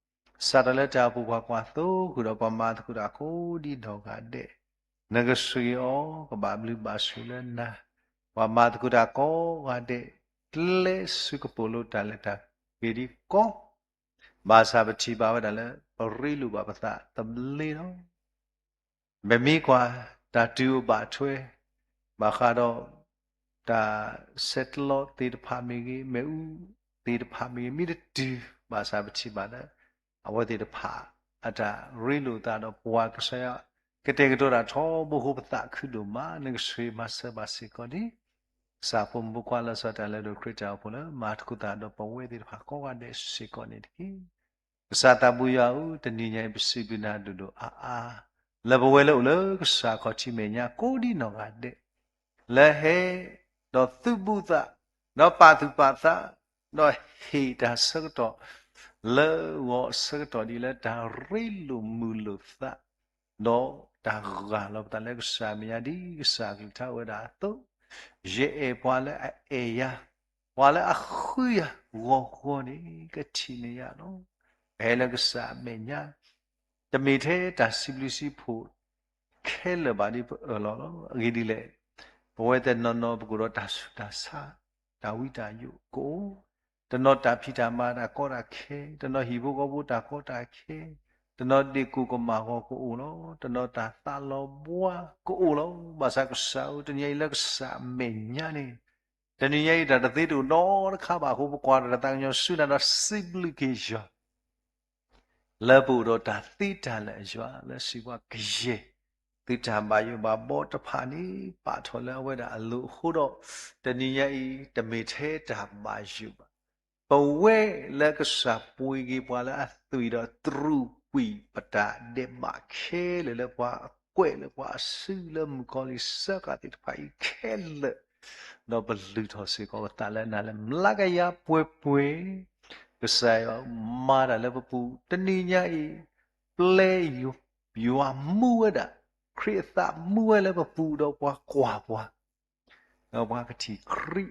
စးထီၣ်လၢတၢ်အိၣ်ဖှိၣ်ပှၤကွၢ်သိ ဃုာ်ဒီးပှၤမၤသကိးတၢ်ကိးဒ်နီၢ်ဂၤဒဲး, နကဆိၣ်ဂ့ၤအီၤ ကဘၣ်ဘျုးဘၣ်ဆိၣ်လၢနၤ, ပှၤမၤသကိးတၢ်ကိးဂၤဒဲး ကျဲးစၢးကပိာ်လိတၢ်လဲၤတၢ်က့ၤဒ်ကီး, ဘၣ်ဆၣ်ပထံၣ်ဘၣ်ဝဲဒၣ်လၢ ပရ့လိာ်ဘၣ်ပသးသဘျ့လီၤ. ပမ့ၢ်ကွၢ် တၢ်တုၤအိၣ်ဘၣ်ထွဲ ဘၣ်ဃးဒီး တၢ်ဆဲးကျိးသ့ၣ်တဖၣ်မ့ၢ်ဂ့ၤ, မ့ၣ်အူသ့ၣ်တဖၣ်မ့ၢ်ဂ့ၤ, မ့ၢ်တတုၤ ဘၣ်ဆၣ်ပထံၣ်ဘၣ်လၢ အဝဲသ့ၣ်တဖၣ် အတၢ်ရ့လိာ်သးဒီးပှၤ ကစၢ်ယွၤ ကတဲာ်ကတီၤတၢ်ထီဘိအဃိ ပသးခုဒိၣ်မး, နကဆိၣ်ဂ့ၤမၤစၢၤဘၣ်စ့ၢ်ကီးဒံး ကစၢ်ဖိမုၣ်ဖိခွါလၢစီၤတၢ်လၢၢ်ဒိၣ်ခရံာ်တၢ်အိၣ်ဖှိၣ်လၢ မၤသကိးသးဒီးပဝဲသ့ၣ်တဖၣ်ကိးဂၤဒဲးစ့ၢ်ကီးန့ၣ်တက့ၢ်. ကစၢ်သးဘိယွၤဧၢ, တနံၤညါအံၤ ပစံးဘျုးနၤဒိၣ်ဒိၣ်အါအါ, လၢပဝဲလၢအိၣ်လၢကစၢ်ခီၣ်ထံးမဲာ်ညါကိးဒ်နီၢ်ဂၤဒဲး, လၢဟဲဒီးသုးဘူးသး, ဒီးပာ်သူၣ်ပာ်သး, ဒီးဟ့ၣ်တၢ်ဆၢကတီၢ် လၢဂီၤဆၢကတီၢ်ဒ်လၢတၢ်ရ့လိာ်မုာ်လိာ်သး, ဒီးတၢ်ဂၢ်လီၤပသးလၢကစၢ်မဲာ်ညါဒ်ကစၢ်အကလုၢ်ကထါအိၣ်ဝဲဒၣ်အသိး, ယအဲၣ်ပှၤလၢအအဲၣ်ယၤ, ပှၤလၢအဃုယၤဂီၤဂီၤန့ၣ် ကထံၣ်န့ၢ်ယၤလီၤ. ပဟဲလၢကစၢ်အမဲာ်ညါ, တမ့ၢ်ထဲတၢ်စံးဘျုးစံးဖှိၣ်ခဲလၢာ်ဘၣ်ဒ်ပအၢၣ်လီၤလီၤ. အဂ့ၢ်ဒ်လဲၣ်, ပဝဲတနီၤနီၤပကအိၣ်ဒီးတၢ်ဆူးတၢ်ဆါ, တၢ်ဝံတၢ်ယိးကအိၣ်, တနီၤတၢ်ဖံးတၢ်မၤတၢ်ကီတၢ်ခဲ, တနီၤဟံၣ်ဖိဃီဖိတၢ်ကီတၢ်ခဲ, တနီၤဒ့ၣ်ကိၢ်ကမၣ်ဂီၤကအိၣ်လီၤ. တနီၤတၢ်သးလီၤဘှါကအိၣ်လီၤ. ဘၣ်ဆၣ်ကစၢ်ဧၢ, တနံၤအံၤလၢကစၢ်အမဲာ်ညါန့ၣ် တနံၤညါအံၤ တၢ်တသ့တအိၣ်နီတခါဘၣ်အဃိ ပကွၢ်ထီၣ်တၢ်သးကညီၤဆူနၤဒီးစံးဘျုးက့ၤယွၤ လၢပအိၣ်ဒီးတၢ်သ့တၢ်လၢာ်ယွၤ လၢစံးပှၤကယဲၢ် သုတၢ်ဘၣ်ယိၣ်ဘၣ်ဘီတဖၣ်န့ၣ် ပာ်ထီၣ်လၢအဝဲဒၣ်အလိၤအဃိဒီး တနံၤညါအံၤ တမ့ၢ်ထဲတၢ်ဘၣ်ယိၣ်ဘၣ် ပဝဲလၢကစၢ်ပှ့ၤက့ၤပှၤလၢအသွံၣ်ဒီးတရူးကွံာ်ပတၢ်ဒဲးဘးခဲလၢာ်လၢပှၤအကွဲးလၢပှၤအစုလၢမုၣ်ကီၤလံၢ်စၢဃာ်သ့ၣ်တဖၣ်အံၤခဲလၢာ် ဒီးပလုၢ်ထီၣ်စ့ၢ်ကီးပသးလၢနၤလၢ မျးကယၤပှဲၤပှဲၤ, ကစၢ်ယွၤမၤတၢ်လၢပပူၤ တနံၤညါအံၤ ပျဲယွၤမူဝဲဒၣ် ခရံာ်အသးမူဝဲလၢပပူၤဒီးပှၤကွၢ်ပှၤ ဒီးပှၤကထံၣ်ခရံ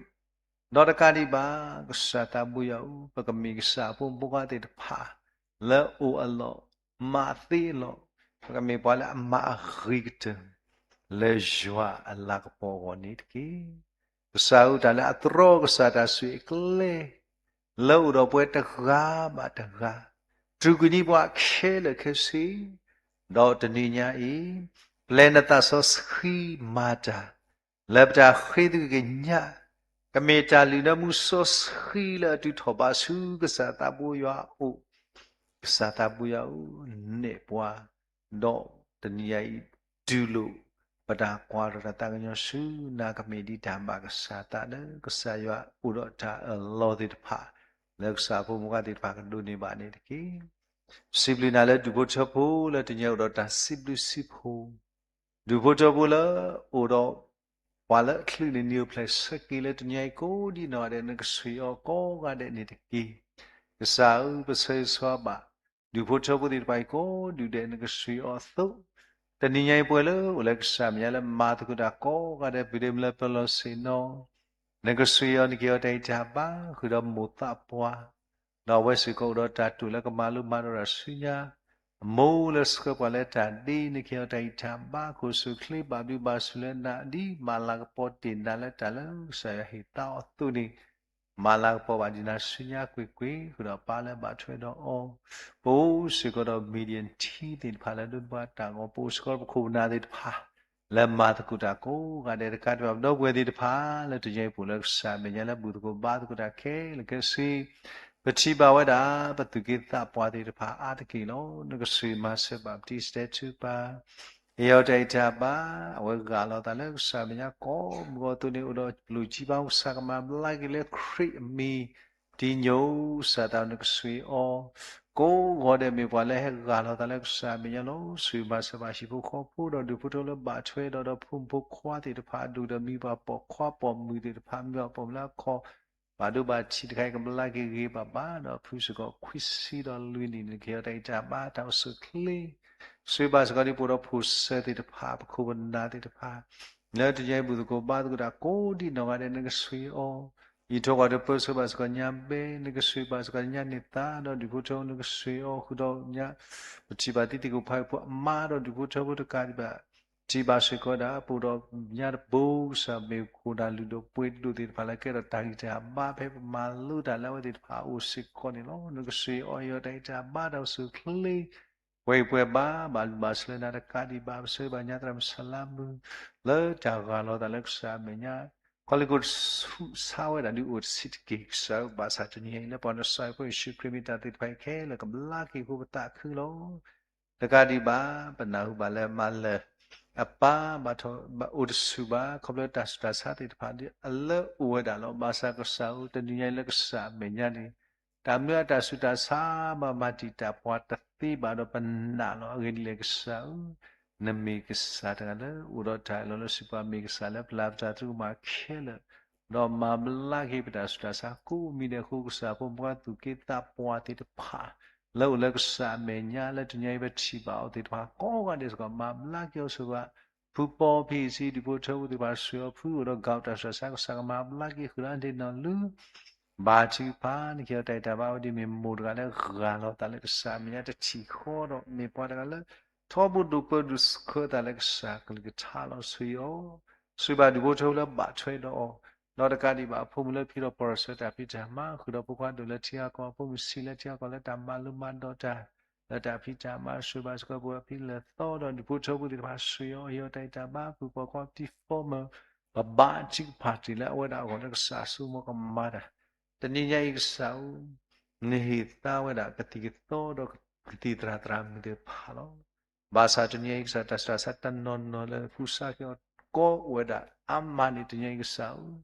ာ်, ဒီးတကးဒံးဘၣ် ကစၢ်သးဘိယွၤဧၢ, ပကမ့ၢ်ကစၢ်အဖိမုၣ်ဖိခွါသ့ၣ်တဖၣ် လၢအအိၣ်အလီၢ် မၤသ့အလီၢ်, ပကမ့ၢ်ပှၤလၢအမၤအဂ့ၤကတၢၢ် လၢယွၤအလၤကပီၤအဂီၢ်န့ၣ်တက့ၢ်. ကစၢ်ဧၢ, တၢ်လၢအတြီကစၢ်တၢ်ဆိၣ်ဂ့ၤအကျဲ လၢအိၣ်ဒီးပှၤတဂၤဘၣ်တဂၤ, တြူာ်ကွံာ်န့ၢ်ပှၤခဲလၢာ်ခဲဆ့, ဒီးတနံၤညါအံၤ ပျဲနသးစီဆှံမၤတၢ် လၢပတၢ်ဃ့သွံကညး, ကမ့ၢ်တၢ်လုၢ်နၢမူစီဆှံလၢအတုၤထီၣ်ဘးဆူကစၢ်သးဘိယွၤအအိၣ်, ကစၢ်သးဘိယွၤဧၢ, နဲၣ်ပှၤ, ဒီးတနံၤညါအံၤ တူၢ်လိာ် ပတၢ်ကွၢ်ထီၣ်တၢ်သးကညီၤဆူနၤ ကမ့ၢ်ဒ်တၢ်ဘၣ်ကစၢ်သးလၢကစၢ်ယွၤအိၣ်ဒီးတၢ်အၢၣ်လီၤသ့ၣ်တဖၣ် လၢကစၢ်ဖိမုၣ်ဖိခွါသ့ၣ်တဖၣ်ကဒိးန့ၢ်ဘၣ်န့ၣ်တက့ၢ်. စံးဘျုးနၤလၢဒူၣ်ဖိထၢဖိလၢတနံၤညါအိၣ်ဒီးတၢ်စံးဘျုးစံးဖှိၣ်, ဒူၣ်ဖိထၢဖိလၢအိၣ်ဒီးပှၤလၢအချုးန့ၣ် နံၤအိၣ်ဖျဲၣ်ဆၢက့ၤလၢတနံၤညါအံၤကိးဒံးနီၢ်ဂၤဒဲး နကဆှံအီၤကိးဂၤဒဲးန့ၣ်တက့ၢ်. ကစၢ်ဧၢ, ပဆၢဂ့ၤဆၢဝါဘၣ် ဒူၣ်ဖိထၢဖိသ့ၣ်တဖၣ်အံၤကိးဒူၣ်ဒဲး နကဆှံအီၤအသိး, တနံၤညါအံၤပှဲၤလၢအိၣ်လၢကစၢ်မဲာ်ညါလၢမၤသကိးတၢ်ကိးဂၤဒဲး ပုၢ်ဒ့မုၢ်လၢပၢၤလီၢ်ဆ့ၣ်နီၤ, နကဆှံအီၤ နကဟ့ၣ်အီၤတၢ်ဂံၢ်တၢ်ဘါ ဃုာ်ဒီးမိၢ်သးပှၢ်, ဒီးအဝဲစ့ၢ်ကီးအိၣ်ဒီးတၢ်တိာ်လၢကမၤလိမၤဒိးတၢ်ဆူညါ, အမိၢ်လၢဆှၢပှၤလၢတၢ်ဒ့ နကဟ့ၣ်အီၤတၢ်ဂံၢ်တၢ်ဘါ ခိၣ်ဆူၣ်ချ့ ဘၣ်ဘျုးဘၣ်ဆိၣ်လၢနၤ ဒ်မၤလၤကပီၤတ့ၢ်နၤလၢတၢ်လၢကစၢ်ယွၤဟ့ၣ်သါအီၤအသိးန့ၣ်, မၤလၤကပီၤဘၣ်ဒံးနၤဆူညါကွ့ၢ်ကွ့ၢ် ဃုာ်ဒီးပၢ်လၢဘၣ်ထွဲဒီးအီၤ, ပအိၣ်စ့ၢ်ကီးဒီး Midian team သ့ၣ်တဖၣ်လၢဒိးန့ၢ်ဘၣ်တၢ်ဂီၤ, ပအိၣ်စ့ၢ်ကီးဒီးပခိၣ်ပနၢ်သ့ၣ်တဖၣ် လၢမၤသကိးတၢ်ကိးဂၤဒဲး တကးဒံးဘၣ် ပဒီပုၢ်ဝဲၢ်သ့ၣ်တဖၣ် လၢတနံၤညါအံၤပအိၣ်လၢကစၢ်မဲာ်ညါလၢဘူၣ်သကိးဘါသကိးတၢ်ခဲလၢာ်ခဲဆ့, ပထံၣ်ဘၣ်ဝဲဒၣ် ပသူၣ်က့သးပှၢ်သ့ၣ်တဖၣ်အါတက့ၢ်လီၤ. နကဆှံမၤစၢၤဘၣ် ပတံၤစတဲထုပၢ် ဟ့ၣ်အီၤတၢ်ဂံၢ်တၢ်ဘါ, အဝဲဂၢ်လီၤသးလၢကစၢ်မဲာ်ညါကိးမုၢ်ဂီၤအသိးန့ၣ် အိၣ်ဒီးပျိၢ်ကံဘါ ကစၢ်ကမၤဘျါက့ၤလၢခရံာ်အမံၤ, တံညိ စၢ်သးနကဆှံအီၤ, ကိးဂီၤဒဲးမ့ၢ်ပှၤလၢဟဲဂၢ်လီၤသးလၢကစၢ်မဲာ်ညါလီၤ. ဆှံမၤစၢၤဘၣ်ဟံၣ်ဖိဃီဖိဒီးဒူၣ်ဖိထၢဖိလၢဘၣ်ထွဲဒီး ဒီးဖိမုၣ်ဖိခွါသ့ၣ်တဖၣ် ဒူၣ်ဒီးမံၤပှၤပိာ်ခွါပိာ်မုၣ်သ့ၣ်တဖၣ် မ့ၢ်အီၣ်ပိာ်မုၣ်လၢအခီၣ် ဘၣ်ဒိဘၣ်ထံးတခါအံၤ ကဘျါက့ၤဂ့ၤဘၣ်ဘၣ်ဒီး ဖုစ့ၢ်ကီးခွံဆံဒီးလွံၢ်နံၣ်န့ၣ် ကဟ့ၣ်အီၤတၢ်ဂံၢ်တၢ်ဘါ တၢ်အိၣ်ဆူၣ်အိၣ်ချ့, ဆှံဘၣ်စ့ၢ်ကီးဒ်ပအိၣ်ဒီး ဖိၣ်စၢၤသ့ၣ်တဖၣ် ပခိၣ်ပနၢ်သ့ၣ်တဖၣ် လၢတနံၤညါအံၤဘူၣ်သကိးဘါသကိးတၢ်ကိးဒံးနီၢ်ဂၤဒဲး နကဆှံအီၤ, အံးထွဲကွၢ်ထွဲပၢဆှၢဘၣ်စ့ၢ်ကီးညါဘဲ, နကဆှံဘၣ်စ့ၢ်ကီးညါန့ၢ်သါဒီး ဒူၣ်ဖိထၢဖိ နကဆှံအီၤဃုာ်ဒီးညါ, ပထံၣ်ဘၣ်သံသကိးဖးဖိအမါဒီး ဒူၣ်ဖိထၢဖိတကးဒံးဘၣ် ထံၣ်ဘၣ်စ့ၢ်ကီးဒၣ် ပအိၣ်ဒီးညါတဘိ ကစၢ်မ့ၢ်ခိၣ်နၢ်လုၢ်ဒိၣ်ပှ့ၤဒိၣ်သ့ၣ်တဖၣ်လၢကဲထီၣ်တၢ်ဂံၢ်တၢ်ဘါ ဖဲပမၤလိတၢ်လၢအဝဲသ့ၣ်တဖၣ်အအိၣ်စ့ၢ်ကီးန့ၣ်လီၤ. နကဆှံအီၤ ဟ့ၣ်အီၤတၢ်ဂံၢ်တၢ်ဘါ တၢ်အိၣ်ဆူၣ်အိၣ်ချ့ ပှဲၤပှဲၤဘၣ်, ဘၣ်လုၢ်ဘၣ်စၢၤလၢနၤတကးဒံးဘၣ်, ပဆၢဘၣ်ညါသရၣ်မုၣ်ဆၣ်လါမုၣ် လၢတၢ်ဂၢ်လီၤသးလၢကစၢ်အမဲာ်ညါ, ခီလ့ၢ်ခိၣ်ဆူးဆါဝဲဒၣ်ဒုးအိၣ်တဆံးတက့ၢ် ကစၢ်ဧၢ, ဘၣ်ဆၣ်တနံၤအံၤ လၢပှၤနစၢ်ဖိယ့ၣ်ၡူးခရံာ်မ့ၢ်တၢ်သ့ၣ်တဖၣ်အံၤခဲလၢာ် ကဘျါက့ၤအဃိပသးခုလီၤ. တကးဒံးဘၣ် ပနၢ်ဟူဘၣ်လၢမၤလၢာ်အပၢ် ဘၣ်အိၣ်တဆူၣ်ဘၣ် ခီဖျိတၢ်ဆူးတၢ်ဆါသ့ၣ်တဖၣ် အလၢအိၣ်ဝဲဒၣ်လီၤ. ဘၣ်ဆၣ်ကစၢ်ဧၢ, တနံၤညါအံၤလၢကစၢ်အမဲာ်ညါန့ၣ် တၢ်မနုၤအတၢ်ဆူးတၢ်ဆါဘၣ် မၤတံာ်တာ်ပှၤတသ့ဘၣ်ဒီးပနာ်လီၤ. အဂ့ၢ်ဒ်လဲၣ်ကစၢ်ဧၢ, နမ့ၢ်ကစၢ်တဂၤလၢအိၣ်ဒီးတၢ်အၢၣ်လီၤလၢ စံးပှၤမ့ၢ်ကစၢ်လၢပျၢ်ပတၢ်သရူးကမၣ်ခဲလၢာ်, ဒီးမၤဘျါက့ၤပတၢ်ဆူးတၢ်ဆါကိးမံၤဒဲးအဃိ ကစၢ်ဖိမုၣ်ဖိသူၣ်က့သးပှၢ်သ့ၣ်တဖၣ် လၢအိၣ်လၢကစၢ်အမဲာ်ညါ လၢတနံၤညါအံၤပထံၣ်ဘၣ်အီၤသ့ၣ်တဖၣ်ကိးဂၤဒဲးစ့ၢ်ကီး မၤဘျါက့ၤအီၤစ့ၢ်ကီး, ဖုပီဖံးစံး ဒူၣ်ဖိထၢဖိသ့ၣ်တဖၣ် ဆှံအီၤဖုအိၣ်ဒီးဂၤတၢ်ဆူးတၢ်ဆါ ကစၢ်ကမၤဘျါက့ၤဃုာ်လၢအဒ့နီၢ်လုၢ် ဘါထုကဖၣ် နကဟ့ၣ်အီၤတၢ်ဂံၢ်တၢ်ဘါ အဝဲဒ်မ့ၢ်မိၢ်တဂၤလၢဂၢ်လီၤသးလၢကစၢ်အမဲာ်ညါတထံၣ်ဃီဒီး မ့ၢ်ပှၤတဂၤလၢ ထီဘိဒိၣ်ပၢဒိၣ်ဆှၢသးလၢကစၢ်ကလုၢ်ကထါလီၤ. ဆှံအီၤ, ဆှံဘၣ်ဒူၣ်ဖိထၢဖိလၢဘၣ်ထွဲဒီးအီၤ, ဒီးတကးဒံးဘၣ်အဖိမုၣ်လၢဖံးဒီးပီၢ်ဆၢတၢ်ဖံးတၢ်မၤ ဃုာ်ဒီးဖိခွါဒိၣ်လၢထံဂၤကီၢ် ဖိမုၣ်ဆံးလၢထံဂၤကီၢ် လၢတၢ်မၤလိမၤဒိးတၢ် လၢတၢ်ဖံးတၢ်မၤ ဆှံဘၣ်စ့ၢ်ကီးပှၤဖံးလၢာ်သီဒီး ဒူၣ်ဖိထၢဖိသ့ၣ်တဖၣ် ဆှံအီၤ ဟ့ၣ်အီၤတၢ်ဂံၢ်တၢ်ဘါ ဖုပီခွါ performer ပဘါထုကဖၣ်တ့ၢ်လၢအဝဲဒၣ်အဂီၢ်လၢကစၢ်ဆိကမိၣ်ကမၤတၢ်, တနံၤညါအံၤကစၢ်ဧၢ, နဟ့ၣ်သါဝဲဒၣ်ကသံၣ်ကသီဒီးကသံၣ်သရၣ်သရၣ်မုၣ်သ့ၣ်တဖၣ်လီၤ. ဘၣ်ဆၣ်တနံၤညါအံၤကစၢ်တၢ်ဆူးတၢ်ဆါတနီၤနီၤလၢဃုာ်စါက့ၤအီၤကိးဝဲဒၣ်အါမးန့ၣ် တနံၤညါအံၤကစၢ်ဧၢ,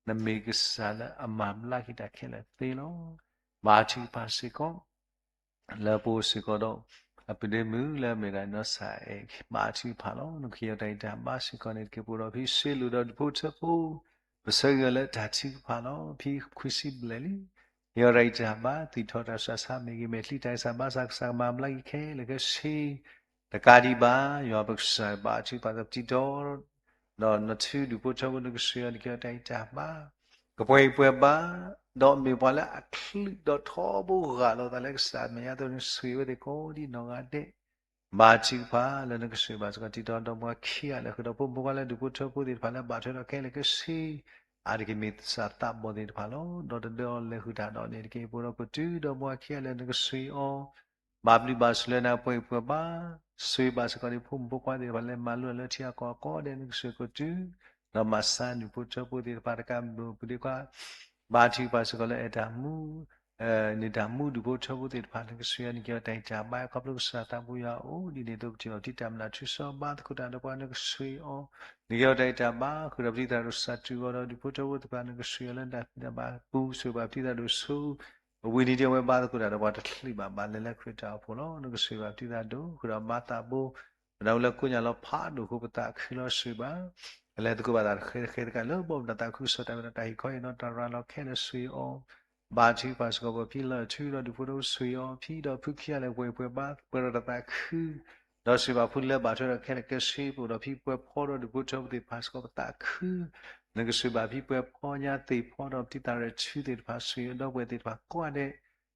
နမ့ၢ်ကစၢ်လၢအမၤဘျါက့ၤတၢ်ခဲလၢာ်သ့လီၤ. ဘါထုကဖၣ်စ့ၢ်ကီး လၢပအိၣ်စ့ၢ်ကီးဒီး အပဒ့မုၣ်လၢအမ့ၢ်ဒၣ်နီၢ်စၤအဲၣ် ဘါထုကဖၣ်လီၤ. နကဟ့ၣ်အီၤတၢ်ဂံၢ်တၢ်ဘါစ့ၢ်ကီးန့ၣ်တက့ၢ်. ပအိၣ်ဒီးဖံစ့လိာ်ဒီးဒူၣ်ဖိထၢဖိ ပဆၢဂ့ၤအီၤလၢတၢ်ထုကဖၣ်လီၤ. ဖံခွံဆံဘျဲၣ်လံ. ဟ့ၣ်အီၤတၢ်ဂံၢ်တၢ်ဘါ သူၣ်ထီၣ်တၢ်ဆူးတၢ်ဆါမ့ၢ်ဂ့ၤ မဲာ်ချံတၢ်ဂံၢ်တၢ်ဘါ ဘၣ်ဆၣ်ကစၢ်ကမၤဘျါက့ၤခဲလၢာ်ခဲဆ့ တကးဒံးဘၣ် ယွၤပကစၢ်ဘါထုကဖၣ် ပတံၤတီ ဒီးနထုဒူၣ်ဖိထၢဖိ နကဆှံအီၤ နကဟ့ၣ်အီၤတၢ်ဂံၢ်တၢ်ဘါ, ကပှဲၤဂံၢ်ပှဲၤဘါ, ဒီးမ့ၢ်ပှၤလၢအချုးဒီးထီဘိဂၢ်လိာ်သးလၢကစၢ်အမဲာ်ညါအသိး နဆှံဝဲသ့ၣ်ကိးဒံနီၢ်ဂၤဒဲး, ဘါထုကဖၣ်လၢနကဆှံဘၣ်စ့ၢ်ကီး တံၤတီဒီမါဝၤခံဂၤလၢာ် ဃုာ်ဒီးဖိမုၣ်ဖိခွါလၢဒူၣ်ဖိထၢဖိသ့ၣ်တဖၣ်လၢဘၣ်ထွဲဒီးခဲလၢာ်ခဲဆ့ အါတက့ၢ်မ့ၢ်သးသးဘီၣ်သ့ၣ်တဖၣ်လီၤ. ဒီးတဒၢအီၤလဲၤဃုာ်တၢ်ဒီးန့ၣ်တက့ၢ်. ပအိၣ်ဒီးကတုၤဒီးမါဝၤခံဂၤလၢာ် နကဆှံအီၤ ဘၣ်ဘျုးဘၣ်ဆိၣ်လၢနပှဲၤပှဲၤဘါ, ဆှံဘၣ်စ့ၢ်ကီးန့ၣ် ဖိမုၣ်ဖိခွါသ့ၣ်တဖၣ်လၢမၤလိလၢထံအကီၢ်အကီၢ်ဒဲး နကဆှံကတုၤ, ဒီးမၤဆါဒူၣ်ဖိထၢဖိသ့ၣ်တဖၣ်တကးဘၣ် ပဒ့ခွါ ဘါထုကဖၣ်စ့ၢ်ကီးလၢအဲၣ်တၢ်မူ န့ၢ်တၢ်မူဒူၣ်ဖိထၢဖိသ့ၣ်တဖၣ် နကဆှံအီၤ နကဟ့ၣ်အီၤတၢ်ဂံၢ်တၢ်ဘါ ခီဖျိကစၢ်သးဘိယွၤအအိၣ်ဒ်န့ၣ်အသိး ပထံၣ်ဘၣ်ပတံၤတၢ်မုၢ်လၢ်ထူစီဘါသကိးတၢ်ဒီးပှၤ နကဆှံအီၤ, နကဟ့ၣ်အီၤတၢ်ဂံၢ်တၢ်ဘါ ဃုာ်ဒီးပတံၤသရၣ်ဒိၣ်စးတူးဂီၤဒီးဒူၣ်ဖိထၢဖိသ့ၣ်တဖၣ် နကဆှံအီၤလၢတၢ်သံတၢ်ဘၣ်ပူၤ ဆှံဘၣ်ပတံၤသရၣ်ဒိၣ်ဆူ အဝံၤန့ၣ်ဒ်အဝဲဘါသကိးတၢ်ဒီးပှၤတချုးဘၣ် ဘၣ်လဲၤလၢခရံာ်တၢ်အိၣ်ဖှိၣ်လီၤ. နကဆှံဘၣ်ပတံၤသရၣ်ဒိၣ် ဃုာ်ဒီးမၤသးဘိ ပနၢ်ဟူလၢကိးညါလီၤဖးဒိၣ်အဃိ ပသးခုလီၤဆှံဘၣ်, လဲၤသကိးဘၣ်သးတဃဲတဃဲတကးလၢဘီမုၢ်တၢ်သးခုကစီၣ်တၢ်မ့ၢ်ဒီးတၢ်ဟ့ၣ်ခီဟ့ၣ်နီၤတၢ်ရၤလီၤခဲလၢာ်ဆှံအီၤ, ဘါထုကဖၣ်စ့ၢ်ကီးပဖံလီၤထုဒီးဒူၣ်ဖိထၢဖိဆှံအီၤ ဖံဒီးဖုခံဂၤလၢာ်ပှဲၤပှဲၤဘါ ပှဲၤဒီးတၢ်သးခု ဒီးဆှံဘၣ်ဖိလၢဘၣ်ထွဲဒီးခဲလၢာ်ခဲဆ့ ပအိၣ်ဒီးဖံပှဲၤဖီဒီးဒူၣ်ဖိထၢဖိသ့ၣ်တဖၣ်စ့ၢ်ကီး ပသးခု နကဆှံဘၣ်ဖံပှဲၤဖီညါသ့ၣ်ဖီဒီးပတံၤသရၣ်ဒိၣ်ဆူသ့ၣ်တဖၣ်ဆှံအဒီပုၢ်ဝဲၢ်သ့ၣ်တဖၣ်ကိးဂၤဒဲး,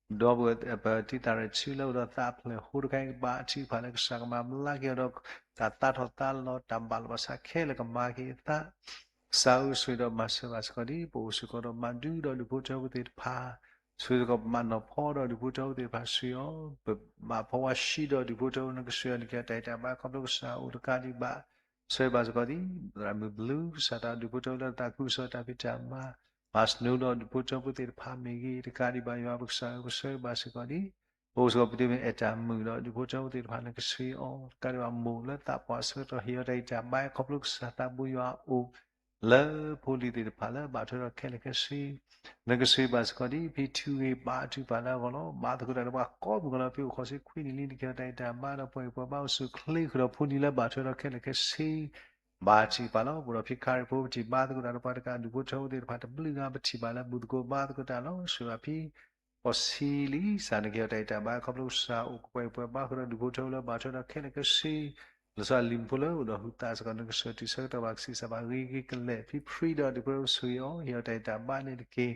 ဒီပုၢ်ဝဲၢ်ပတံၤသရၣ်ဒိၣ်ဆူလၢအိၣ်ဒီးသးဖျၢၣ်ဟိတခါအံၤ ကဘါထုကဖၣ်လၢကစၢ်ကမၤဘျါက့ၤအီၤဒီး တၢ်သးထီၣ်သးလီၤ တၢ်ဘၣ်လိာ်ဘၣ်စးခဲလၢာ်ကမၤက့ၤအသး ကစၢ်ဧၢ ဆှံဒီးမၤစၢၤဘၣ်စ့ၢ်ကီးဒ် ပအိၣ်စ့ၢ်ကီးဒီးမၤဒုဒီးဒူၣ်ဖိထၢဖိသ့ၣ်တဖၣ် ဆှံစ့ၢ်ကီးပမၤနီၢ်ဖီဒီးဒူၣ်ဖိထၢဖိသ့ၣ်တဖၣ်ဆှံအီၤ, ပဘၣ်ဖီဝါဆှံဒီးဒူၣ်ဖိထၢဖိ နကဆှံအီၤ နကဟ့ၣ်အီၤတၢ်ဂံၢ်တၢ်ဘါခီဖျိကစၢ်အိၣ်တကးဒံးဘၣ်, ဆှံဘၣ်စ့ၢ်ကီးဒ် သရၣ်မုၣ်ဘျုး ကစၢ်သးဒူၣ်ဖိထၢဖိလၢသးခုကစီၣ်တၢ်ဖံးတၢ်မၤ, မၤစနိဒီးဒူၣ်ဖိထၢဖိသ့ၣ်တဖၣ်မ့ၢ်ဂ့ၤ တကးဒံးဘၣ် ယွၤပကစၢ်ဧၢ ပဆှံဘၣ်စ့ၢ်ကီးဒ် ပအိၣ်စ့ၢ်ကီးပတုၤမ့ၢ်အဲၣ်တၢ်မုာ်ဒီးဒူၣ်ဖိထၢဖိသ့ၣ်တဖၣ် နကဆှံအီၤ တကးဒံးဘၣ် မိၢ်လၢသးပှၢ်ဆၢကတီၢ် ဟ့ၣ်အီၤတၢ်ဂံၢ်တၢ်ဘါခီဖျိကစၢ်သးဘိယွၤအအိၣ် လၢဖိလံၤသ့ၣ်တဖၣ်လၢဘၣ်ထွဲဒီးခဲလၢာ်ခဲဆ့ နကဆှံဘၣ်စ့ၢ်ကီးဒ် ဖံထူဂ့ၤ ဘါထုကဖၣ်လၢအဂီၢ်လီၤ. ဘါသကိးတၢ်ဒီးပှၤကိးမုၢ်ဂီၤလီၤ ဖံအိၣ်ဃိးဆံခွံနံၣ်လံ နကဟ့ၣ်အီၤတၢ်ဂံၢ်တၢ်ဘါဒီးပှဲၤပှဲၤဘါအိၣ်ဆူၣ်အိၣ်ချ့ဃုာ်ဒီးဖိလံၤလၢဘၣ်ထွဲဒီးခဲလၢာ်ခဲဆ့ ဘါထုကဖၣ်လီၤ. ပအိၣ်ဒီးဖံခါရံၣ်ဖိ ပထံၣ်ဘါသကိးတၢ်ဒီးပှၤတကးဒူၣ်ဖိထၢဖိသ့ၣ်တဖၣ်တဘျုးဂၤ ပထံၣ်ဘၣ်လၢဘူၣ်သကိးဘါသကိးတၢ်လီၤ. ဆှံဘၣ်ဖံ ဃိးဆံလံ စး နကဟ့ၣ်အီၤတၢ်ဂံၢ်တၢ်ဘါ ခီဖျိကစၢ်အိၣ်ကပှဲၤပှဲၤဘါဃုာ်ဒီးဒူၣ်ဖိထၢဖိလၢဘၣ်ထွဲဒီးခဲလၢာ်ခဲဆ့ လီၤဆီလံၤဖိလၢအိၣ်ဒီးဟုးသးစ့ၢ်ကီး နကဆှၢတုၤဆၢကတီၢ်ဘၣ်ကဆံးစၢ်ဘၣ်ဂ့ၤဂ့ၤကလဲာ် ဖံဖရံဒီးဒူၣ်ဖိထၢဖိဆှံအီၤ ဟ့ၣ်အီၤတၢ်ဂံၢ်တၢ်ဘါန့ၣ်တက့ၢ်.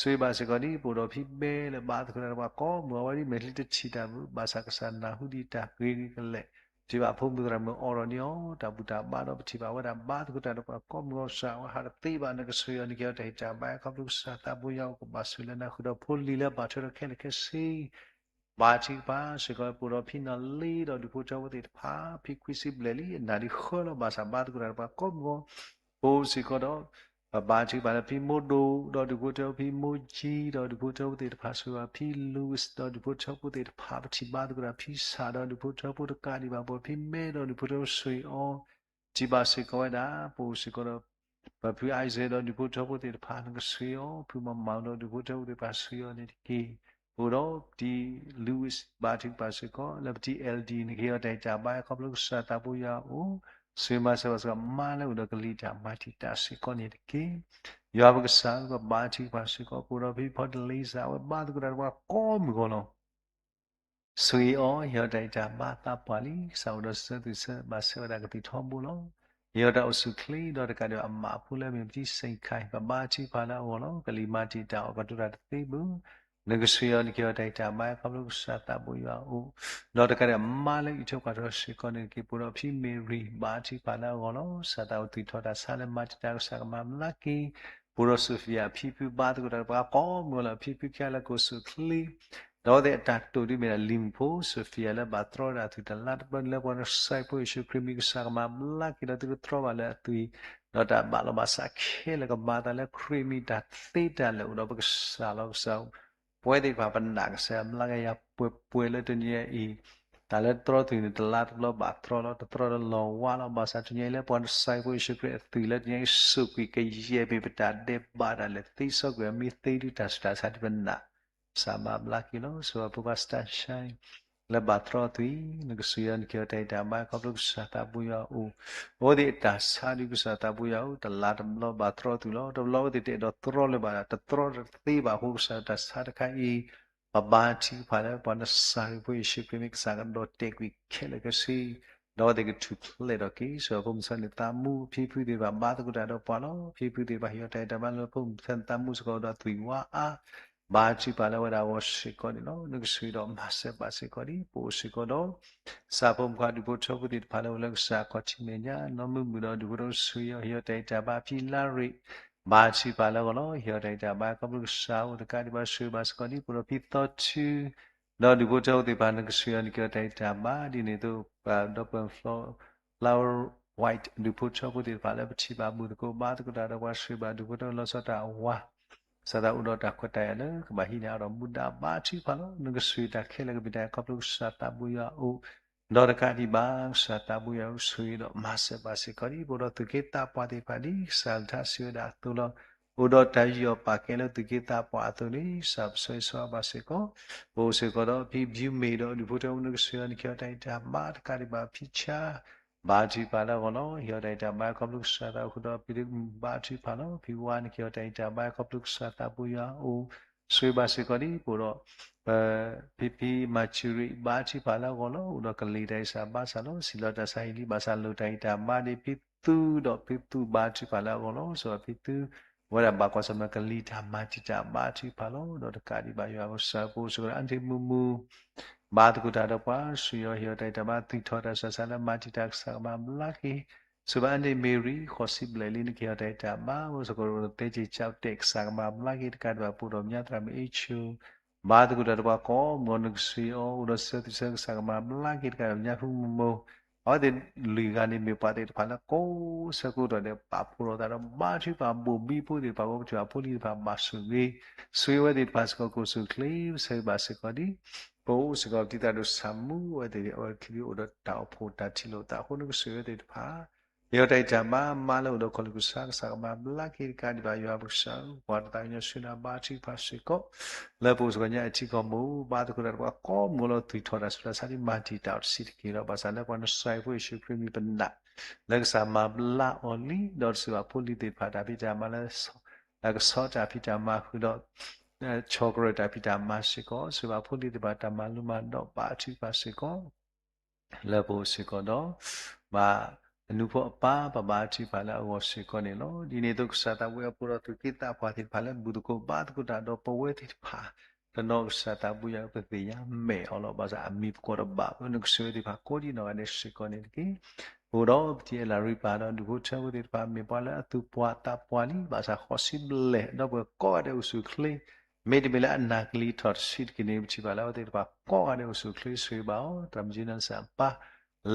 ဆှံဘၣ်စ့ၢ်ကီးဒ် ပအိၣ်ဒီးဖံဘဲလၢဘါသကိးတၢ်ဒီးပှၤကိးမုၢ်ဂီၤဝဲဒ် မဲာ်ချံတထံၣ်တၢ်မုာ် ဘၣ်ဆၣ်ကစၢ်နၢ်ဟူဒံးတၢ်ဂ့ၤဂ့ၤကလဲာ် ပထံၣ်ဘၣ်ဖိမုၣ်သရၣ်မုၣ်အိးထီၣ်န့ၢ်အီၤ တၢ်ဘူၣ်တၢ်ဘါဒီး ပထံၣ်ဘၣ်ဝဲဒၣ်ဘါသကိးတၢ်ဒီးပှၤကိးမုၢ်ဂီၤ ကစၢ်ဝဲဟးတသ့ဘၣ် နကဆှံအီၤ နကဟ့ၣ်အီၤတၢ်ဂံၢ်တၢ်ဘါ ခီဖျိကစၢ်သးဘိယွၤအအိၣ်ကဘၣ်ဆိၣ်လၢနၤဃုာ်ဒီးဖိလံၤလၢဘၣ်ထွဲဒီးခဲလၢာ်ခဲဆ့ ဘါထုကဖၣ်စ့ၢ်ကီး ပအိၣ်ဒီးဖံနီၢ်လ့ဒီးဒူၣ်ဖိထၢဖိသ့ၣ်တဖၣ် ဖံခွံဆံဘျဲၣ်လံ အနၢ်ဒံးဃၢလီၤ ဘၣ်ဆၣ်ဘါသကိးတၢ်ဒီးပှၤကိးမုၢ်ဂီၤ ပအိၣ်စ့ၢ်ကီးဒီး ပဘါထုကဖၣ်လၢဖံမိၢ်ဒိၣ်ဒီးဒူၣ်ဖိထၢဖိ ဖံမိၢ်ကၠံဒီးဒူၣ်ဖိထၢဖိသ့ၣ်တဖၣ် ဆှံဘၣ်ဖံ Louis ဒီးဒူၣ်ဖိထၢဖိသ့ၣ်တဖၣ် ပထံၣ်ဘါသကိးတၢ်ဖံဆၣ်ဒီးဒူၣ်ဖိထၢဖိတကးဒံးဘၣ် ပအိၣ်ဖံမဲဒီးဒူၣ်ဖိထၢဖိဆှံအီၤ ထံၣ်ဘၣ်စ့ၢ်ကီးဝဲဒၣ် ပအိၣ်စ့ၢ်ကီးဒီး ပဖု Isaac ဒီးဒူၣ်ဖိထၢဖိသ့ၣ်တဖၣ် နကဆှံအီၤ ဖုမၤမၤဒီးဒူၣ်ဖိထၢဖိသ့ၣ်တဖၣ်ဆှံအီၤန့ၣ်တက့ၢ်. ပအိၣ်ဒီးပတံၤ Louis ဘါထုကဖၣ်စ့ၢ်ကီး လၢပတံၤ L D နကဟ့ၣ်အီၤတၢ်ဂံၢ်တၢ်ဘါ ခီဖျိကစၢ်သးဘိယွၤအအိၣ် ဆှံမၤစၢၤဘၣ်စ့ၢ်ကီး မါလၢအိၣ်ဒီးကလံၤတၢ်မၤတံာ်တာ်စ့ၢ်ကီးန့ၣ်တက့ၢ်. ယွၤပကစၢ်ဧၢ ပဘါထုကဖၣ်စ့ၢ်ကီး ပအိၣ်ဒီးဖံဖီတလ့စၢ် အဝဲဘါသကိးတၢ်ဒီးပှၤကိးမုၢ်ဂီၤလီၤ. ဆှံအီၤ ဟ့ၣ်အီၤတၢ်ဂံၢ်တၢ်ဘါသးပှၢ်လံ ကစၢ်အိၣ်ဒီးစၢၤသွံၣ်ဆၢ ဘၣ်ဆၢဝဲဒၣ်ကသံၣ်ထီဘိလီၤ. ဟ့ၣ်အီၤတၢ်အိၣ်ဆူၣ်ချ့ ဒီးတကးဒံးအမးဖိလၢအမ့ၢ်ပတံၤစ့ၢ်ခါ ပဘါထုကဖၣ်လၢအဂီၢ်လီၤ. ကလံၤမၤတံာ်တာ်အီၤ ကတိၤတၢ်တသ့ဘၣ် နကဆှံအီၤ နကဟ့ၣ်အီၤတၢ်ဂံၢ်တၢ်ဘါ ခီဖျိကစၢ်သးဘိယွၤအအိၣ် ဒီးတကးဒံးအမါလၢအံးထွဲကွၢ်ထွဲစ့ၢ်ကီးန့ၣ်တက့ၢ်. ပအိၣ်ဒီးဖံမ့ၤရံၤ ဘါထုကဖၣ်လၢအဂီၢ်လီၤ. ကစၢ်သးအိၣ်သွံၣ်ထီၣ်တၢ်ဆါလၢမၤတံာ်တာ် ကစၢ်ကမၤဘျါက့ၤ ပအိၣ်ဒီး Sophia ဖံဖု ဘါသကိးတၢ်ဒီးပှၤကိးမုၢ်ဂီၤလီၤ. ဖံဖုခံဂၤလၢကအိၣ်ဆူၣ်ချ့ ဒီးအဝဲသ့ၣ်အတၢ်တိာ်ဒ်မ့ၢ်ဒၣ်လံၤမုၣ်ဖိ Sophia လၢဘၣ်တြီဒၣ်အသွံၣ်တလါတဘျီန့ၣ်လၢပှၤနစၤရ့းဖိယ့ၣ်ၡူးခရံာ်မံၤ ကစၢ်ကမၤဘျါက့ၤဒီးသုတတြီဘၣ်လၢအသွံၣ်, ဒီးတၢ်ဘၣ်လီၤဘၣ်စးခဲလၢာ်ကဘၣ်သးလၢခရံာ်မံၤတၢ်သ့တၢ်လၢာ်အိၣ်ဒီးပကစၢ်လီၤ. ကစၢ် ပဝဲသ့ၣ်တဖၣ်ပနာ်ကစၢ်ယွၤဘျါက့ၤယၤပှဲၤပှဲၤလၢတနံၤအံၤ, တၢ်လၢတြီသွံၣ်န့ၣ် တလါတဘျီဘၣ်တြီလီၤ, တတြီလၢလီၤဝါလီၤ. ဘၣ်ဆၣ်တနံၤအံၤလၢပှၤနစၤရ့းဖိယ့ၣ်ၡူးခရံာ်အသွံၣ်လၢတနံၤအံၤ စူးကွံာ်ကယဲၢ်မ့ၢ်ပတၢ်ဒဲးဘးတၢ်လဲၤသ့စီကွံာ်အမ့ၢ်သ့ဒုတၢ်ဆူးတၢ်ဆါဒ်ပနာ် ကစၢ်မၤဘျါက့ၤလီၤ. စီၤပၤဖိခွါ Sunshine လၢဘၣ်တြီသွံၣ် နကစၢ်ယွၤနက့ၤအီၤတၢ်အံၤတၢ်ဘါခီဖျိကစၢ်သးဘိယွၤအိၣ်, အဝဲသ့ၣ်အတၢ်ဆါဒ်ကစၢ်သးဘိယွၤအိၣ် တလါတဘျီဘၣ်တြီသွံၣ်လီၤ. တဘျီအဝဲသ့ၣ်တအဲၣ်ဒိးတြီလၢၤဘၣ် တတြီတသ့ဘၣ်အဃိ ကစၢ်တၢ်ဆါတခါအံၤ ပဘါထုကဖၣ်လၢပှၤနစၤရ့းဖိယ့ၣ်ၡူးခရံာ်မံၤ ကစၢ်ကဒီၣ်တဲာ်ကွံာ်ခဲလၢာ်ခဲဆ့ ဒီးအဝဲသ့ၣ်ကထူၣ်ဖျဲးထီၣ်က့ၤ. စီၤပၤဖိမုၣ်ဆၢန့ၣ်သးမူ ဖံဖုသ့ၣ်တဖၣ်ဘါသကိးတၢ်ဒီးပှၤလီၤ. ဖံဖုသ့ၣ်တဖၣ်ဟ့ၣ်အီၤတၢ်အံၤတၢ်ဘါလၢဖိမုၣ်ဆၢန့ၣ်သးမူစ့ၢ်ကီးဒီးသွံၣ်ဝါအါ ဘါထုကဖၣ်လၢဝဲဒၣ်အဂီၢ်စ့ၢ်ကီးန့ၣ်လီၤ. နကစၢ်ဒီးမၤစၢၤဘၣ်စ့ၢ်ကီးဒ်ပအိၣ်စ့ၢ်ကီးဒီး ကစၢ်ဖိမုၣ်ခွါဒူၣ်ဖိထၢဖိသ့ၣ်တဖၣ်လၢအိၣ်လၢကစၢ်ခီၣ်ထံးမဲာ်ညါ နီၢ်မုာ်မုာ်ဒီးဒူၣ်ဖိထၢဖိကစၢ်ယွၤဟ့ၣ်အီၤတၢ်အံၤတၢ်ဘါ ဖံလါရ့ၣ် ဘါထုကဖၣ်လၢအဂီၢ်လီၤ. ဟ့ၣ်အီၤတၢ်အံၤတၢ်ဘါခီဖျိကစၢ်အိၣ်တကးဒံးဘၣ် ဆှၢဘၣ်စ့ၢ်ကီးဒ်ပအိၣ်ဒီးဖံသီထူ ဒီးဒူၣ်ဖိထၢဖိသ့ၣ်တဖၣ် နကစၢ်ယွၤနက့ၤအီၤတၢ်အံၤတၢ်ဘါ ဒ်န့ၣ်အသိး ဒီပုၢ်ဝဲၢ် Flower White ဒူၣ်ဖိထၢဖိသ့ၣ်တဖၣ်လၢပထံၣ်ဘၣ်ဘူၣ်သကိးဘါသကိးတၢ်ဒီးပှၤ ဆှၢဘၣ်ဒူၣ်ဖိထၢဖိလီၤဆီတၢ်ဝါ စးထီၣ်အိၣ်ဒီးတၢ်ခွဲးတၢ်ယာ်လၢကဘၣ်ဟံးန့ၢ်အါထီၣ်မူဒါ ဘါထုကဖၣ်လီၤ. နကစၢ်တၢ်ခဲလၢာ်ကမ့ၢ်တၢ်ခီဖျိကစၢ်သးဘိယွၤအအိၣ် ဒီးတကးဒံးဘၣ် ကစၢ်သးဘိယွၤကဆိၣ်ဂ့ၤဒီးမၤစၢၤဘၣ်စ့ၢ်ကီးဒ်ပအိၣ်ဒီးသူၣ်က့သးပှၢ်သ့ၣ်တဖၣ် ဒ်ကစၢ်ကလုၢ်ကထါစံးဝဲဒၣ်အသိးလီၤ. အိၣ်ဒီးတၢ်ယူးယီၣ်ပာ်ကဲလၢသူၣ်က့သးပှၢ်အသိးန့ၣ် ကစၢ်ပဆၢဂ့ၤဆၢဝါဘၣ်စ့ၢ်ကီး ပအိၣ်စ့ၢ်ကီးဒီးဖံဘျုးမ့ၢ်ဒီးဒူၣ်ဖိထၢဖိ နကစၢ်ယွၤနက့ၤအီၤတၢ်အံၤတၢ်ဘါ တကးဒံးဘၣ်ဖံဆါ ဘါထုကဖၣ်လၢအဂီၢ်လီၤ. ဟ့ၣ်အီၤတၢ်အံၤတၢ်ဘါခီဖျိကစၢ်သးအိၣ်ဃုာ်ဒီးဖံဘါထုကဖၣ်လီၤ. ဖံဝါနက့ၤအီၤတၢ်အံၤတၢ်ဘါခီဖျိကစၢ်သးဘိယွၤအအိၣ် ဆှၢဘၣ်စ့ၢ်ကီးဒ်ပအိၣ်ဒီး ဖံဖံမၤစူၤရံၣ် ဘါထုကဖၣ်လၢအဂီၢ်လီၤ. အိၣ်ဒီးကလံၤတၢ်အံၤစၢ်ဘါစၢ်လီၤ. စံးလီၤတၢ်ဆါဟံၣ်လံ ဘၣ်ဆၣ်လိၣ်တၢ်အံၤတၢ်ဘါဒ်ဖံသူဒီးဖံသူဘါထုကဖၣ်လၢအဂီၢ်လီၤ. စီၤဖံသူ ဝဲဒၣ်ဘၣ်ကွၢ်ဆၢၣ်မဲာ်ကလံၤတၢ်မၤတံာ်တာ်ဘါထုကဖၣ်လီၤ. ဒီးတကးဒံးဘၣ်ယွၤကစၢ်ဖိစ့ၢ်ကီးဒီး အါန့ၢ်မုာ်မုာ် ဘါသကိးတၢ်ဒီးပှၤ ဆူယီၤဟ့ၣ်အီၤတၢ်အံၤတၢ်ဘါ သွံၣ်ထီၣ်တၢ်ဆူးတၢ်ဆါလၢမၤတံာ်တာ် ကစၢ်ကမၤဘျါက့ၤ စီၤပၤအါန့ၢ်မ့ၢ်ရံ ဃိးဆံဘျဲၣ်လံ နကဟ့ၣ်အီၤတၢ်အံၤတၢ်ဘါ အိၣ်စ့ၢ်ကီးဒီးသဲက့ၤကၠီတဲာ် ကစၢ်ကမၤဘျါက့ၤ တကးဒံးဘၣ်ပအိၣ်ဒီး မညါသရၣ်မုၣ်အ့ၣ်ဆိ ဘါသကိးတၢ်ဒီးပှၤကိးမုၢ်ဂီၤ နကစၢ်အံၤအီၤ အိၣ်ဒီးဆၢသုးဆၢ ကစၢ်ကမၤဘျါက့ၤ တကးဒံးဘၣ်ညါဖုမုၢ်မိၢ် အဝဲသ့ၣ်လွံၢ်ဂၤန့ၣ် မ့ၢ်ပှၤသ့ၣ်တဖၣ်လၢကိးဆၢကိးကတီၢ်ဒဲး ပာ်ဖှိၣ်ထီၣ်သးဒီး ဘါထုကဖၣ်ဘိၣ်ဘံဖိသ့ၣ်တဖၣ် ပဝဲပထံၣ်ဘၣ်ဖိလံၤတဖၣ် ဘၣ်ဆိၣ်ဂ့ၤ ဆိၣ်ဂ့ၤဝဲသ့ၣ်တဖၣ်စ့ၢ်ကီး ကိးဆူၣ်ချ့ ပဆၢဂ့ၤဘၣ်စ့ၢ်ကီးဒ် ပအိၣ်စ့ၢ်ကီးပတံၤသးဒိၣ်ဆၣ်မူ အဝဲသ့ၣ်အဝဲချံအိၣ်ဒီးတၢ်အိၣ်ဖှိၣ် တၢ်ထံၣ်လိာ်သးအဃိ နကစၢ်အံၤဝဲသ့ၣ်တဖၣ် ဟ့ၣ်အီၤတၢ်အံၤတၢ်ဘါ မါလၢအိၣ်ဒီးခီၣ်လ့ၢ်ကစၢ် ကစၢ်ကမၤဘျါက့ၤ တကးဒံးဘၣ်ယွၤပကစၢ် ပှၤတသးကညီၤဆူနၤ ဘါထုကဖၣ်စ့ၢ်ကီး လၢပအိၣ်စ့ၢ်ကီးညါအထံကီၢ်မူ ဘါသကိးတၢ်ဒီးပှၤကိးမုၢ်ဂီၤလီၤ သွံၣ်ထီၣ်တၢ်ဆူးတၢ်ဆါဒ်မၤတံာ်တာ်အီၤတဆံးတက့ၢ်လီၤ. ဘၣ်ဆၣ်လၢပှၤနစၤရ့းဖိယ့ၣ်ၡူးခရံာ်မံၤပနာ် လၢကစၢ်မၤဘျါအီၤလံ ဒီးတစၢးဘၣ်ဖိလံၤသ့ၣ်တဖၣ်တၢ်ဖံးတၢ်မၤလၢ ကဆီတၢ်ဖံးတၢ်မၤဃုာ်ဒီး ဆီၣ်ကရၢၢ်တၢ်ဖံးတၢ်မၤစ့ၢ်ကီး စၢးဘၣ်ဖိလံၤသ့ၣ်တဖၣ်တၢ်မၤလိမၤဒိး ဘါထုကဖၣ်စ့ၢ်ကီး လၢပအိၣ်စ့ၢ်ကီးဒီး ဘၣ်အနူဖိအပၢ် ပဘါထုကဖၣ်လၢအဂီၢ်စ့ၢ်ကီးန့ၣ်လီၤ. ဒ်န့ၣ်အသိး ကစၢ်သးဘိယွၤပအိၣ်ဒီးသူၣ်က့သးပှၢ်သ့ၣ်တဖၣ်လၢဘူၣ်သကိးဘါသကိးတၢ်ဒီးပဝဲသ့ၣ်တဖၣ် တနီၤကစၢ်သးဘိယွၤပသ့ၣ်ညါမဲာ်အီၤလီၤ. ဘၣ်ဆၣ်အမံၤပကီၢ်တဘၣ် ပနကစၢ်ဝဲသ့ၣ်တဖၣ်ကိးဒံးနီၢ်ဂၤဒဲးစ့ၢ်ကီးန့ၣ်တက့ၢ်. ပအိၣ်ဒီးပတံၤအဲၣ်လၤရံပၢ်ဒီးဒူၣ်ဖိထၢဖိသ့ၣ်တဖၣ် မ့ၢ်ပှၤလၢအသူၣ်ပှၢ်သးပှၢ်လံ ဘၣ်ဆၣ်ဃိးဆံဘျဲၣ် ဒီပုၢ်ဝဲၢ်ကိးဂၤဒဲးအိၣ်ဆူၣ်အိၣ်ချ့ မ့တမ့ၢ်လၢအနၢ်ကလံၤထီၣ်တဆံးတက့ၢ်န့ၣ် ပထံၣ်ဘၣ်လၢအဝဲသ့ၣ်တဖၣ်ကိးဂၤဒဲးအိၣ်ဆူၣ်အိၣ်ချ့ ဆိၣ်ဂ့ၤဘၣ်အီၤ သရၣ်မုၣ်ကၠံနၢစၢ်အပၢ်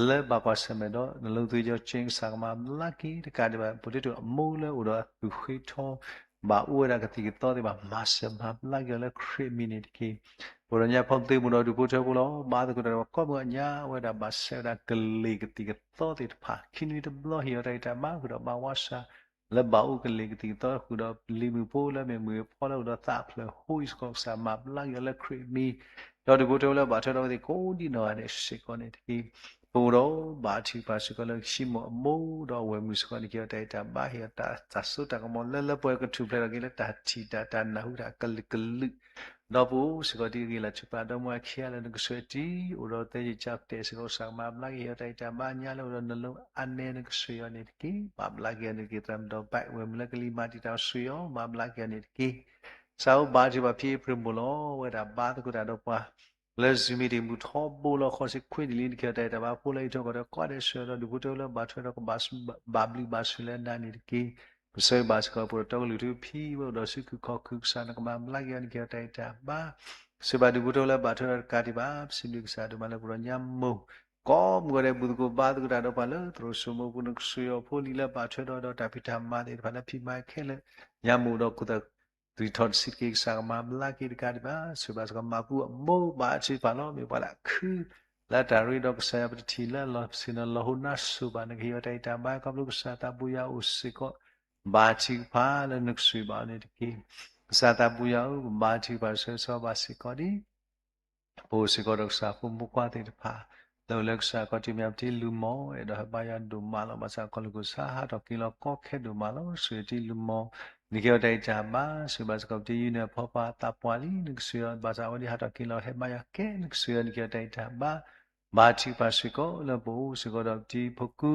လၢဘၣ်ကွၢ်ဆၢၣ်မဲာ်ဒီး နလိၤသွံၣ်ကၠီကၠ့ ကစၢ်ကမၤဘျါက့ၤ တကးဒံးဘၣ် ပဒိၣ်တုာ်အမိၢ်လၢအိၣ်ဒီးအသူၣ်ဃ့ထီ ဘၣ်အိၣ်ဝဲဒၣ်ကသံၣ်ကသီသ့ၣ်တဖၣ် မၤစၢၤမၤဘျါက့ၤအီၤလၢခရံာ်အမံၤန့ၣ်တက့ၢ်. ပအိၣ်ဒီးညါဖီၣ်သ့ၣ်မူဒီးဒူၣ်ဖိထၢဖိလီၤ. ဘါသကိးတၢ်ဒီးပှၤကိးမုၢ်အညါ အဝဲဒၣ်ဘၣ်ဆဲးဝဲဒၣ်ကလ့ၢ်ကသံၣ်ကသီသ့ၣ်တဖၣ် ခံနွံတဘျီ ဟ့ၣ်အီၤတၢ်ဂံၢ်တၢ်ဘါဃုာ်ဒီးဘါဝါစၢ် လၢဘၣ်အိၣ်ကလ့ၢ်ကသံၣ်ကသီဃုာ်ဒီးလံၤမုၣ်ဖိလၢမ့ၢ်မုၢ်ဖီလၢအိၣ်ဒီးသးဖျၢၣ်ဟိအံၤစ့ၢ်ကီး ကစၢ်မၤဘျါက့ၤအီၤလၢခရံာ်အမံၤ ဒီးဒူၣ်ဖိထၢဖိလၢဘၣ်ထွဲဒီးအဝဲသ့ၣ်ကိးဒံးနီၢ်ဂၤဒဲးစ့ၢ်ကီးန့ၣ်တက့ၢ်. ပအိၣ်ဒီးဘါထုကဖၣ်စ့ၢ်ကီးလၢကဆံမိၣ်အမိၢ်ဒီးအဝဲၢ်မုၣ်စ့ၢ်ကီးန့ၣ် က့ၤအီၤတၢ်ဂံၢ်တၢ်ဘါ ဟ့ၣ်အီၤတၢ်သိၣ်တၢ်ကမီၤလၢလၢပှဲၤ ကထူၣ်ဖျဲးထီၣ်က့ၤလၢတၢ်ထံၣ်တၢ် တၢ်နၢ်ဟူတၢ်အကလုာ်ကလုာ် ဒီးပအိၣ်စ့ၢ်ကီးဒ်အဂ့ၢ်လၢ်ထူၣ်ပၢ်ဒီမါအခံဂၤလၢနကစၢ်အံၤ အိၣ်ဒီးသဲယံာ်ကၠီၣ်တဲာ်စ့ၢ်ကီး ကစၢ်ကမၤဘျါက့ၤ ဟ့ၣ်အီၤတၢ်ဂံၢ်တၢ်ဘါ ညါလၢအိၣ်ဒီးနလိၤအါနဲနကစၢ်အံၤန့ၣ်တက့ၢ်. မၤဘျါက့ၤအီၤန့ၣ်တက့ၢ် သရၣ်မုၣ်ဒီးဘၣ် ဝဲၢ်မုၣ်လၢကလံၤမၤတံာ်တာ်အီၤ ဆိၣ်ဂ့ၤအီၤ မၤဘျါက့ၤအီၤန့ၣ်တက့ၢ်. ကစၢ်အိၣ်ဘါထုကဖၣ်ဖံအ့ဖြ့ၣ်မိၢ်လီၤ. အဝဲဒၣ်ဘါသကိးတၢ်ဒီးပှၤ လၢ Zoom meeting မူထီဘိလီၤ ဃိးဆံခွံနံၣ်လံ နက့ၤအီၤတၢ်ဂံၢ်တၢ်ဘါ ဖိလၢဟံၣ်ထီၣ်ကီၢ်ဒီး ကိးဂၤဒဲးဆှၢဒီးဒူၣ်ဖိထၢဖိလၢဘၣ်ထွဲဒီးကဘၣ်ဘျုးဘၣ်ဆိၣ်လၢနၤန့ၣ်တက့ၢ်. ပဆၢဂ့ၤဘၣ်စ့ၢ်ကီး ပအိၣ်ဒီးတီကလုာ်ထူဖံဝဲအိၣ်ဒီးစုခုၣ်ခီၣ်ခုၣ် ကစၢ်နကမၤဘျါက့ၤအီၤ နက့ၤအီၤတၢ်ဂံၢ်တၢ်ဘါ စံးဘၣ်ဒူၣ်ဖိထၢဖိလၢဘၣ်ထွဲဒီးတကးဒံးဘၣ်, ပစံးဘျုးကစၢ်ဒိၣ်မးလၢပူၤဒီးညါမိၢ် ကိးမုၢ်ဂီၤဒဲး ဘူၣ်သကိးဘါသကိးတၢ်ဒီးပှၤလၢသရိာ်စိမိၤပူၤ, နကစၢ်ယွၤဖိလံၤလၢဘၣ်ထွဲဒီးဒီးတၢ်ဖံးတၢ်မၤသ့ၣ်တဖၣ်လၢဖံးမၤခဲလၢာ်, ညါမိၢ်ဒီးခိၣ်သၣ် သွံၣ်ထီၣ်တဆံးတက့ၢ် ကစၢ်ကမၤဘျါက့ၤတကးဒံးဘၣ်, စံးဘၣ်စ့ၢ်ကီး မၤပူၤအမိၢ် ဘါထုကဖၣ်လီၤ, မ့ၢ်ပှၤလၢအခု လၢတၢ်ရ့ဒီးကစၢ်ယွၤပတထံၣ်လၢအလီၢ်ဆ့ၣ်နီၤ လီၤဟိၣ်နါစိၤဘၣ်, နကဟ့ၣ်အီၤတၢ်ဂံၢ်တၢ်ဘါ ခီဖျိကစၢ်သးပူၤယွၤအိၣ်စ့ၢ်ကီး, ဘါထုကဖၣ်လၢနကဆိၣ်ဂ့ၤဘၣ်အီၤန့ၣ်တက့ၢ်. ကစၢ်သးပူၤယွၤဧၢ, ပဘါထုကဖၣ်ဆၢဂ့ၤဆၢဝါဘၣ်စ့ၢ်ကီးဒ် ပအိၣ်စ့ၢ်ကီးဒီးကစၢ်ဖိမုၣ်ဖိခွါသ့ၣ်တဖၣ်, လၢအိၣ်လၢကစၢ်ခီၣ်ထံးမဲာ်ညါ ပတ့လူၤမီၤ, အဲၣ်ဒိးဟဲဘါယွၤဒိၣ်မးလီၤ. ဘၣ်ဆၣ်ခီၣ်လိာ်ကီၢ်ဆၣ်ဟးထီၣ်က့ၤလီၤကီခဲဒိၣ်မးလီၤ. ဆိၣ်ဂ့ၤတ့လူၤမီၤ, နကဟ့ၣ်အီၤတၢ်ဂံၢ်တၢ်ဘါ, စံးဘၣ်စ့ၢ်ကီး ပတ့ယူၢ်န့ၢ်အဖီပာ်သးပှၢ်လံ, နကစၢ်ယွၤ ဘၣ်ဆၣ်အဝဲဒၣ်ဟးထီၣ်က့ၤလီၤဟဲဘါယွၤကဲ, နကစၢ်ယွၤ နကဟ့ၣ်အီၤတၢ်ဂံၢ်တၢ်ဘါ, ဘါထုကဖၣ်စ့ၢ်ကီးလၢပအိၣ်စ့ၢ်ကီးဒီးပတံၤဖိကူ,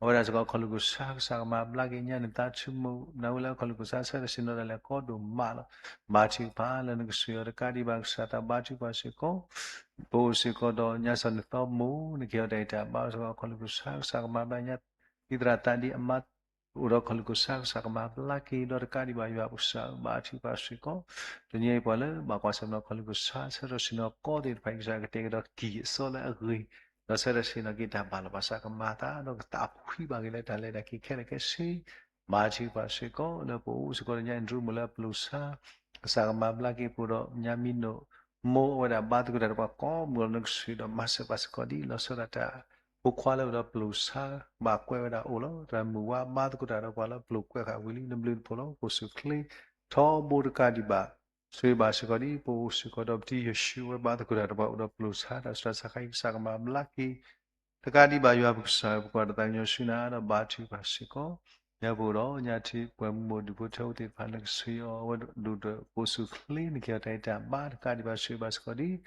အဝဲဒၣ်စ့ၢ်ကီးခီၣ်လိာ်ကီၢ်ဆၣ် ကစၢ်ကမၤဘျါက့ၤညါန့ၣ် သးဆိကမိၣ် နၢ်ဟူလၢခီၣ်လိာ်ကီၢ်ဆၣ်ဆၢထၢၣ်ဆ့ၣ်နီၤဒၣ်လဲာ်ကီဒိၣ်မးလီၤ. ဘါထုကဖၣ်လၢနကစၢ်ယွၤတကးဒံးဘၣ် ကစၢ်သးဘါထုကဖၣ်စ့ၢ်ကီး ပအိၣ်စ့ၢ်ကီးဒီးညါစီၤနသီမိၢ် နကဟ့ၣ်အီၤတၢ်ဂံၢ်တၢ်ဘါစ့ၢ်ကီး ခီၣ်လိာ်ကီၢ်ဆၣ် ကစၢ်ကမၤဘျါညါ သံသရၣ်သးဒ့အမါ အိၣ်ဒီးခီၣ်လိာ်ကီၢ်ဆၣ် ကစၢ်ကမၤဘျါက့ၤဒီးတကးဒံးဘၣ် ယွၤပကစၢ်ဧၢ ဘါထုကဖၣ်စ့ၢ်ကီး တနံၤအံၤပှၤလၢဘၣ်ကွၢ်ဆၢၣ်မဲာ်ဒီးခီၣ်လိာ်ကီၢ်ဆၣ် ဆၢထၢၣ်ဆ့ၣ်နီၤကီသ့ၣ်တဖၣ် ကစၢ်ကတဲာ်ကတီၤကံၢ်အစီလၢအဂ့ၤ ဒီးဆၢထၢၣ်ဆ့ၣ်နီၤက့ၤတၢ်ဘၣ်လီၤ ဘၣ်ဆၣ်ကမၤသးဒီးကသးဖှံဘၣ်က့ၤလၢတၢ်လဲၤတၢ်က့ၤခဲလၢာ်ခဲဆ့ ဘါထုကဖၣ်စ့ၢ်ကီး လၢပအိၣ်စ့ၢ်ကီးဒီးညါ အ့ၣ်ဒြူမိၢ်လၢအပျိာ်ဆါ ကစၢ်ကမၤဘျါက့ၤပအိၣ်ဒီးညါမံၤနိၣ် မိၢ်အဝဲဒၣ်ဘါသကိးတၢ်ဒီးပှၤကိးမုၢ်ဂီၤ နကစၢ်ဒီးမၤစၢၤဘၣ်စ့ၢ်ကီးဒ်လီၤဆီဒၣ်တၢ် ဖိခွါလၢအိၣ်ဒီးပျိာ်ဆါ ဘၣ်ကွဲးဝဲဒၣ်အိၣ်လီၤ တၢ်မုၢ်ဝါဘါသကိးတၢ်ဒီးပှၤလၢပျိာ်ကွဲးဃာ်ဝံၤလံ နဘျုးနဖှိၣ်လီၤ ကိၢ်စူၣ်ချ့ ထီဘိတကးဒံးဘၣ် ဆိၣ်ဂ့ၤဘၣ်စ့ၢ်ကီးဒ် ပအိၣ်စ့ၢ်ကီးဒီးပတံၤယိၤၡူး အဝဲဘါသကိးတၢ်ဒီးပှၤအိၣ်ဒီးပျိာ်ဆါ တၢ်ဆူးတၢ်ဆါခါအံၤ ကစၢ်ကမၤဘျါက့ၤ တကးဒံးဘၣ် ယွၤပကစၢ် ပကွၢ်တၢ်သးကညီၤဆူနၤဒီးဘါထုကဖၣ်စ့ၢ်ကီး ညါပအိၣ်ဒီးညါထံပှဲၤမုၢ်မိၢ်ဒူၣ်ဖိထၢဖိသ့ၣ်တဖၣ် နကစၢ်အီၤ အဝဲဒိၣ်ဒီးကိၢ်စူၣ်ချ့ နကဟ့ၣ်အီၤတၢ်ဂံၢ်တၢ်ဘါ တကးဒံးဘၣ် ဆိၣ်ဂ့ၤဘၣ်စ့ၢ်ကီးဒ်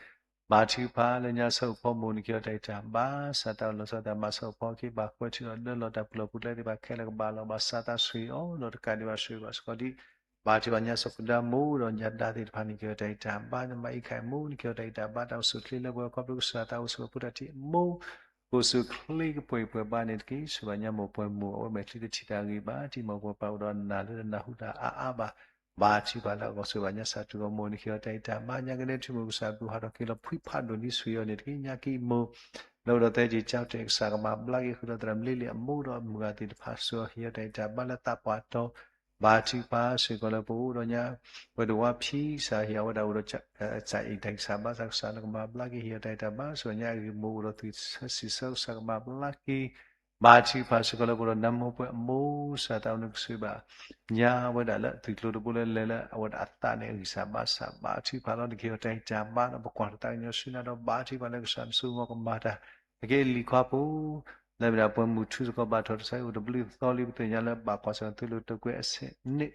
ဘါထုကဖၣ်လၢညါဆၢအိၣ်ဖီမိၢ် နကဟ့ၣ်အီၤတၢ်ဂံၢ်တၢ်ဘါ စၢ်သးအိၣ်လီၤဆီသးမၤဆၢအိၣ်ဖီက့ၤ ဘၣ်ကွဲးထုးဒီးဒၢလီၤတၢ်ပူၤလီၢ်ပူၤကျဲသ့ၣ်တဖၣ်ခဲလၢာ်ကဘၣ်လီၤ ဘၣ်ဆၣ်သးဆိၣ်ဂ့ၤအီၤ ဒီးတကးဒံးဘၣ် ဆိၣ်ဂ့ၤဘၣ်စ့ၢ်ကီးဒ် ဘါထုကဖၣ်ညါစီၤကူဒါမိၢ်ဒီးညါဒါသ့ၣ်တဖၣ် နကဟ့ၣ်အီၤတၢ်ဂံၢ်တၢ်ဘါ နမၤအံခၣ်အမိၢ် နကဟ့ၣ်အီၤတၢ်ဂံၢ်တၢ်ဘါ တၢ်အိၣ်ဆူၣ်ချ့လၢပှဲၤခီဖျိကစၢ်သးအိၣ်ဆူၣ်အဖိတၢ်ထံၣ်အမိၢ် ကိၢ်စူၣ်ချ့ကပှဲၤပှဲၤဘါန့ၣ်တက့ၢ် ဆိၣ်ဂ့ၤဘၣ်ညါမိၢ်ပှဲၤမိၢ် အဝဲမဲာ်ချံတထံၣ်တၢ်ဂ့ၤဘၣ် တံၤမီၢ်ပှဲၤပှၤအိၣ်ဒီးနၢ်လၢနၢ်ဟူတၢ်အါအါဘၣ် ဘါထုကဖၣ်လၢအဂီၢ် ဆိၣ်ဂ့ၤဘၣ်ညါစၢ်တူၢ်အီၤမိၢ် နကဟ့ၣ်အီၤတၢ်ဂံၢ်တၢ်ဘါ ညါကနဲထံမိၢ်ကစၢ် ပူၤဟးထီၣ်က့ၤလီၤဖှံဖးဒိၣ်ဒ်ဆိၣ်ဂ့ၤအီၤန့ၣ်တက့ၢ် ညါကံၢ်မိၢ် လၢအိၣ်ဒီးသဲက့ၤကၠီတဲာ် ကစၢ်ကမၤဘျါက့ၤဃုာ်ဒီးသရၣ်မလ့လ့ၣ်အမိၢ်ဒီးအမုၢ်ဂၤသ့ၣ်တဖၣ် ဆိၣ်ဂ့ၤဟ့ၣ်အီၤတၢ်ဂံၢ်တၢ်ဘါလၢသးပှၢ်တီၤ ဘါထုကဖၣ်စ့ၢ်ကီးလၢပအိၣ်ဒီးညါ ပှဲၤဒိၣ်ဝါဖံ ကစၢ်ဟ့ၣ်အဝဲဒၣ်အိၣ်ဒီး ကစၢ်အံၤတၢ်ဂံၢ်စၢ်ဘါစၢ် ကစၢ်လၢကမၤဘျါက့ၤ ဟ့ၣ်အီၤတၢ်ဂံၢ်တၢ်ဘါ ဆိၣ်ဂ့ၤညါအဂ့ၢ်မိၢ်အိၣ်ဒီးသွံၣ်ဆၢစံးဆၢ ကစၢ်ကမၤဘျါက့ၤ ဘါထုကဖၣ်စ့ၢ်ကီးလၢပအိၣ်ဒီးနါမိၢ်ပှဲၤအမိၢ် စၢ်သးအိၣ် နကစၢ်ဘၣ် ညါဝဲဒၣ်လၢသွံၣ်ကျိၤတဘိလၢလဲၤလၢအဝဲဒၣ်အသးန့ၣ် အဂံၢ်စၢ်ဘါစၢ် ဘါထုကဖၣ်လီၤ နကဟ့ၣ်အီၤတၢ်ဂံၢ်တၢ်ဘါဒီး ပကွၢ်တၢ်သးကညီၤဆူနၤဒီး ဘါထုကဖၣ်လၢကစၢ်နစိကမီၤကမၤတၢ် အကဲလံၤခွါဖိ လၢမ့ၢ်ဒၣ်ပှဲၤမုၢ်ထူစ့ၢ်ကီး ဘၣ်ထီၣ်တၢ်ဆါဟံၣ်အိၣ်တဘျုးသီလံ ပသ့ၣ်ညါလၢဘၣ်ကွၢ်ဆၢၣ်မဲာ်သုးလိာ်တကွဲးအဆ့ၣ်န့ၣ်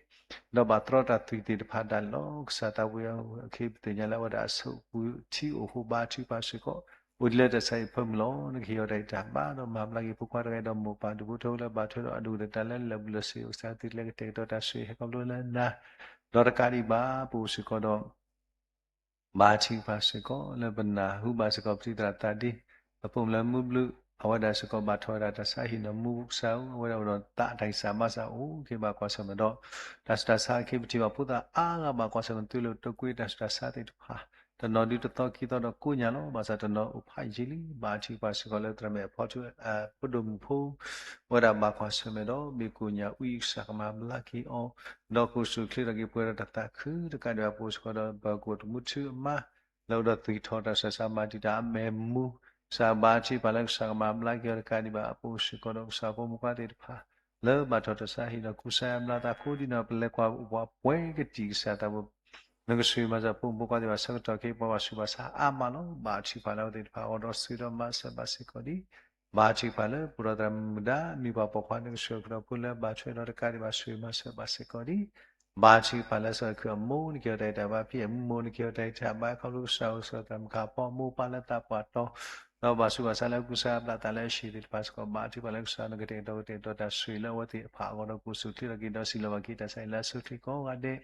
ဒီးဘၣ်တြီတၢ်သွံၣ်သ့ၣ်တဖၣ်ဒၣ်လဲာ်လီၤ ကစၢ်သးဝံၤအီၤ အခ့ပသ့ၣ်ညါလၢအဝဲဒၣ်အဆိၣ်ပူၤထံအိၣ်ဃိ ဘါထုကဖၣ်စ့ၢ်ကီး အိၣ်ဒံးလၢတၢ်ဆါဟံၣ်ဖၢမုၢ်လီၤ နကဟ့ၣ်အီၤတၢ်ဂံၢ်တၢ်ဘါဒီးမၤဘျါက့ၤဖိခွါတဂၤဒီးမိၢ်ပၢ်ဒူၣ်ဖိထၢဖိလၢဘၣ်ထွဲဒီးအဒိၣ်ကတၢၢ်တၢ်လၢလၢာ်ဘူၣ်လၢာ်စ့ၢ် ကစၢ်သုးကျဲကတဲာ်ကတီၤတၢ်ဆိၣ်ဂ့ၤဟဲခီဖျိလၢနၤ ဒီးတကးဒံးဘၣ် ပအိၣ်စ့ၢ်ကီးဒီး ဘါထုကဖၣ်စ့ၢ်ကီး လၢပနၢ်ဟူဘၣ်စ့ၢ်ကီးပတံၤသရၣ်သးဒ့ အပိာ်မုၣ်လၢမူဘျုး အဝဲဒၣ်စ့ၢ်ကီးဘၣ်ထီၣ်ဝဲဒၣ်တၢ်ဆါဟံၣ်နီၢ်မူကစၢ်ဧၢ အဝဲဒၣ်အိၣ်ဒီးသးတၢ်ဂံၢ်စၢ်ဘါစၢ်အိၣ် က့ၤဘၣ်ကွၢ်ဆၢၣ်မဲာ်ဒီး တၢ်ဆူးတၢ်ဆါ အခ့ပထံၣ်ဘၣ်ဖိသၣ်အါဂၤဘၣ်ကွၢ်ဆၢၣ်မဲာ်သုးလိာ်တကွဲးတၢ်ဆူးတၢ်ဆါသ့ၣ်တဖၣ် တနီၤဒုတသီခံသီဒီးကိးညါလီၤ ဘၣ်ဆၣ်တနီၤအိၣ်ဖးယံာ်လံ ဘါထုကဖၣ်စ့ၢ်ကီးလၢသရၣ်မဲာ်အဖီထူ ဖိဒိၣ်မုၣ်ဖိ ဝဲဒၣ်ဘၣ်ကွၢ်ဆၢၣ်မဲာ်ဒီး ဘ့ၣ်ကိၣ်ညၣ်အူအံၤ ကစၢ်ကမၤဘျါက့ၤအီၤ ဒီးကိၢ်စူၣ်ချ့ထီၣ်က့ၤပှဲၤဒီးတၢ်သးခု တကးဒံးဘၣ်ပအိၣ်စ့ၢ်ကီးဒီး ပၢၤကီၢ်တမူထူအမါ လၢအိၣ်ဒီးသွံၣ်ထီၣ်တၢ်ဆူးတၢ်ဆါ မၤတံာ်တာ်အမဲာ်မူ ကစၢ်ဘါထုကဖၣ်လၢကစၢ်ကမၤဘျါက့ၤအီၤ တကးဒံးဘၣ် ပအိၣ်စ့ၢ်ကီးဒီးကစၢ်ဖိမုၣ်ခွါသ့ၣ်တဖၣ် လၢဘၣ်ထီၣ်တၢ်ဆါဟံၣ်ဒီး ကူစါယါဘျါသးကိးဒံနီၢ် ပလဲၤကွၢ်ပှၤပှဲၤကတံာ် ကစၢ်သးဘိ နကဆိၣ်ဂ့ၤမၤစၢၤဖိမုၣ်ဖိခွါသ့ၣ်တဖၣ် ဆၢကတီၢ်ခဲအံၤ ပှၤဘၣ်ဆူးဘၣ်ဆါအါမးလီၤ ဘါထုကဖၣ်လၢအဝဲသ့ၣ်တဖၣ်အဂီၢ်ဒီး ဆိၣ်ဂ့ၤဒီးမၤစၢၤဘၣ်စ့ၢ်ကီးဒံး ဘါထုကဖၣ်လၢပအိၣ်ဒီးသရၣ်မုၣ်မုၣ်ဒါ မံၤပှၢ်ပိာ်ခွါ နကဆိၣ်ဂ့ၤကဒီးဖိလၢဘၣ်ထွဲဒီးတကးဒံးဘၣ် ဆိၣ်ဂ့ၤမၤစၢၤဘၣ်စ့ၢ်ကီးဒံး ဘါထုကဖၣ်လၢစီၤခုၣ်အမိၢ် နကဟ့ၣ်အီၤတၢ်ဂံၢ်တၢ်ဘါ ဖံအမိၢ် နကဟ့ၣ်အီၤတၢ်ဂံၢ်တၢ်ဘါ ခီဖျိကစၢ်အိၣ်စ့ၢ်ကီးသရၣ်မုၣ်ခါပီ မိၢ်ပၢ်လၢသးပှၢ်တီၤ ဒီးဘၣ်ဆူးဘၣ်ဆါလၢကူစါယါဘျါသးလၢအဟံၣ်သ့ၣ်တဖၣ်စ့ၢ်ကီး ဘါထုကဖၣ်လၢကစၢ်နကတဲာ်ကတီၤကတဲာ်ကတီၤတၢ်ဆိၣ်ဂ့ၤလၢအဝဲသ့ၣ်အဖီလာ်အဂီၢ်ဒီး ကိၢ်စူၣ်ချ့ထီၣ်က့ၤဒီး စံးလီၤဘၣ်က့ၤတၢ်ဆါဟံၣ်လၢအဆိၣ်ချ့ကိးဂၤဒဲး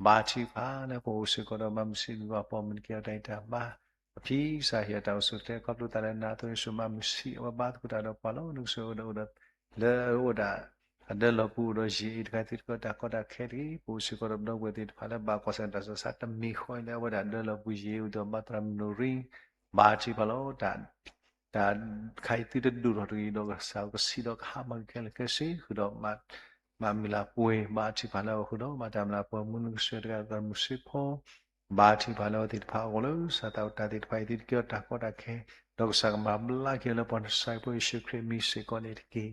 ဘါထုကဖၣ်လၢပအိၣ်စ့ၢ်ကီးဒီးမၤမုာ်ဆံး မံၤပှၢ်ပိာ်မုၣ် နကဟ့ၣ်အီၤတၢ်ဂံၢ်တၢ်ဘါ အဖံကစၢ်ဟ့ၣ်အီၤတၢ်အိၣ်ဆူၣ်အိၣ်ချ့ ခီဖျိသးလၢနၤအသိးန့ၣ် ဆိၣ်မၤမုာ်ဆံး အဝဲဘါသကိးတၢ်ဒီးပှၤလီၤ နကဆိၣ်ဂ့ၤအိၣ်ဒီးအိၣ်ဒီး လၢအိၣ်ဒၣ် အဒၢလီၢ်ပူၤအိၣ်ဒီးယံာ်အံၤတခါသ့ၣ်တဖၣ် တၢ်ကီတၢ်ခဲတက့ၢ်. ပအိၣ်စ့ၢ်ကီးဒီးပဒီပုၢ်ဝဲၢ်သ့ၣ်တဖၣ်လၢဘၣ်ကွၢ်ဆၢၣ်မဲာ်တၢ်ဆူးတၢ်ဆါတမံၤဃီအံၤလၢအဝဲဒၣ်ဒၢလီၢ်ပူၤယံာ်အံၤ အိၣ်ဒီးဘၣ်သရၣ်မုၣ်နီၢ်ရံ ဘါထုကဖၣ်လီၤ. တၢ်ခါအံၤသုတဒိၣ်ထီၣ်တဂ့ၤဒီးကစၢ်ကဆံးဒီးကဟါမၢ်က့ၤခဲလၢာ်ခဲဆ့ ဃုာ်ဒီး ဘၣ်မုၢ်လၢ်ပှဲၤ ဘါထုကဖၣ်လၢအဃုာ်ဒီး ဘၣ်တၢ်မုၢ်လၢ်ပှဲၤမူ နကစၢ်တဂၤသရၣ်မုၣ်စ့ဖီ ဘါထုကဖၣ်လၢအဝဲသ့ၣ်တဖၣ်အဂီၢ်လၢ စၢ်သးဝဲတၢ်သ့ၣ်တဖၣ်အံၤ သုတကဲထီၣ်တၢ်ကီတၢ်ခဲ ဒီးကစၢ်ကမၤဘျါက့ၤအီၤလၢပှၤနၡၤဖိယ့ၣ်ၡူးခရံာ်အမံၤစ့ၢ်ကီးန့ၣ်တက့ၢ်.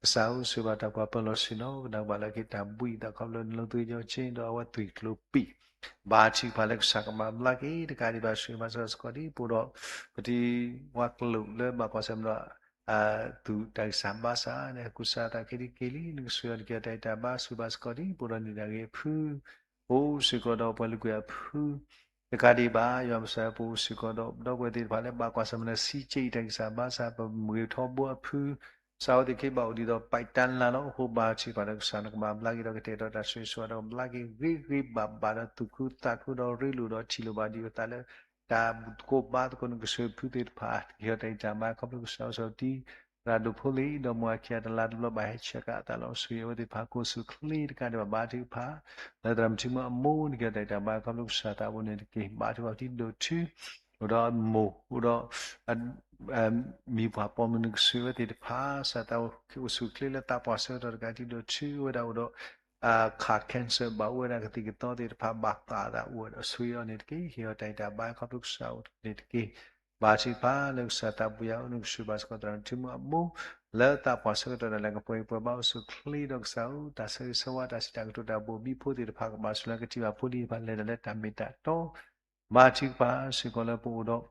ကစၢ်ဧၢ ဆိၣ်ဂ့ၤဘၣ်တၢ်ကွၢ်ပၢလီၤဆ့ၣ်နီၤ ကနၣ်ဘၣ်လၢက့ၤတၢ်ဘှံးသးခီဖျိနလီသုကၠီက့ဒီးအဝဲသွံၣ်ကျိၤပံာ် ဘါထုကဖၣ်လၢကစၢ်ကမၤဘျါက့ၤ တကးဒံးဘၣ်ဆိၣ်ဂ့ၤဘၣ်စၢ်စ့ၢ်ကီးဒ် ပအိၣ်ဒီး ပတံၤဝါကျိာ်လၢဘၣ်ကွၢ်ဆၢၣ်မဲာ်ဒီး သူၣ်တၢ်ဂံၢ်စၢ်ဘါစၢ်န့ၣ် ကူစါသးခဲဒံးက့ၤလံ နကစၢ်ယွၤနကဲတၢ်ဂံၢ်တၢ်ဘါ ဆိၣ်ဂ့ၤဘၣ်စ့ၢ်ကီးဒ် ပအိၣ်ဒီးနံၣ်တၢ်ဂ့ၤအဖု ပအိၣ်စ့ၢ်ကီးဒီးပှၤလုၢ်ကွံာ်အဖု တကးဒံးဘၣ် ယွၤမုၢ်ဆါပအိၣ်စ့ၢ်ကီးဒီး ဒီပုၢ်ဝဲၢ်သ့ၣ်တဖၣ်လၢဘၣ်ကွၢ်ဆၢၣ်မဲာ်ဒီး စံက့အံၤတၢ်ဂံၢ်စၢ်ဘါစၢ် ပမုၢ်ဂ့ၤထီဘိအဖု ကစၢ်အဝဲသ့ၣ်ခဲဘၣ်အိၣ်ဒံးဒီးပာ်တၢ်လၢ်လီၤ အဃိဘါထုကဖၣ်လၢကစၢ်နကမၤဘျါက့ၤဒီးကတဲာ်ကတီၤတၢ်ဆိၣ်ဂ့ၤဆိၣ်ဝါဒီးကဘျါက့ၤဂ့ၤဂ့ၤဘၣ်ဘၣ်ဒီးသူၣ်ခုသးခုဒီးရ့လိာ်ဒီးထံၣ်လိာ်ဘၣ်ဒံးအသးလၢ တၢ်သကိးဘါသကိးနကစၢ်ဖုသ့ၣ်တဖၣ် ကဟ့ၣ်အီၤတၢ်ဂံၢ်တၢ်ဘါခီဖျိကစၢ်အိၣ်ဆီၣ်တံၢ် သရၣ်ဒိၣ်ဖိလံ ဒီးမိၢ်အခံအတလါတဘျီဘၣ်ဟဲဆှၢက့ၤအသးလီၤ ဆိၣ်ဂ့ၤအဝဲသ့ၣ်တဖၣ် ကိးဆူၣ်ချ့တကးဒံးဘၣ် ဘါထုကဖၣ် လၢသရၣ်မုၣ်ထံမုၢ်အမိၢ် နကဟ့ၣ်အီၤတၢ်ဂံၢ်တၢ်ဘါခီဖျိကစၢ်သးဘိန့ၣ်တက့ၢ်. ဘါထုကဖၣ်ပတံၤဒိၣ်ထူ အိၣ်ဒီးအမိၢ် အိၣ်ဒီး မံၤပှၢ်ပိာ်မုၣ်နကစၢ်ဝဲသ့ၣ်တဖၣ် စၢ်သးအိၣ်ဆူၣ်ချ့လၢသးပှၢ်ဆၢကတီၢ်တကးတံၤဒိၣ်ထူ အဝဲဒၣ်အိၣ်ဒီး ခး cancer ဘၣ်အိၣ်ဝဲဒၣ်ကသံၣ်ကသီသ့ၣ်တဖၣ် ဘၣ်သးအသးအိၣ်ဝဲဒီးဆိၣ်ဂ့ၤအီၤန့ၣ်တက့ၢ်. ဟ့ၣ်အီၤတၢ်ဂံၢ်တၢ်ဘါခီဖျိကစၢ်အိၣ်န့ၣ်တက့ၢ်. ဘါထုကဖၣ်လၢကစၢ်သးဘိယွၤအိၣ် နကစၢ်ဘါစ့ၢ်ကီးသရၣ်မုၣ်ထံမုၢ်အမိၢ် လၢသးပှၢ်ဆၢကတီၢ်ဒၣ်လဲာ် ကပှဲၤပှဲၤဘၣ်အိၣ်ဆူၣ်ချ့ဒီးကစၢ်ဧၢ တၢ်ဆၢဂ့ၤဆၢဝါ တၢ်စံးတၢ်ကတိၤတၢ်ဘိၣ်ဘံၣ်ဖိသ့ၣ်တဖၣ် ကဘၣ်ဆိၣ်လၢကထံၣ်ဘၣ်ဖိလံၤတဖၣ်လဲၤတၢ်လၢတၢ်မ့ၢ်တၢ်တီ ဘါထုကဖၣ်စ့ၢ်ကီးလၢပအိၣ်ဒီး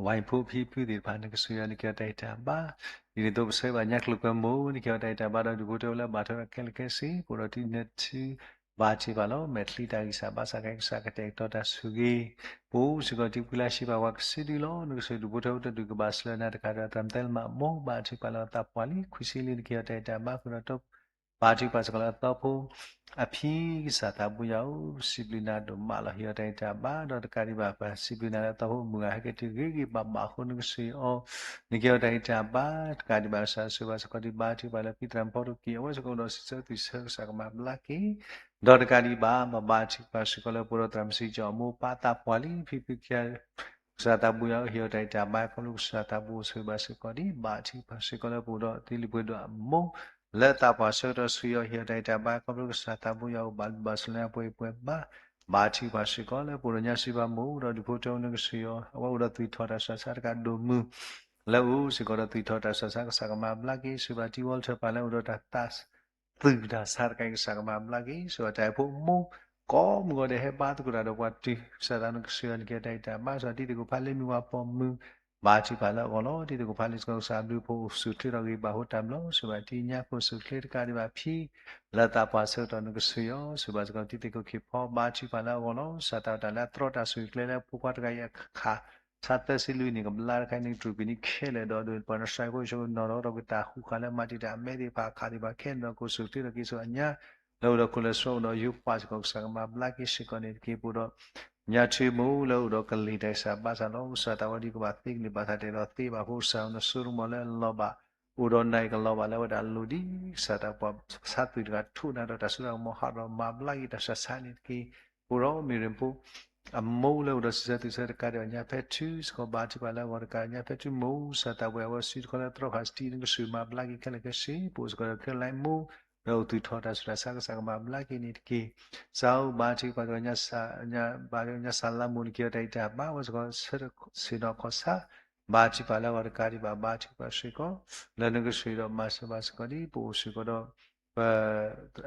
ဝၣ်ဖုဖံဖုသ့ၣ်တဖၣ် နကစၢ်ယွၤနကဲတၢ်ဂံၢ်တၢ်ဘါ ဒ်န့ၣ်အသိးပဆၢဘၣ်ညါကျိၤကွဲမူ နကဟ့ၣ်အီၤတၢ်ဂံၢ်တၢ်ဘါဒီးဒူၣ်ဖိထၢဖိလၢဘၣ်ထွဲဒီးခဲလၢာ်ခဲဆ့ ပအိၣ်ဒီးတံၤနၢထံ ဘါထုကဖၣ်လီၤ. မဲာ်ချံတၢ်ဂံၢ်စၢ်ဘါစၢ်ခဲကစၢ်ကတဲာ်ကတီၤတၢ်ဆိၣ်ဂ့ၤ ပအိၣ်စ့ၢ်ကီးတံၤပှၤလၢအဟံးဘၣ်ပှၤကစုဒုလီၤ. နကစၢ်ဒူၣ်ဖိထၢဖိတဒူၣ်ကဘၣ်စၢၤနၤတကးဒီးသရၣ်မုၣ်သဲလမးအမိၢ် ဘါထုကဖၣ်လၢသးပှၢ်လံ ခွံဆံလံ နကဟ့ၣ်အီၤတၢ်ဂံၢ်တၢ်ဘါဃုာ်ဒီး ဘါထုကဖၣ်စ့ၢ်ကီးလၢအသီဖိ အဖံကစၢ်သးဘိယွၤဧၢ စံးဘျုးနၤဒိၣ်မးလီၤ ဟ့ၣ်အီၤတၢ်ဂံၢ်တၢ်ဘါ ဒီးတကးဒံးဘၣ်ပစံးဘျုးနၤလၢအသီဖိမုၢ်ဂၤဟဲက့ၤတုၤဂ့ၤဂ့ၤဘၣ်ဘၣ်အဃိ နကစၢ်အီၤ နကဟ့ၣ်အီၤတၢ်ဂံၢ်တၢ်ဘါ တကးဒံးဘၣ်ကစၢ်ဆိၣ်ဂ့ၤဘၣ်စ့ၢ်ကီးဒံး ဘါထုကဖၣ်လၢဖံသရၣ်မုၣ်ဖီဒိၣ်က့ၤ အဝဲစ့ၢ်ကီးအိၣ်ဒီးစံးဆၢသွံၣ်ဆၢကစၢ်ကမၤဘျါက့ၤ ဒီးတကးဒံးဘၣ် ဘၣ်ဘါထုကဖၣ်စ့ၢ်ကီးလၢပအိၣ်ဒီးသရၣ်မုၣ်စံကၠီအမိၢ်ပၢ်သးပှၢ်လံ ဖံဖုခံဂၤ ကစၢ်သးဘိယွၤဧၢ ဟ့ၣ်အီၤတၢ်ဂံၢ်တၢ်ဘါ ခီဖျိကစၢ်သးဘိအိၣ်ဆိၣ်ဂ့ၤဘၣ်စ့ၢ်ကီးဒံး ဘါထုကဖၣ်စ့ၢ်ကီးလၢပအိၣ်ဒီးသံလံၤပှဲၤဒိၣ်အမိၢ် လၢသးပှၢ်ဆၢကတီၢ်ဆိၣ်ဂ့ၤအီၤ ဟ့ၣ်အီၤတၢ်ဂံၢ်တၢ်ဘါ ခီဖျိကစၢ်သးဘိယွၤအိၣ်ဘၣ်ဘၣ်ဆိၣ်လၢအပှဲၤပှဲၤဘၣ် ဘါထုကဖၣ်စ့ၢ်ကီးလၢပအိၣ်ဒီးညါစံးဘၣ်မိၢ် ဒီးဒူၣ်ဖိထၢဖိ နကစၢ်ယွၤ အဝဲအိၣ်ဒီးသွံၣ်ထီၣ်တၢ်ဆူးတၢ်ဆါတကးဒိၣ်မုၢ် လၢအအိၣ်စ့ၢ်ကီးဒီးသွံၣ်ထီၣ်တၢ်ဆူးတၢ်ဆါ ကစၢ်ကမၤဘျါက့ၤ စံးဘၣ်တံၤဝီလၢထၢၣ်ပာ်လၢအအိၣ်ဒီးတၢ်သး သွံၣ်တၢ်ဆါတခါအံၤ ကစၢ်ကမၤဘျါက့ၤ စံးဘၣ်တၢ်အဲၣ်ဖိအမိၢ် ကိးမုၢ်ဂီၤဒဲးဟဲဘါသကိးတၢ်ဒီးပှၤတုၤ ကစၢ်သးနကစၢ်ယွၤနကဟ့ၣ်အီၤတၢ်ဂံၢ်တၢ်ဘါ စံးဘၣ်တံၤသကိးဖးလ့မံၤဝါပိာ်မုၣ် ဘါထုကဖၣ်လၢအဂီၢ်လီၤ. တံၤသကိးဖးလ့စ့ၢ်ကီးကစၢ်အဘျုးအဖှိၣ်အိၣ်ဆူၣ်ချ့ဒီးဂ့ၤဘၣ်ဟိတၢ်ဘျီ စံးဘၣ်တံၤညါကိၢ်ဆူၣ်ချ့တကးဒံးဘၣ်ဖံ လၢသးပှၢ်ဆၢကတီၢ်နကစၢ်ယွၤ စံးဘၣ်စ့ၢ်ကီးတံၤသကိးခံဖီ ဘါထုကဖၣ်လၢအဂီၢ်လီၤ. စံးဘၣ်တၢ်လၢအတြီတၢ်ဆိၣ်ဂ့ၤကျဲလၢဖိခွါတဂၤအံၤအခး ဆါသၢဆံလွံၢ်နံၣ်ကဘျါတခါအံၤ နကတြူာ်ကွံာ်န့ၣ်ခဲလၢာ်ဒီး ဒီးပှၤနီၢ်စှၤဖိဆိကမိၣ်ဒီး ဒီးပတၢ်ဃူဃာ်လၢမၤတံာ်တာ်အမဲာ်သ့ၣ်တဖၣ်အခးသ့ၣ်တဖၣ်ခဲလၢာ်ဒီး ကိၢ်ဆူၣ်ချ့ဒီးက့ၤဆူအညါ လၢအိၣ်ဒီးခိၣ်လၢစှီၤအိၣ်ဒီးယိၤပှၢ်စ့ၢ်ကီး ကစၢ်ကမၤဘျါက့ၤစ့ၢ်ကီးန့ၣ်တက့ၢ်. ပအိၣ်ဒီးညါထူမိၢ်လၢအိၣ်ဒီးကလံၤတၢ်ဂံၢ်စၢ်ဘါစၢ်လီၤ. ကစၢ်သးဝဲဒၣ်ကဘၣ်သ့ကလံၤဘၣ်သးတဲာ်ဒီးသ့ဘၣ်ဖိ ကစၢ်နစိကမီၤလၢအလီၤဘၣ် အိၣ်ဒီးနၤအံၤကလီၤဘၣ်လၢအဝဲဒၣ်အလိၤဒံး ကစၢ်သးပှၢ်ဆါသွံၣ်တဂၤထိးနၤဒီးတၢ်စိတၢ်ကမီၤဟးဒီးမၤဘျါက့ၤတၢ်ဆူးတၢ်ဆါန့ၣ်တက့ၢ်. ပအိၣ်ဒီးမ့ၢ်ရ့ၣ်ဖိ အမိၢ်လၢအိၣ်ဒီးစံးဆၢသွံၣ်ဆၢတကးဒံးဘၣ်ညါဖဲထုစ့ၢ်ကီး ဘါထုကဖၣ်လၢအဂီၢ်တကးဒံး ညါဖဲထုမိၢ် ကစၢ်သးပှၢ်အဝဲစုတခီလၢသြီခါစတံ နကစၢ်မၤဘျါက့ၤခဲလၢာ်ခဲဆ့ ပအိၣ်စ့ၢ်ကီးဒီးခဲလၢာ်မိၢ် လၢအိၣ်သူၣ်ထီၣ်တၢ်ဆူးတၢ်ဆါ ကစၢ်ကမၤဘျါက့ၤန့ၣ်တက့ၢ်. ကစၢ်ဧၢ ဘါထုကဖၣ်စ့ၢ်ကီး ဘါထုကဖၣ်ညါစၢ်လါမိၢ် နကဟ့ၣ်အီၤတၢ်ဂံၢ်တၢ်ဘါ အဝဲစ့ၢ်ကီးဆၢဆ့ၣ်နီၤခီၣ်ဆါ ဘါထုကဖၣ်လၢအဂီၢ်တကးဒံးဘၣ် ဘါထုကဖၣ်စ့ၢ်ကီး လၢနကစၢ်ဒီးမၤစၢၤဘၣ်စ့ၢ်ကီးဒ် ပအိၣ်စ့ၢ်ကီးဒီး ပ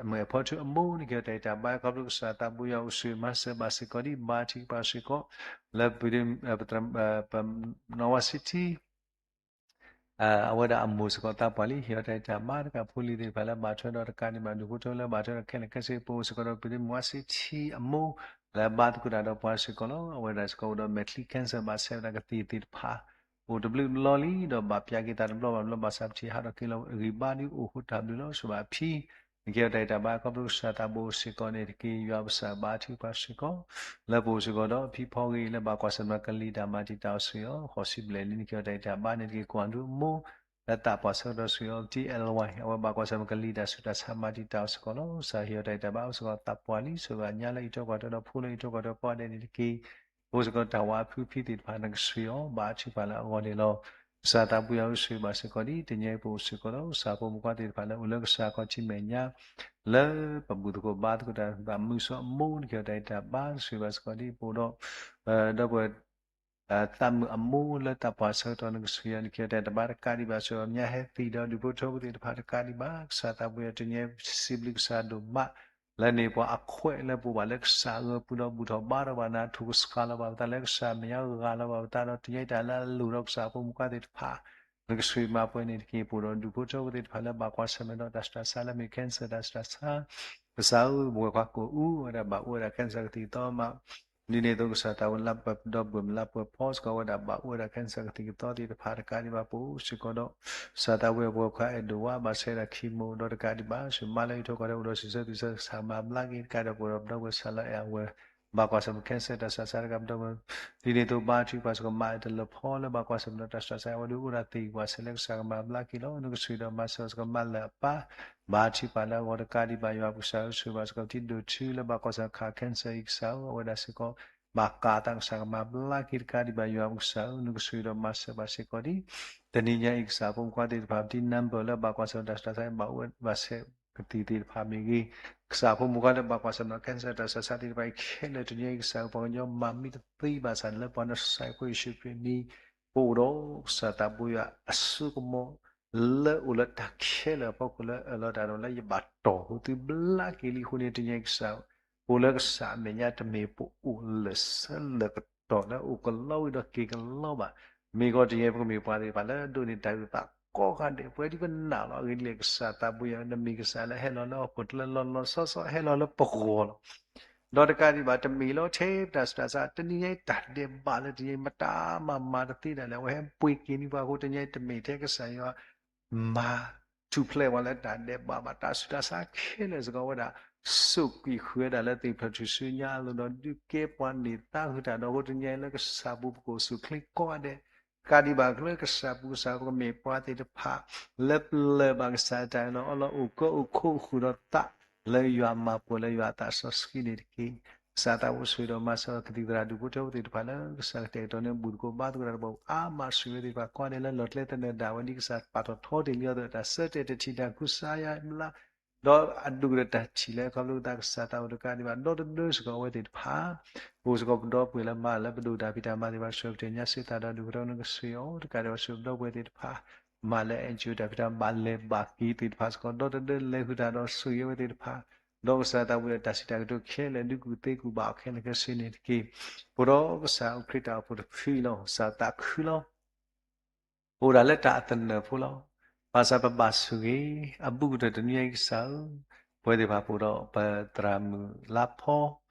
မုၢ်အဲၣ်ဖီထုအမိၢ် နကဟ့ၣ်အီၤတၢ်ဂံၢ်တၢ်ဘါ ခီဖျိကစၢ်သးဘိယွၤအိၣ်ဆူၣ်မၤစၢၤဘၣ်စ့ၢ်ကီးဒ် ဘါထုကဖၣ်စ့ၢ်ကီး လၢ ပနီၢ်ဝါဆံထံ အဝဲဒၣ်အမိၢ်စ့ၢ်ကီးသးပှၢ်လံ ဟ့ၣ်အီၤတၢ်ဂံၢ်တၢ်ဘါတကး ဖိလံၤသ့ၣ်တဖၣ်လၢဘၣ်ထွဲဒီးတကးဒံးဘၣ် ဒူၣ်ဖိထၢလၢဘၣ်ထွဲဒီးခဲလၢာ်ခဲဆ့ ပအိၣ်စ့ၢ်ကီးဒီး ပမုၢ်ဝါဆံထံအမိၢ် လၢဘါသကိးတၢ်ဒီးပှၤစ့ၢ်ကီးလီၤ. အဝဲဒၣ်စ့ၢ်ကီးအိၣ်ဒီးမဲာ်ချံ cancer ဘၣ်ဆဲးဝဲဒၣ်ကသံၣ်သ့ၣ်တဖၣ် အိၣ်တဘျုးဘျီလံ ဒီးဘၣ်ပျၢ်က့ၤသးတဘျီဘၣ်ဘျီ ဘၣ်ဆၣ်ပထံၣ်ဟးထီၣ်က့ၤလီၤအဂံၢ်ဘါဒုးအိၣ်ဃိတၢ်ဘျုးလီၤ. စံးဘၣ်ဖံ နကဟ့ၣ်အီၤတၢ်ဂံၢ်တၢ်ဘါ ခီဖျိကစၢ်သးဘိစ့ၢ်ကီးန့ၣ်တက့ၢ်. ယွၤပစၢ်ဘါထုကဖၣ်စ့ၢ်ကီး လၢပအိၣ်စ့ၢ်ကီးဒီးဖံဖီဂ့ၤ လၢဘၣ်ကွၢ်ဆၢၣ်မဲာ်ကလံၤတၢ်မၤတံာ်တာ်အိၣ်ဆူၣ်အီၤ ဃိးဆံဘျဲၣ်လံ နကဟ့ၣ်အီၤတၢ်ဂံၢ်တၢ်ဘါန့ၣ်တက့ၢ်. ကွၢ်ဒုးအမိၢ် လၢသးပှၢ်ဆၢကတီၢ်ဆူအီၤ T L Y အဝဲဘၣ်ကွၢ်ဆၢၣ်မဲာ်ကလံၤတၢ်ဆူးတၢ်ဆါမၤတံာ်တာ်အီၤစ့ၢ်ကီးလီၤ. ကစၢ်ဟ့ၣ်အီၤတၢ်အံးတၢ်ဘါအိၣ်စ့ၢ်ကီး သးပှၢ်လံ ဆိၣ်ဂ့ၤညါလၢအံးထွဲကွၢ်ထွဲဒီးဖိလၢအံးထွဲကွၢ်ထွဲကိးဂၤဒဲးန့ၣ်တက့ၢ်. အိၣ်စ့ၢ်ကီးတၢ်ဝးအဖုဖံသ့ၣ်တဖၣ် နကဆှံအီၤ ဘၣ်ထုကဖၣ်လၢအဂီၢ်န့ၣ်လီၤ. ကစၢ်သးဘိယွၤအိၣ်ဆိၣ်ဂ့ၤဘၣ်စ့ၢ်ကီးဒ်တနံၤအံၤပအိၣ်စ့ၢ်ကီးလီၤ. ကစၢ်ဖိမုၣ်ခွါသ့ၣ်တဖၣ်လၢအိၣ်လၢကစၢ်ခီၣ်ထံးမဲာ်ညါ လၢပဘူၣ်သကိးဘါသကိးတၢ်ဘၣ်မုၢ်စီအမိၢ် နကဟ့ၣ်အီၤတၢ်အံးတၢ်ဘါ နကဆှံဘၣ်စ့ၢ်ကီးဒ်ပအိၣ်ဒီး ဒီပုၢ်ဝဲၢ် သးမုာ်အမိၢ်လၢတၢ်ပှၢ်ဆၢကတီၢ် နကဆှံအီၤ နကဟ့ၣ်အီၤတၢ်အံးတၢ်ဘါတကးဒံးဘၣ် ဆူညါဟဲသံဒီးဒူၣ်ဖိထၢဖိသ့ၣ်တဖၣ်တကးဒံးဘၣ် ကစၢ်သးဘိယွၤတနံၤအံၤ စံးဘျုးကစၢ်ဒိၣ်မး လၢန့ၢ်ပှၤအခွဲးလၢပအိၣ်ဘၣ်လၢကစၢ်အဂီၢ်ပူၤဒီးဘူၣ်ထီၣ်ဘါထီၣ်ဘၣ်နၤ ထိၣ်ကဆှးလီၤဘၣ်ပသးလၢကစၢ်မဲာ်ညါ ဂၢ်လီၤဘၣ်ပသးဒီး တနံၤအံၤတၢ်လၢအလိၣ်ဒီးကစၢ်ဖိမုၣ်ခွါသ့ၣ်တဖၣ် နကဆှံမၤပှဲၤန့ၣ်တက့ၢ်. ပအိၣ်ဒီးဒူၣ်ဖိထၢဖိသ့ၣ်တဖၣ်လၢဘၣ်ကွၢ်ဆၢၣ်မဲာ်ဒီးတၢ်ဆူးတၢ်ဆါလၢမ့ၢ် cancer တၢ်ဆူးတၢ်ဆါ ကစၢ်ဧၢ ပဝဲၢ်ခွါကိၣ်အူ အဝဲဒၣ်ဘၣ်အိၣ်ဝဲဒၣ် cancer ကသံၣ်ကသီမး ဒ်န့ၣ်အသိးကစၢ်သးဝဲလၢပဒီပုၢ်ဝဲၢ်လၢပှဲၤဖီစ့ၢ်ကီးဝဲဒၣ်ဘၣ်အိၣ်ဝဲဒၣ် cancer ကသံၣ်ကသီသ့ၣ်တဖၣ်တကးဒံးဘၣ်ပအိၣ်စ့ၢ်ကီးဒီး ကစၢ်သးဝဲပဝဲၢ်ခွါအဲၣ်ဒိးဝါ ဘၣ်ဆၢဒၣ် chemo ဒီးတကးဒံးဘၣ် ဆူမါလၢအံးထွဲကွၢ်ထွဲအိၣ်ဒီးစံးဆၢသံဆၢကစၢ်မၤဘျါက့ၤ တကးဒီးပအိၣ်ဒီးပဒီပုၢ်ဝဲၢ်စှၤလၢအဲၣ်အဝဲ ဘၣ်ကွၢ်ဆၢၣ်မဲာ် cancer တၢ်ဆူးတၢ်ဆါတကးဒီး ဒ်န့ၣ်အသိးဘါထုကဖၣ်စ့ၢ်ကီးမါအဲၣ်တလၢဖီလၢဘၣ်ကွၢ်ဆၢၣ်မဲာ်ဒီးတၢ်ဆူးတၢ်ဆါ အဝဲဒၣ်အိၣ်ဒၣ်သ့ၣ်ကွၢ်ဆၢၣ်လၢကစၢ်ကမၤဘျါက့ၤလီၤ. နကဆှံဒီးမၤစၢၤစ့ၢ်ကီးမါလၢအပၢ် ဘါထုကဖၣ်လၢအဂီၢ်တကးဒံးဘၣ်ယွၤပကစၢ်ဧၢ ဆှံဘၣ်စ့ၢ်ကီးထံဒိၣ်ထူလၢဘၣ်ကွၢ်ဆၢၣ်ခး cancer အံၤကစၢ်ဧၢ အဝဲဒၣ်စ့ၢ်ကီး ဘၣ်ကးသးကစၢ်ကမၤဘျါက့ၤတကးဒံးဘၣ်ယွၤပကစၢ်ဧၢ နကဆှံဒီးမၤစၢၤဘၣ်စ့ၢ်ကီးဒ် တနံၤညါအံၤကစၢ်ဖိမုၣ်ခွါသ့ၣ်တဖၣ် ဒ် number လၢဘၣ်ကွၢ်ဆၢၣ်တၢ်ဆူးတၢ်ဆါ ဘၣ်အိၣ်ဝဲဘၣ်ဆဲးကသံၣ်သ့ၣ်တဖၣ်မ့ၢ်ဂ့ၤ, ကစၢ်ဖိမုၣ်ခွါလၢဘၣ်ကွၢ်ဆၢၣ်မဲာ် cancer တၢ်ဆူးတၢ်ဆါသ့ၣ်တဖၣ်အံၤခဲလၢာ် တနံၤညါအံၤကစၢ်ဧၢ ပှၤကညီမၤမံတသ့ဘၣ်ဆၣ်န့ၣ် လၢပှၤနဆှၢကွံာ်ယ့ၣ်ၡူးခရံာ်အမံၤ ပအိၣ်ဒီးကစၢ်သးဘိယွၤအစိကမီၤ လၢအိၣ်လၢတၢ်ခဲလၢာ်အဖီခိၣ်လၢအၢၣ်လီၤတၢ်ဒီးလၢယဘၣ်တီၢ်ဟူးသု ဘျါက့ၤလံအဃိန့ၣ် တနံၤညါအံၤကစၢ်ဧၢ ပအိၣ်လၢကစၢ်အမဲာ်ညါတမ့ၢ်ပအိၣ်လၢာ်ဆၢလၢာ်ကတီၢ်လၢအိၣ်ကလီဝံၤဒီးက့ၤကလီဘၣ်. မ့ၢ်ဂ့ၤ တနံၤညါအံၤ ပကမ့ၢ်ပှၤသ့ၣ်တဖၣ်လၢအဒိးန့ၢ်တၢ်အုၣ်သးကိးဂၤဒဲး ပဝဲဒ်ပနာ်လီၤ. အဂ့ၢ်ဒ်လဲၣ် ကစၢ်သးဘိယွၤ နမ့ၢ်ကစၢ်လၢဟဲလီၤလၢဟီၣ်ခိၣ်ချၢလီၤလီၤဆီဆီ ဟဲလီၤလၢပဂီၢ်လီၤ. ဒီးတကးဒံးဘၣ် တမ့ၢ်လၢထဲပတၢ်ဆူးတၢ်ဆါ တနံၤညါအံၤတၢ်ဒဲးဘးလၢတနံၤညါအံၤ မတၤမၤမၤတသ့ဒၣ်လဲာ် အဝဲဟဲပှ့ၤက့ၤန့ၢ်ပှၤအဃိ တနံၤညါအံၤ တမ့ၢ်ထဲကစၢ်ယွၤ မၤထူၣ်ဖျဲးပှၤလၢတၢ်ဒဲးဘးဘၣ် တၢ်ဆူးတၢ်ဆါခဲလၢာ်စ့ၢ်ကီးဝဲဒၣ် စူးကွံာ်ဃုာ်ဝဲဒၣ်လၢသ့ၣ်ဖျၢၣ်ထူၣ်စုညါအလိၤဒီး ဒုးကဲပှၤန့ၢ်သါဃုာ်တၢ်ဒီးအဃိ တနံၤညါအံၤလၢကစၢ်ပူၤပကအိၣ်ဆူၣ်ချ့ကိးဂၤဒဲး တကးဒံးဘၣ်လၢကစၢ်ပူၤကစၢ် ပကမ့ၢ်ပှၤသ့ၣ်တဖၣ် လၢပလၢၢ်ဘၣ်ကစၢ်အတၢ်အၢၣ်လီၤအီလီၤ အိၣ်ကၢအိၣ်ခိးဃုာ်ဒီးသး လၢယွၤမၤပှဲၤလၢယွၤအသးစီဆှံန့ၣ်တက့ၢ်. ကစၢ်သးဘိယွၤဆိၣ်ဂ့ၤဒီးမၤစၢၤကသံၣ်သရၣ် ဒူၣ်ဖိထၢဖိသ့ၣ်တဖၣ်လၢကစၢ်ကတဲာ်ကတီၤန့ၢ် ဘူၣ်သကိးဘါသကိးတၢ်တဘီ အါမး ဆိၣ်ဂ့ၤဝဲသ့ၣ်တဖၣ်ကိးဂၤဒဲးလၢလီၢ်ကျဲသနၢၣ်ဒၣ်ဝဲဒ်ကစၢ်ပာ်ထီၣ်ထီတ့ၢ်လံအသိး တၢ်ဆၢတဲာ်တထံၣ် တၢ်ကူစါယါဘျါ ဒီးအဒိၣ်ကတၢၢ်တၢ်ထံၣ်လၢခီဖျိသးကစၢ်သးအိၣ်တကးဒံးဘၣ် ဒီတဒၢစ့ၢ်ကီးအဝဲသ့ၣ်တဖၣ် ပအိၣ်စ့ၢ်ကီးပဒီပုၢ်ဝဲၢ်လၢမၤလၢပဒိၣ်တၢ်ဖံးတၢ်မၤသ့ၣ်တဖၣ် ဆှၢပတ့ၢ်ညါစ့သးဒီးဒူၣ်ကတၢၢ် နကဆှံအီၤတကးဒံးဘၣ် ဆှၢပဒီပုၢ်ဝဲၢ်သ့ၣ်တဖၣ် မၤလၢ NGO တၢ်ဖံးတၢ်မၤဘၣ်လဲၤဘၣ်က့ၤသ့ၣ်တဖၣ်စ့ၢ်ကီး ဒီတဒၢလဲၤဃုာ်တၢ်ဒီးဆိၣ်ဂ့ၤဝဲသ့ၣ်တဖၣ် ဒီးကစၢ်သးဘိယွၤတၢ်စံးတၢ်ကတိၤခဲလၢာ် ဒုးကူၣ်သ့ကူၣ်ဘၣ်အီၤခဲလၢာ်ခဲဆ့န့ၣ်တက့ၢ်. ပအိၣ်ဒီးကစၢ်ခရံာ်တၢ်အိၣ်ဖှိၣ်တဖုအံၤလီၤ. ကစၢ်သးခုလီၤ. ပအိၣ်ဒၣ်လၢတၢ်အသနၢၣ်ဖိလီၤ. ဘၣ်ဆၣ်ပဘၣ်ဆိၣ်ဂ့ၤ အဘူးကတၢၢ်တနံၤညါအံၤကစၢ်ဧၢ, ပဝဲသ့ၣ်တဖၣ်ပအိၣ်ဒီးပသရၣ်မုၣ်လါဖီ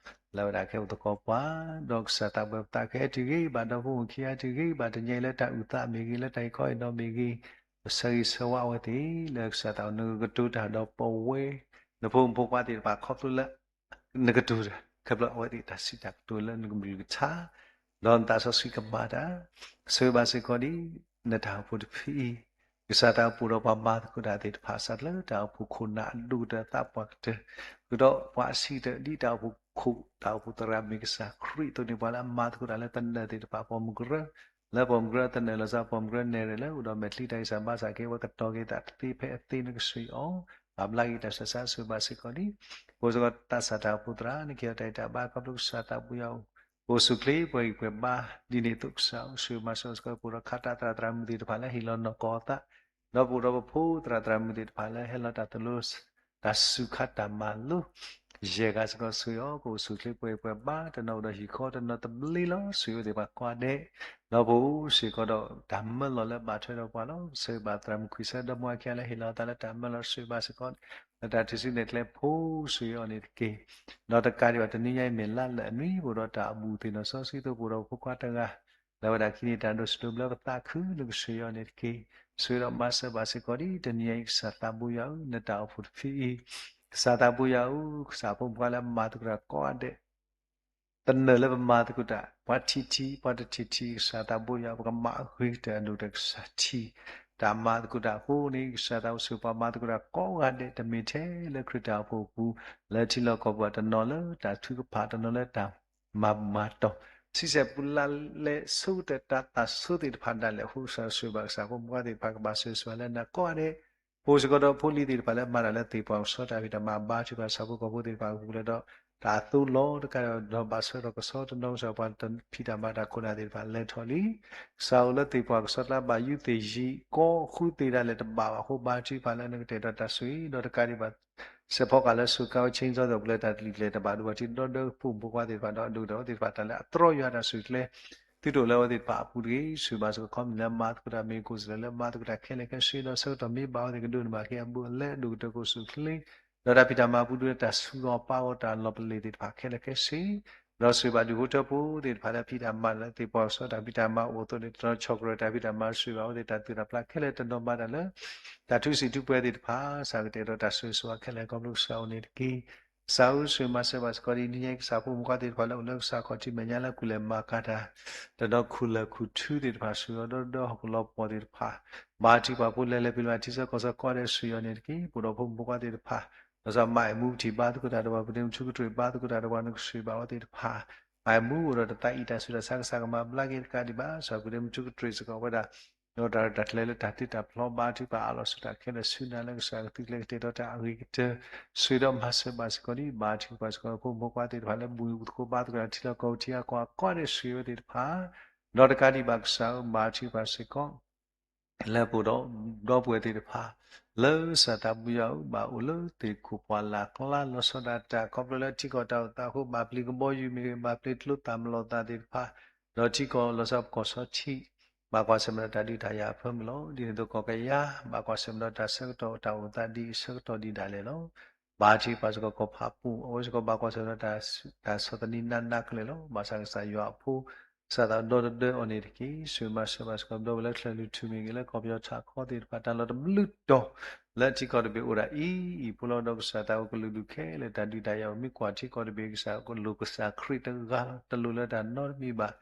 လၢဝဲဒၣ်ကဟဲအိၣ်သကိးပှၤ, ဒီးကစၢ်သးဘိယွၤပသးကဟဲတုၤဂ့ၤဘၣ် ဒီဖိမိၢ်ခံဂၤတုၤဂ့ၤဘၣ် တနံၤညါအံၤလၢတၢ်အုၣ်သးမ့ၢ်ဂ့ၤ လၢတၢ်ဟ့ၣ်ခီဟ့ၣ်နီၤမ့ၢ်ဂ့ၤ, ပဆၢဂ့ၤဆၢဝါအဝဲသ့ၣ် လၢကစၢ်သးဘိယွၤ နကကတိၤတၢ်ဒီးပဝဲ နဖိမုၣ်ဖိခွါသ့ၣ်တဖၣ်ခီဖျိလၢ နကတိၤတၢ် ခီဖျိအဝဲသ့ၣ်တၢ်စံးတၢ်ကတိၤလၢနကမုၢ်ကထါ, ဒီးနသးစီဆှံကမၤတၢ်, ဆိၣ်ဂ့ၤဘၣ်စ့ၢ်ကီးဒ် နတၢ်အိၣ်ဖှိၣ်တဖုအံၤ, ကစၢ်သးဘိယွၤပှၤမၤသကိးတၢ်သ့ၣ်တဖၣ် စးထီၣ်လၢတၢ်အိၣ်ဖှိၣ်ခိၣ်နၢ်အဒိၣ်ကတၢၢ်သးပှၢ်ကတၢၢ်, ဃုာ်ဒီးပှၤအဆံးကတၢၢ် ဒ်တၢ်အိၣ်ဖှိၣ်ခိၣ် တၢ်အိၣ်ဖှိၣ်သရၣ်မုၣ်ကစၢ်ခရံာ်အသိးန့ၣ် ပှၤလၢအမၤသကိးတၢ်လၢသနၢၣ်သ့ၣ်တဖၣ် ပိာ်မုၣ်ကရၢ လၢပိာ်မုၣ်ကရၢသနၢၣ်လီၤဆီ ပိာ်မုၣ်ကရၢနဲၣ်ရွဲၣ်လၢ အိၣ်ဒီးမဲာ်ချံတၢ်ဂံၢ်စၢ်ဘါစၢ်က့ အဝဲကတီၤက့ၤသးတသ့ဖဲအသ့ နကဆှံအီၤ, ဘၣ်ဘျါက့ၤတၢ်ဆူးတၢ်ဆါ ဆိၣ်ဂ့ၤဘၣ်စ့ၢ်ကီးဒ် ပအိၣ်စ့ၢ်ကီးသးစၢ်တၢ်အိၣ်ဖှိၣ်သရၣ် နကဟ့ၣ်အီၤတၢ်အံးတၢ်ဘါ ခီဖျိကစၢ်သးဘိယွၤ ပအိၣ်ဆူၣ်ချ့ ပှဲၤဂံၢ်ပှဲၤဘါ ဒ်န့ၣ်အသိးကစၢ်ဧၢ ဆိၣ်ဂ့ၤမၤစၢၤစ့ၢ်ကီး ပအိၣ်ဒီးခါတၢ်သရၣ်သရၣ်မုၣ်သ့ၣ်တဖၣ်လၢဟ့ၣ်လီၤနီၢ်ကီၢ်အသး ဒီးပအိၣ်ဒီးပဖိသရၣ်သရၣ်မုၣ်သ့ၣ်တဖၣ်လၢဟဲလီၤတၢ်သိၣ်လိ တၢ်စူၤခါတၢ်မၤလိ ယဲၢ်ဂၤစ့ၢ်ကီး ဆိၣ်ဂ့ၤအီၤ ကအိၣ်ဆူၣ်ချ့ပှဲၤဂံၢ်ပှဲၤဘါ တနီၤအိၣ်ဒီးဟံၣ်ဃီ တနီၤသဘျ့လီၤ ဆိၣ်ဂ့ၤအဝဲသ့ၣ်တဖၣ်ကိးဂၤဒဲး ဒီးပအိၣ်စ့ၢ်ကီးဒီးတၢ်မၢလီၤလၢဘၣ်ထွဲဒီးပှၤလီၤ ဆိၣ်ဂ့ၤဘၣ်သရၣ်မုၣ်ခွံဆၢ ဒီမါဝၤခံဂၤလၢဟ့ၣ်လီၤအသးလၢတၢ်မၢလီၤ ဆိၣ်ဂ့ၤဘၣ်စ့ၢ်ကီး လၢတၢ်ထူၣ်စုနဲၣ်ကျဲဖိ ဆိၣ်ဂ့ၤအီၤန့ၣ်တက့ၢ်. ဒီးတကးဒံးဘၣ် တနံၤညါအံၤမ့ၢ်လါလၢအနွံ ပအိၣ်ဒီးတၢ်အဘူးသ့ၣ်နီၣ်စီဆှံအသိး ပအိၣ်ဒီးဖိခွါတဂၤ လၢဝဲဒၣ်ကဟံးန့ၢ်တၢ်ဒိးစံးဒိးဘျၢ ပသးခု နကဆိၣ်ဂ့ၤအီၤန့ၣ်တက့ၢ်. ဆိၣ်ဂ့ၤဒီးမၤစၢၤဘၣ်စ့ၢ်ကီးဒ် တနံၤညါအံၤ ကစၢ်သးဘိယွၤဧၢ နတၢ်အိၣ်ဖှိၣ်တဖုအံၤ ကစၢ်သးဘိယွၤဧၢ ကစၢ်ဖိမုၣ်ဖိခွါလၢအမၤသကိးတၢ်ကိးဂၤဒဲး သနၢၣ်လၢပမၤသကိးတၢ် ပှၤထံၣ်ထံ ပှၤတထံၣ်ထံ ကစၢ်သးဘိယွၤ ပကမၤအဂ့ၤကတၢၢ်အဒိၣ်ကတၢၢ်ကစၢ်ထံၣ် တၢ်မၤသကိးတၢ်အဃိန့ၣ် ကစၢ်သးအိၣ်ဆိၣ်ပှၤမၤသကိးတၢ်ကိးဂၤဒဲး တမ့ၢ်ထဲလၢခရံာ်တၢ်အိၣ်ဖှိၣ်အပူၤ လၢထံလီၢ်ကီၢ်ပူၤ တနီၤလၢတၢ်ထုကဖၣ် တနီၤလၢတၢ်မၤမၤတီၢ် ဆံဆဲၣ်ပူၤလၢ်လဲၣ် ဆိကတၢၢ်တၢ်သၣ်ဆိသ့ၣ်တဖၣ်ဒၣ်လဲာ်အဃိ ကစၢ်ဆိၣ်ဂ့ၤဘၣ်ကစၢ်ဖိမုၣ်ဖိခွါသ့ၣ်တဖၣ် ကဘၣ်ဆိၣ်ဂ့ၤဆိၣ်ဝါလၢနၤကိးဂၤဒဲး ပအိၣ်စ့ၢ်ကီးဒီးဖိလံၤသ့ၣ်တဖၣ်လၢမၤတၢ်လၢသ့ၣ်ပှၢ်ကဆီတၢ်ဖံးတၢ်မၤဘါထုကဖၣ်ကစၢ်ဖိကီၢ်ဖိသ့ၣ်တဖၣ်အပူၤလၢဒီး တၢ်သိၣ်လီၤတကးဒီး ဘၣ်ဆၢထီၣ်ကဆီတနီၤကစၢ်ပှၤဖံးတၢ်မၤတၢ်ခိၣ်နၢ်သ့ၣ်တဖၣ်လဲၤထီၣ်လံ ကစၢ်အိၣ်လၢသ့ၣ်ပှၢ်ကဆီတၢ်ဘၣ်ယူးသ့ၣ်ယံာ် ကိးဃုသ့ၣ်ဒၣ်လဲာ်တဘၣ်ဘၣ်အဃိ ဘါထုကဖၣ်လၢနကတဲာ်ဒီးတၢ်ဆိၣ်ဂ့ၤ ဒီးတကးဒံးဘၣ် စဲးဖီကးလၢ စူးကါဝဲ ခၠ့ၣ်စီၣ်သိး ပူၤလၢတၢ်တလံၤကျဲၤတဘၣ်ဒိဘၣ်ထံး ဒီးဒီးဖိမုၣ်ဖိခွါသ့ၣ်တဖၣ် ဒီးအဒိၣ်ကတၢၢ်အဝဲသ့ၣ်တဖၣ်တၢ်လဲၤအသရီယွၤတၢ်ဆူၣ်ချ့ သုတအိၣ်လၢအဝဲသ့ၣ်တဖၣ်အပူၤတဂ့ၤ ဆိၣ်ဂ့ၤဘၣ်စ့ၢ်ကီး ခီမ့ၢ်လၢမၤသကိးတၢ်မ့ၢ်ကိၣ်စလဲၣ်လၢမၤသကိးတၢ်ခဲလၢာ်ခဲဆ့ ဒီးဆၢကတီၢ်မ့ၢ်ဘၣ်အဝဲသ့ၣ်ကဒိးန့ၢ်ဘၣ်က့ၤအဘူးအလဲ ဒိၣ်ကတၢၢ်ကိၣ်ဆူၣ်ချ့ ဒီးတၢ်ဖံးတၢ်မၤပူၤဒုးလၢတၢ်ဆူးအီၤပာ်အီၤတၢ်လီၤပလ့ၤသ့ၣ်တဖၣ်ခဲလၢာ်ခဲဆ့ ဒီးဆိၣ်ဂ့ၤဘၣ်ဒူၣ်ဖိထၢဖိသ့ၣ်တဖၣ်လၢဖံးတၢ်မၤလၢသ့ၣ်ပှၢ်ကဆီတၢ်ဖံးတၢ်မၤအိၣ်အသိးန့ၣ် တနီၤဆီၣ်ကရၢၢ်တၢ်ဖံးတၢ်မၤ ဆိၣ်ဂ့ၤဘၣ်အဝဲသ့ၣ်တၢ်သူၣ်တၢ်ဖျးခဲလၢာ်တနီၤမၤတၢ်လၢ တၢ်ထူစံာ်ထူပှဲၤသ့ၣ်တဖၣ် ကစၢ်ကတဲာ်ဒီးတၢ်ဆိၣ်ဂ့ၤဆိၣ်ဝါခဲလၢာ် ခီဖျိကစၢ်အိၣ်န့ၣ်တက့ၢ်. ကစၢ်ဧၢ ဆိၣ်ဂ့ၤမၤစၢၤဘၣ်စ့ၢ်ကီးဒ်နံၤညါအံၤ ကစၢ်ဖိမုၣ်ဖိခွါသ့ၣ်တဖၣ်လၢအိၣ်လၢကစၢ်ခီၣ်ထံးမဲာ်ညါလၢကူၣ်လဲၤမၤကၤတၢ် တနီၤခူၣ်လၢၢ်ခူၣ်ထူသ့ၣ်တဖၣ် ဆိၣ်ဂ့ၤအီၤဒီးဒီးဟီၣ်ခိၣ်လီၤပှီၢ်သ့ၣ်တဖၣ် ဘါထုကဖၣ်ဖိလဲၤလဲၤပ့ၤလၢထံဆၢကီၢ်ဆၢကိးဂၤဒဲး ဆိၣ်ဂ့ၤအီၤန့ၣ်တက့ၢ်. ပအိၣ်ဒီးဖိမုၣ်ဖိခွါသ့ၣ်တဖၣ် လီၤဆီမၤအံၤမူပထံၣ်ဘါသကိးတၢ်ဒီးပှၤ ပူၤဒ့မုၢ်ထူကတြ့ၢ်ဘါသကိးတၢ်ဒီးပှၤ နကဆိၣ်ဂ့ၤဘၣ်အဝဲသ့ၣ်တဖၣ် မၤအံၤမူအိၣ်ဒီးတၢ်သးအံၣ်တၢ်ဆူးတၢ်ဆါ ကစၢ်ကမၤဘျါက့ၤတကးဒံးဘၣ် ကစၢ်ပူၤဒ့မုၢ်ထူကတြ့ၢ်စ့ၢ်ကီးဝဲဒၣ် ဒီးတၢ်ရဲၣ်တၢ်ကျဲၤလၢတၢ်တ့တၢ်ဖျီ ဘါထုကဖၣ်အးလီၤဆူတၢ်ခဲလၢာ်ဆူနၤလၢကစၢ်ကသုးကျဲၤကတဲာ်ဒီးတၢ်အဂ့ၤကတၢၢ် ဆိၣ်ဂ့ၤဒီးမၤစၢၤဘၣ်စ့ၢ်ကီးဒ် ဘါထုကဖၣ်စ့ၢ်ကီးဖိမုၣ်ဖိခွါသ့ၣ်တဖၣ်လၢ ဘူၣ်အူသကိးဘါသကိးတၢ်ထံလီၢ်ကီၢ်ပူၤထံဂၤကီၢ်ဂၤကိးဂၤဒဲး ဆိၣ်ဂ့ၤဝဲသ့ၣ်တဖၣ် ဒီးတကးဒံးဘၣ်ကစၢ်ဧၢ ဘါထုကဖၣ်စ့ၢ်ကီး လၢပအိၣ်ဒီး ဒီပုၢ်ဝဲၢ်သ့ၣ်တဖၣ် လၢကစၢ်သးဘိယွၤဧၢ ဘၣ်အိၣ်လၢသ့ၣ်ခိၣ်ပှၢ်လၢ်ကျါ လီၤဆီဒၣ်တၢ် ခီဖျိလၢထံကီၢ်တၢ်အိၣ်သးအဃိ ဘၣ်ပျံၤကဘီယူၤမ့ၢ်ဂ့ၤ ဘၣ်ပျံၤကျိသၣ်မလီၤသၣ်သ့ၣ်တဖၣ် ဒီးထံကီၢ်လီၤဆီပကီၢ်ဆီထံး ဘၣ်ကွၢ်ဆၢၣ်မဲာ်ဒီးတၢ်ဒုးတၢ်ယၤအဖၢမုၢ်လီၤ. ဒ်န့ၣ်အသိးကီၢ်ကယၤ ဘၣ်ကွၢ်ဆၢၣ်မဲာ်ဒီးတၢ်ဆၢကတီၢ်တၢ်အိၣ်သးဒ်အံၤဆၢကတီၢ်ဒံးဒၣ်လဲာ်လီၤ. ဘါထုကဖၣ်စ့ၢ်ကီးကီၢ်ဖးပူၤ အဝဲစ့ၢ်ကီးဘၣ်ကွၢ်ဆၢၣ်မဲာ်ဒီးတၢ်ဆီၣ်သနံးနးနးကလဲာ်လီၤ. ဘၣ်ဆၣ်ကစၢ်ယွၤအဖိ ကစၢ်သးဒီတဒၢအီၤန့ၣ်တက့ၢ်. ဆိၣ်ဂ့ၤမၤစၢၤဘၣ်စ့ၢ်ကီး ဒီပုၢ်ဝဲၢ်လၢချၢၣ်လွံၢ်ထူၣ်မ့ၢ်ဂ့ၤ လၢကီၢ်ပယီၤထးခီသ့ၣ်တဖၣ် တၢ်လီၤတဘျုးတီၤ လၢထံကီၢ်တဘ့ၣ်အိၣ်ဒၣ်အံၤအံၤဖိလီၤ. ဒီးကစၢ်သးအိၣ်ကလုာ်ဒူၣ်ခဲလၢာ် တၢ်ဒုးတၢ်ယၤအိၣ် မ့ၢ်ကွၢ်ထံကီၢ်တဘ့ၣ် ကစၢ်ကလိၣ်ကစၢ်ခရံာ်တဂၤလီၤ. တလိၣ်လၢတၢ်နီတမံၤဘၣ်.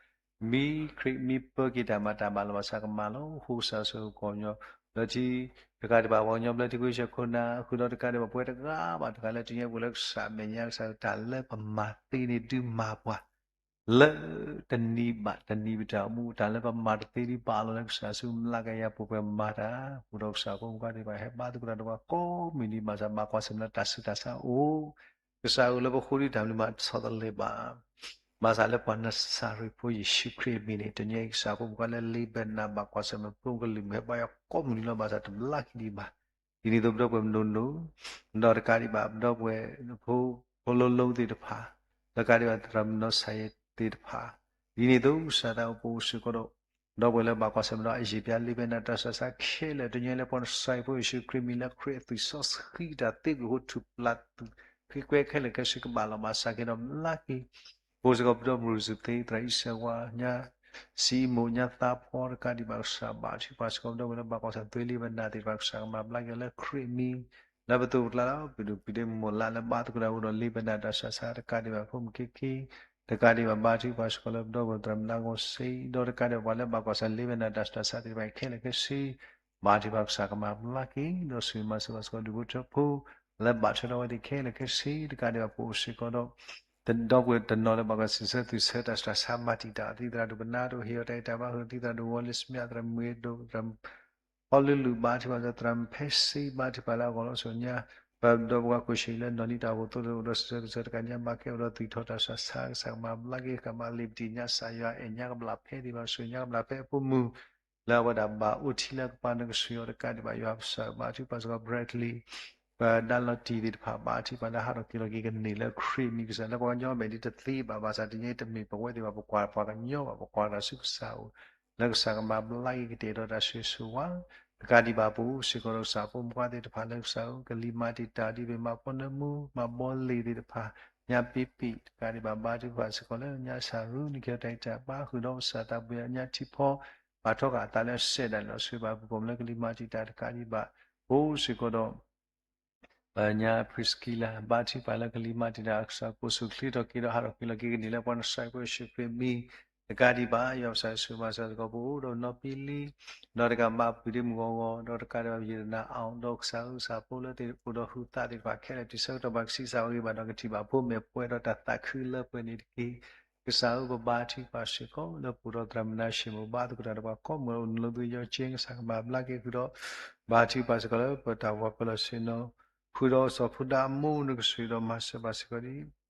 မ့ၢ်ခရံာ်မ့ၢ်ပၢက့ၤတၢ်မၤတၢ်ဘၣ်လီၤ ဘၣ်ဆၣ်ကမၤလီၤ. အဃိကစၢ်ဆိၣ်ဂ့ၤကီၢ်ပယီၤ လၢထံ တကးဒံးဘၣ် ပှၤကညီဘျၢထံခဝ့ၡၢၣ်ခိၣ်နၢ် ဃုာ်ဒီးတကးဒံးဘၣ် ပဝဲတဂၤဘၣ်တဂၤလၢတနံၤညါပအိၣ်လၢကစၢ်မဲာ်ညါ ကစၢ်တၢ်လၢပမၤသ့န့ၣ် ဒုးမၤပှၤ လၢတနံၤဘၣ်တနံၤပတၢ်အိၣ်မူ တၢ်လၢပမၤတသ့ဒံး ပာ်လီၤလၢကစၢ်ဆူ မျးကယၤပှဲၤပှဲၤမၤတၢ် ပအိၣ်ဒီးကစၢ်ဖိမုၣ်ဖိခွါသ့ၣ်တဖၣ် ဟဲဘါသကိးတၢ်ဒီးပှၤကိးမုၢ်နံၤ ဘၣ်ဆၣ်ဘၣ်ကွၢ်ဆၢၣ်မဲာ်လၢတၢ်ဆူးတၢ်ဆါအိၣ် ကစၢ်အိၣ်လၢပဃိ ဒ်တၢ်မနုၤမးတဆီတလဲဘၣ် ဘၣ်ဆၣ်လၢပှၤနစၤရ့းဖိယ့ၣ်ၡူးခရံာ်အမံၤန့ၣ် တနံၤအံၤကစၢ်ဖိမုၣ်ဖိခွါလၢ လ့ဘဲနၤ ဘၣ်ကွၢ်ဆၢၣ်မဲာ် ဖိကလုာ်မ့ၢ်ဟဲဘါယွၤကိးမုၢ်နံၤလီၤ ဘၣ်ဆၣ်တဘျါက့ၤဒံးဘၣ်. ဒ်န့ၣ်အသိးပဒီပုၢ်ဝဲၢ်မုၢ်နုာ် ဒီးတကးဒံးဘၣ် ပဒီပုၢ်ဝဲၢ်ဖိ ဖိလိၤလိၤသ့ၣ်တဖၣ် ဒီးတကးဒံးဘၣ်သရၣ်မုၣ်နီၢ်စၤယဲးသ့ၣ်တဖၣ် ဒ်န့ၣ်အသိး ကစၢ်သးအိၣ်ပအိၣ်စ့ၢ်ကီးဒီး ဒီပုၢ်ဝဲၢ်လၢဘၣ်ကွၢ်ဆၢၣ်မဲာ်ဒီးအယံာ်ပျး လ့ဘဲနၤ တၢ်ဆူးတၢ်ဆါခဲလၢာ် တနံၤအံၤလၢပှၤနစၤရ့းဖိယ့ၣ်ၡူးခရံာ်အမံၤလၢခရံာ်အသွံၣ်စီဆှံတၢ်သ့ကွံာ်အဃိ ထူၣ်ပျၢ်သုးဃ့ကွဲခဲလၢာ်ခဲဆ့ ကဘၣ်လီၤဘၣ်စးက့ၤဒီးမျးက့ၤ ပအိၣ်စ့ၢ်ကီးပဒီပုၢ်ဝဲၢ်စူၢ်သ့ သရၣ်အံၣ်စၢၤဝါ ညါ စံမိၣ် ညါသးဖီ တကးဒံးဘၣ်ကစၢ် ဘါထုကဖၣ်စ့ၢ်ကီး ပဒီပုၢ်ဝဲၢ်လၢဘၣ်ကွၢ်ဆၢၣ်မဲာ် လ့ဘဲနၤသ့ၣ်တဖၣ် ကစၢ်ကမၤဘျါက့ၤလၢခရံာ်အမံၤ လၢပသိးပကျါလီၤ ပဒုၣ်ပဒ့မိၢ်လၢ်လၢဘါသကိးတၢ်အိၣ်ဒီးလ့ဘဲနၤ တၢ်ဆူးတၢ်ဆါ တကးဒံးဘၣ်ဖိမုၣ်ခံခံ တကးဒံးဘၣ်ဘါထုကဖၣ်စ့ၢ်ကီးလၢပဒီပုၢ်ဝဲၢ်သရၣ်မုၣ်နါဂီၤစ့ ဒီးတကးဒံးဘၣ်ပှၤလၢဘၣ်ကွၢ်ဆၢၣ်မဲာ်လ့ဘဲနၤ တၢ်ဆူးတၢ်ဆါသ့ၣ်တဖၣ်ခဲလၢာ်ခဲဆ့ ဘါထုကဖၣ်ကစၢ်ကမၤဘျါက့ၤ ဒီးဆိၣ်ဂ့ၤမၤစၢၤဘၣ်စ့ၢ်ကီးဒူၣ်ဖိထၢဖိ လၢဘၣ်ထွဲဒီးအဝဲသ့ၣ်ခဲလၢာ်ခဲဆ့ တကးဒံးဘၣ်ပအိၣ်စ့ၢ်ကီးဒီး ဒီပုၢ်ဝဲၢ်တနီၤလၢဘၣ်ကွၢ်ဆၢၣ်မဲာ် စံးဆၢ သုးဆၢ တၢ်ဆူးတၢ်ဆါ မၤတံာ်တာ် ဒ်သရၣ်ဒိၣ်ပနါဒိၣ် ဟ့ၣ်အီၤတၢ်အဲၣ်တၢ်ဘၣ်ဃုာ် ဒ်သရၣ်ဒိၣ်ဝီလ့ၣ်စမံး သရၣ်မုၢ်အဲၣ်ဒိၣ် သရၣ် ဖီလုလု ဘါထုကဖၣ်စ့ၢ်ကီး သရၣ်မုၢ်ဖဲစ့ ဘါထုကဖၣ်လၢအဂီၢ်လီၤ ဆိၣ်ဂ့ၤညါ ပဒီပုၢ်ဝဲၢ်ကိးဆၢဂ့ၤလၢနီၢ်နံၤတၢ်အိၣ်ဖှိၣ်သိလၢအိၣ်ဒီးစံးဆၢ သုးဆၢ တကးညါ ဘၣ်ကဲအိၣ်ဒီးသွံၣ်ထီၣ်တၢ်ဆူးတၢ်ဆါ ကစၢ်ကမၤဘျါက့ၤ ကမၤလံာ်ပတံၢ်ညါ ကစၢ်ယွၤအဲၣ်ညါကဘျၣ်ဖဲသ့ၣ်တဖၣ် ဆိၣ်ဂ့ၤညါကဘျၣ်ဖဲအဖိမုၣ် လၢအဝဲဒၣ်ဘၣ်အိၣ်ထံလၢကပၤ နကဆိၣ်ဂ့ၤအီၤတကးဒံးဘၣ် ယွၤပစၢ်ဘါထုကဖၣ်စ့ၢ်ကီး Bradley ပှၤဒါလီၤတံၢ်သ့ၣ်တဖၣ် ဘါထုကဖၣ်လၢဟးထီၣ်က့ၤလီၤက့ၤကန့ၢ်လၢခရံာ်အမံၤ ကစၢ်လၢပှၤကညီမဲာ်ဒ်တသ့ဘၣ် ဘၣ်ဆၣ်တနံၤအံၤတမ့ၢ်ပဝဲသ့ၣ်ဘၣ် ပကွၢ်ပှၤကညီဘၣ် ပကွၢ်တၢ်ဆူကစၢ်အိၣ် လၢကစၢ်ကမၤဘျါက့ၤကတဲာ်ဒီးတၢ်ဆိၣ်ဂ့ၤဆိၣ်ဝါ တကးဒံးဘၣ်ပအိၣ်စ့ၢ်ကီးဒီးကစၢ်ဖိမုၣ်ဖိခွါသ့ၣ်တဖၣ်လၢကစၢ်ဧၢ ကလံၤမၤတံာ်တာ်ဒ်ပမၤဖီနၢမူ မၤဘီလ့ၤသ့ၣ်တဖၣ် ညါပ့ပ့ၣ် တကးဒံးဘၣ်ဘါထုကဖၣ်စ့ၢ်ကီးလၢညါစၢ်ရူ နခ့တၢ်အံၤတၢ်ဘါဃုာ်ဒီးကစၢ်သးပူၤညါထံဖီ ဘၣ်ထီၣ်ဃာ်အသးလၢအစဲးဒၣ်လီၤ ဆိၣ်ဂ့ၤဘၣ်ပကိာ်လၢကလံၤမၤတံာ်တာ်တကးဒံးဘၣ် ပအိၣ်စ့ၢ်ကီးဒီး ပညါ Priscilla ဘါထုကဖၣ်လၢကလံၤမၤတံာ်တာ် ကစၢ်ကိးဆူၣ်ချ့ထီၣ်က့ၤဒီးဟးထီၣ်က့ၤလီၤက့ၤကန့ၢ်လၢပှၤနစၢ်ဖိယ့ၣ်ၡူးခရံာ်အမံၤ တကးဒံးဘၣ် ယွၤပကစၢ်ယွၤဆိၣ်ဂ့ၤမၤစၢၤသကိး ပအိၣ်ဒီးနီၢ်ပံလံ ဒီးတကးဘၣ်ပှၤဒ့မုၣ်ဂီၤဂီၤ ဒီးတကးဒံးဘၣ်ယတနၢ်အီၤ ဒီးကစၢ်ဧၢ ကစၢ်ဖိလၢသ့ၣ်အိၣ်ဒီးဟုးသးသ့ၣ်တဖၣ်ခဲလၢာ် တံၤဆၢကတီၢ်ဘၣ်ကစံးစၢ်ဝဲဂ့ၤဘၣ်ဒီးကထံၣ်ဘၣ်ဖိမဲာ်ပှဲၤဒီးတၢ်သးခုလၢပှဲၤန့ၣ်တက့ၢ်. ကစၢ်ဧၢ ပဘါထုကဖၣ်စ့ၢ်ကီး လၢပအိၣ်ဒီးသရၣ်မုၣ်နၤၡ့ၣ်မိၢ် ဘါသကိးတၢ်ဒီးပှၤကိးမုၢ်နံၤ အိၣ်လၢသယီက့ ကစၢ်ကမၤဘျါက့ၤဃုာ်ဒီး ဘါထုကဖၣ်စ့ၢ်ကီးလၢပတၢ်ဝၤပၢၤလီၢ်ဆ့ၣ်နီၤ ဃုာ်ဒီးစီၤဖိဒါအမိၢ် နကဆိၣ်ဂ့ၤဒီးမၤစၢၤဘၣ်စ့ၢ်ကီးဒံး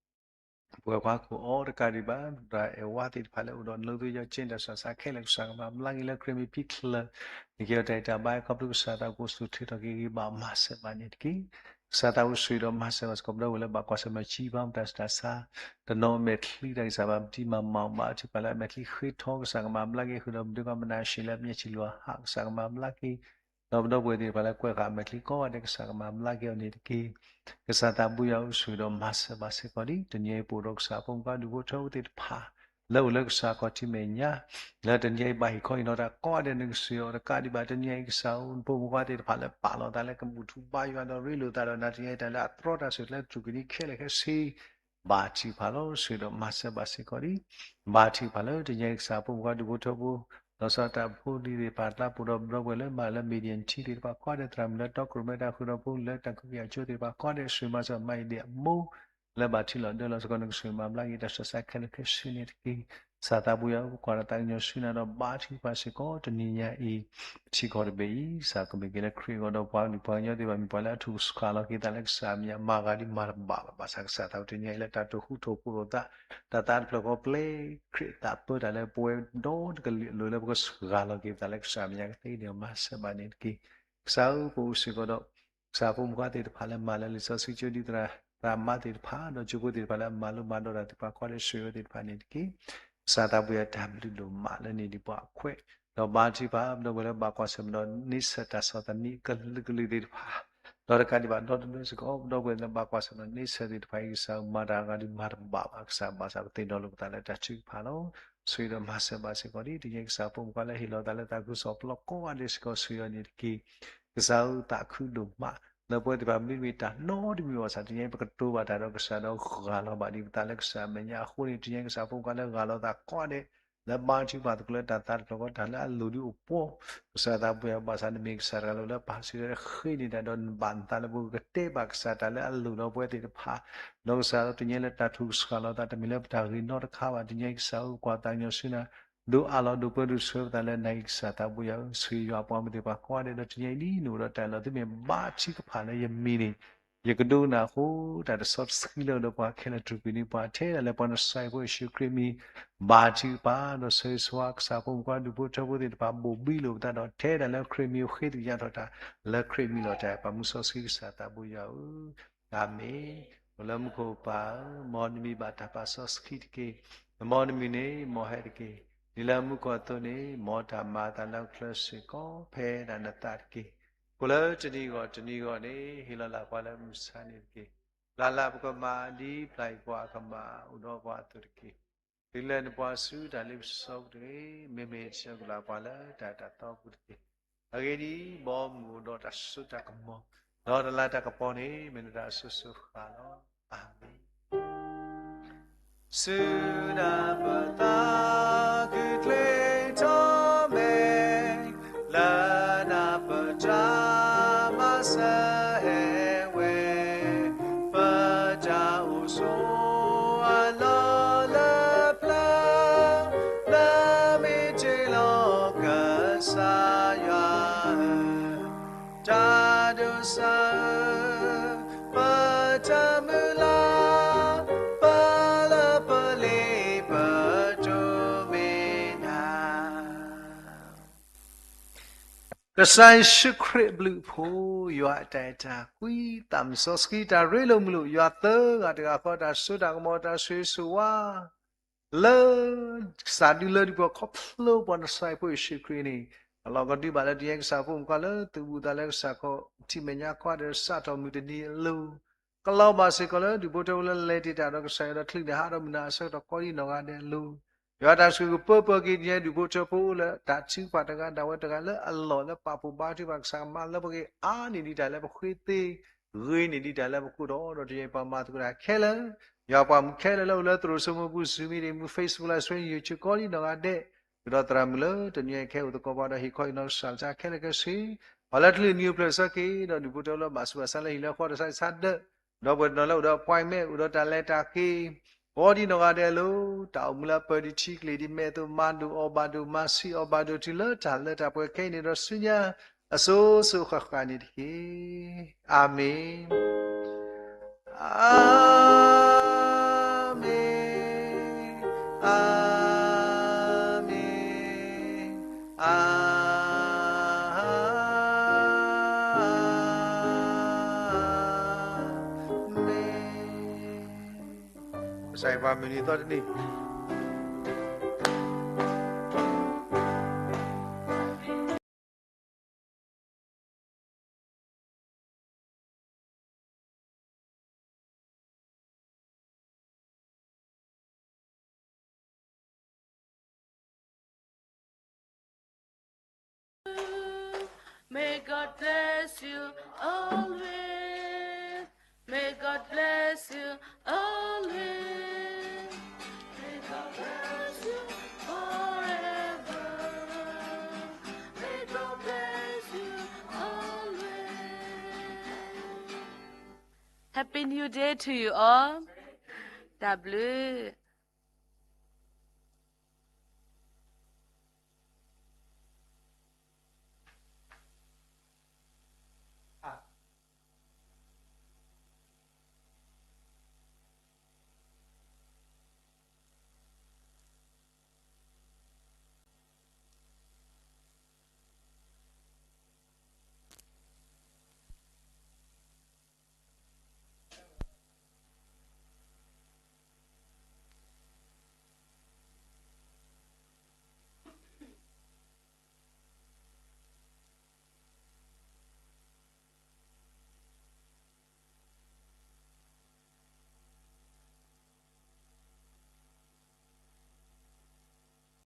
ပှၤကွၢ်ခိၣ်အီၤတကးဒံးဘၣ် ဒီးအဲၣ်ဝါသ့ၣ်တဖၣ်လၢအိၣ်ဒီးလၢသယီက့ တၢ်ဆူးတၢ်ဆါခဲလၢာ် ကစၢ်ကမၤဘျါက့ၤလၢခရံာ်မံၤဖံးချၢ နက့ၤအီၤတၢ်အံၤတၢ်ဘါ ခီဖျိကစၢ်သးကအိၣ်ဆူၣ်ထီၣ်က့ၤဂ့ၤဘၣ်မၤစၢၤဘၣ်န့ၣ်တက့ၢ်. ကစၢ်သးကဆိၣ်ဂ့ၤဒီးမၤစၢၤဘၣ်စ့ၢ်ကီး ပဒီပုၢ်ဝဲၢ်လၢဘၣ်ကွၢ်ဆၢၣ်မဲာ် ကၠံဘါမတၤစတၢ်ဆါ တနီၤမဲာ်ချံတၢ်ဂံၢ်စၢ်ဘါ ပတံၤမၤမၤအီၤ ဘါထုကဖၣ်လၢအမဲာ်ချံဃ့ထီ ကစၢ်ကမၤဘျါက့ၤဃုာ်ဒီး ပဒုးကီၢ်မနၤၡ့ၣ်လၢအမဲာ်ချံလီၤဟး ကစၢ်ကမၤဘျါက့ၤ ဒီးပဒီပုၢ်ဝဲၢ်သ့ၣ်တဖၣ်လၢကွဲးဃာ်အမဲာ်ချံကိးဂၤဒဲး ကစၢ်ကမၤဘျါက့ၤအီၤန့ၣ်တက့ၢ်. ကစၢ်သးဘိယွၤဧၢ ဆိၣ်ဂ့ၤဒီးမၤစၢၤဘၣ်စ့ၢ်ကီးဒံး တနံၤအံၤပအိၣ်ဒီးကစၢ်ဖိမုၣ်ခွါဒူၣ်ဖိထၢဖိသ့ၣ်တဖၣ် လၢအိၣ်လၢကစၢ်ခီၣ်ထံးမဲာ်ညါ လၢတနံၤအံၤဘၣ်ဟ့ၣ်ခီဟ့ၣ်နီၤတၢ်ကိးဂၤဒဲး နကဆိၣ်ဂ့ၤအီၤတကးဒံးဘၣ် တနံၤအံၤကစၢ်ဧၢ နဖိမုၣ်ခွါသ့ၣ်တဖၣ်လၢပာ်လီၤသးလၢကဘူၣ်ထူဘါယွၤဒီးရ့လိာ်သးဒီးနၤ တနံၤအံၤတၢ်လၢအတြီတၢ် ဆိၣ်ကျဲတြူာ်ကနံၤခဲလၢာ်ခဲဆ့ ဘါထုကဖၣ်လီၤ ဆိၣ်ဂ့ၤဒီးမၤစၢၤဘၣ်စ့ၢ်ကီးဒံး ဘါထုကဖၣ်လၢတနံၤအံၤကစၢ်ဖိမုၣ်ခွါဒူၣ်ဖိထၢဖိ လီၤဆီဒၣ်တၢ်ဖိဒံးသ့ၣ်တဖၣ် ကျါပူၤဒီးပဒီပုၢ်ဝဲၢ်လၢမၤလၢ Midian team သ့ၣ်တဖၣ်ကိးဂၤဒဲး သရၣ်မုၣ်လၢတီခိၣ်ရိၣ်မဲတၢ်ဃုာ်ဒီးဖိလၢတၢ်ကီကယၤကၠိသ့ၣ်တဖၣ်ကိးဂၤဒဲး ဆိၣ်ဂ့ၤမၤစၢၤမၤအံၤဒံးအမိၢ် လၢဘၣ်ထံလီၤဒၢလီၤစ့ၢ်ကီး နကဆိၣ်ဂ့ၤမၤဘျါက့ၤတၢ်ဆူးတၢ်ဆါခဲလၢာ်ခဲဆ့န့ၣ်တက့ၢ်. ကစၢ်သးဘိယွၤဧၢ ပကွၢ်ဒီးသးကညီၤဆူနၤဒီးဘါထုကဖၣ်စ့ၢ်ကီး တနံၤညါအံၤ ပထံကီၢ်တဘ့ၣ်အံၤ ကစၢ်ကမ့ၢ်က့ၤလၢခရံာ်အဂီၢ်ဒီးပှၤကလုာ်ပှၤကညီသ့ၣ်တဖၣ် မ့ၢ်ပှၤလၢအထုးစှၤလီၤက့ၤသးလၢကစၢ်အမဲာ်ညါ မၤဂၤဒ်မၤတဘၣ်ဘၣ် ဘၣ်ဆၣ်ကစၢ်သးဘိတနံၤညါအံၤလၢတၢ်တိာ်ဃူတိာ်ဖိးလိာ်သး တၢ်သးတဖျၢၣ်ဃီပျဲ ခရံာ်အသးပၢတၢ်လၢပဝဲဒီတကလုာ်အလိၤလၢပကစှၤလီၤက့ၤပသးလၢကစၢ်အမဲာ်ညါကသ့န့ၣ် မၤစၢၤဘၣ်န့ၣ်တက့ၢ်. ကစၢ်ဧၢ ပအိၣ်စ့ၢ်ကီးဒီး ကစၢ်ဖိမုၣ်ခွါသ့ၣ်တဖၣ်လၢမၤလၢလံာ်စီဆှံကၠိဒ်သရၣ်မါသ့ၣ်တဖၣ် ဒီးကၠိဖိသ့ၣ်တဖၣ်လၢအမၤလိမၤဒိးတၢ်သ့ၣ်တဖၣ်ကိးဂၤဒဲး ဆိၣ်ဂ့ၤအဝဲသ့ၣ်တဖၣ်န့ၣ်တက့ၢ်. ကစၢ်သးဘိယွၤတၢ်ဘျုးဒိၣ်မးလၢန့ၣ်ဒံးပှၤအခွဲး ဒီးဘါထုကဖၣ် ပဒီပုၢ်ဝဲၢ်လၢဘၣ်ကွၢ်ဆၢၣ်မဲာ်ဒီးန့ဆၢၣ်တၢ်ဆီၣ်သနံးကလုာ်ကလုာ်သ့ၣ်တဖၣ် ဒီးတကးဒံးဘၣ်ဒီတဘျီစ့ၢ်ကီး ပဒီပုၢ်ဝဲၢ်လၢဘၣ်ကွၢ်ဆၢၣ်မဲာ်ဒီးန့ဆၢၣ်သ့ၣ်တဖၣ်အံၤ ကစၢ်မၤတၢ်ဂၤဒ်မၤတဘၣ်ဘၣ် ကစၢ်ဘၣ်ဆၣ်ပသ့ၣ်နီၣ်လိာ်ပသးလၢတၢ်ထုကဖၣ်လီၤ. ဆိၣ်ဂ့ၤဒီးမၤစၢၤဘၣ်စ့ၢ်ကီးဒ် တနံၤညါအံၤကစၢ်ဖိမုၣ်ခွါလၢဟ့ၣ်လီၤသးလၢသးခုကစီၣ်ပျီကိးဂၤဒဲးစ့ၢ်ကီး ဆိၣ်ဂ့ၤအီၤန့ၣ်တက့ၢ်. ကစၢ်ဧၢ သးခုဒိၣ်မး လၢပဝဲသ့ၣ်တဖၣ်မ့တမ့ၢ်တၢ်နီတမံၤဘၣ်ဆၣ် တနံၤညါအံၤပကတိၤဘၣ်တၢ်ဒီးကစၢ်ဒီးဂၢ်လီၤဘၣ်ဒံးပသးလၢကစၢ်အမဲာ်ညါအဃိန့ၣ် တနံၤညါအံၤကစၢ်ဖိမုၣ်ခွါလၢဂၢ်လီၤသးကိးဂၤဒဲး လၢဘါထုကဖၣ်သကိးလၢတၢ်သးတဖျၢၣ်ဃီ တၢ်လၢအလိၤဒ်အိၣ်ပှီၢ် ကစၢ်သးဘိယွၤ ဘၣ်ဆၣ်နမ့ၢ်ကစၢ်တဂၤလၢ်လၢ် ပာ်စံးဒီးဃ့န့ၢ်တၢ်ဒီးနဘၣ်နသးလၢပကကတဲဘၣ်ကစၢ် တၢ်လၢအလိၤဒီးပဝဲသ့ၣ်တဖၣ် ဒီးကစၢ်တနံၤညါလၢတၢ်ထုးကဆှၣ်လီၤသး တမ့ၢ်လၢပတၢ်ဂ့ၤနီတခါဘၣ် တနံၤညါအံၤကစၢ်ဧၢ ကွၢ်သးကညီၤဆူနၤ ဒုးအးလီၤဒုးပၢဒုးဆှၢပသးလၢနၤအံၤကစၢ်သးဘိယွၤဧၢ ဆိၣ်ဂ့ၤယွၤပှၤမုၣ်သ့ၣ်တဖၣ်ကိးဂၤဒဲး ဒီးတနံၤညါအံၤဒ်နအိၣ်ဒီးတၢ်အလီၢ်သုမ့ၢ်ဘါထုကဖၣ်လၢယမံၤန့ၣ် ယကဒိကနၣ်အဃိ တၢ်တဆီတဆှံလၢအိၣ်ဒီးပှၤခဲလၢာ်တြူာ်ကွံာ်န့ၢ်ပှၤ ထဲဒၣ်လၢပှၤနစၢ်ဖိယ့ၣ်ၡူးခရံာ်မံၤ ဘါထုကဖၣ် ဒီးဆၢဂ့ၤဆၢဝါကစၢ်ဖိမုၣ်ခွါဒူၣ်ဖိထၢဖိသ့ၣ်တဖၣ် ဘိၣ်ဘံလိာ်ပသးဒီး ထဲဒၣ်လၢခရံာ်မံၤဃ့သယါထီၣ်တၢ် လၢခရံာ်မံၤလီၤတၢ် ပာ်မူစီဆှံကစၢ်သးဘိယွၤဧၢ အၤမ့ၣ်. အိၣ်လၢမူခိၣ်ပၢ်ဧၢ, မ်နမံၤဘၣ်တၢ်ပာ်စီဆှံတက့ၢ်. မ်နမုၢ်နံၤန့ၣ် မ်ဟဲတက့ၢ်. ဒ်လၢမူခိၣ်အသိးန့ၣ် မ်တၢ်မၤအသးလၢကျဲစ့ၢ်ကီး ဖဲဒၣ်နသးတက့ၢ်. အိၣ်လၢတနံၤဂီၢ်တနံၤဂီၢ်န့ၣ် ဟ့ၣ်လီၤလၢပှၤလၢမုၢ်ဆါန့ၣ်တက့ၢ်. လၢ်လၢ်ပကမၤဒ်ပျၢ်ယွၤအကမၤအိၣ်ဒီးပှၤအသိးတက့ၢ်. တုၤလၢနပှၤဆူတၢ်လ့ပစီပူၤတဂ့ၤ, မ့မ့ၢ်ဆၢကလၢ်ပှၤလၢတၢ်တၢ်သီပူၤတက့ၢ်. အဂ့ၢ်ဒ်အံၤ, ဘီမုၢ်အိၣ်ဒီးတၢ်စိတၢ်ကမီၤ, ဒီးတလၤတၢ်ကပီၤန့ၣ် မ့ၢ်နတၢ်အစိၤစိၤဃၣ်လီၤ. အၤမ့ၣ်. စုနၢ်ပသးခုချ့ထီၣ်မဲာ်, လၢနၢ်ပတၢ်မၤစၢၤဟဲဝဲ, ပတၢ်အိၣ်ဆိးအလီၢ်လၢပျၢၤ, လၢမ့ၢ်တ့ၢ်လီၤကစၢ်ယွၤဧၢ, တၢ်ဒိးစၢ်ဧၢ, ပတၢ်မုၢ်လၢ်, ပလၢပလ့ပတိၢ်မ့ၢ်နၤ ကစၢ်ယ့ၣ်ၡူးခရံာ်အဘျုးအဖှိၣ်, ယွၤအတၢ်အဲၣ်တၢ်ကွံ, သးစီဆှံတၢ်ရ့လိာ်မုာ်လိာ်, ယွၤသၢဂၤတဂၤဃီတၢ်စိတၢ်ကမီၤတၢ်ဆိၣ်ဂ့ၤဆိၣ်ဝါ လၢကစၢ်ဒုးလၢဒုးပှၤခီဖျိပှၤနစၢ်ဖိယ့ၣ်ၡူးခရံာ်န့ၣ်, အလီၢ်ကဒုဘၣ်လၢတနံၤအံၤကစၢ်ဖိမုၣ်ခွါလၢသုးဘူးသးလၢကစၢ်ခီၣ်ထံးမဲာ်ညါကိးဂၤဒဲးစးထီၣ်မုၢ်တနံၤအလိၤ, ကလီၤဘၣ်စ့ၢ်ကီးလၢဒူၣ်ဖိထၢဖိလၢလဲၤတ့ၢ်တၢ်ဒီးကစၢ်ယွၤဒီးချုးန့ၢ်ဟးဒီးမုၢ်နၤအဆၢကတီၢ်ကိးဒ်နီၢ်ဂၤဒဲးအလိၤ, ယွၤတၢ်ဆိၣ်ဂ့ၤကပၢပၢက့ၤတနံၤအံၤဒူၣ်ဖိထၢဖိလၢတၢ်ထုကဖၣ်တဂၤဒၣ်ဝဲတဂၤလၢအလီၢ်လၢပာ်ဖှိၣ်ဘါထုကဖၣ် ကစၢ်ကမၤလၢပဂ့ၤအါန့ၢ်ဒံးတၢ်လၢပဃ့သ့ ဂ့ၤန့ၢ်ဒံးတၢ်လၢပခိၣ်ဒီး ဒီးတယဲၢ်ပှၤမၤသကိးတၢ်ခဲလၢာ်, ယွၤပှၤမုၣ်ခဲလၢာ်လၢအိၣ်လၢသရိာ်စိမိပူၤ Zoom meeting မူ Facebook Live Stream YouTube ကိးဒံနီၢ်ဂၤဒဲး, ဒီးသရၣ်မုၣ်လၢတနွံအံၤခဲအိၣ်သကိးပှၤဒီးဟ့ၣ်ခီအံၤနီၢ်ကစၢ်လၢကခဲလၢာ်ခဲဆ့, ပှၤလၢတလုၢ်နံၤအိၣ်ဖျဲၣ်ဆၢက့ၤ ဒီးဒုးပူၤတဲလၢဘၣ်ဆူးဘၣ်ဆါလၢဟံၣ်လၢဃီဒီးဆါဆါဒၢး, ဒီးပှၤတနီၤလၢအိၣ်ဒီး appointment အိၣ်ဒီးတၢ်လဲၤတၢ်က့ၤ ကိးဒံနီၢ်ဂၤဒဲးလၢ တၢ်အိၣ်မူလၢအပၢၤဒံးထံကျ့ၤဒံးမဲာ်အသိး မၤဒိၣ်အီၣ်ဘၣ်ဒိၣ် မၤဆံးအီၣ်ဘၣ်ဒိၣ်တုၤလၢတၢ်လၢတၢ်ပှဲၤခဲအံၤန့ၣ်ဒီးဆူညါ အစိၤစိၤဃၣ်ဃၣ်န့ၣ်တက့ၢ်. အၤမ့ၣ်, အၤမ့ၣ်, အၤမ့ၣ်, အၤမ့ၣ်. ကစၢ်ယွၤပှၤမုၢ်နံၤသီတနံၤ May God bless you always. May God bless you always. May God bless you forever. May God bless you always. Happy New Year to you all. တၢ်ဘျုး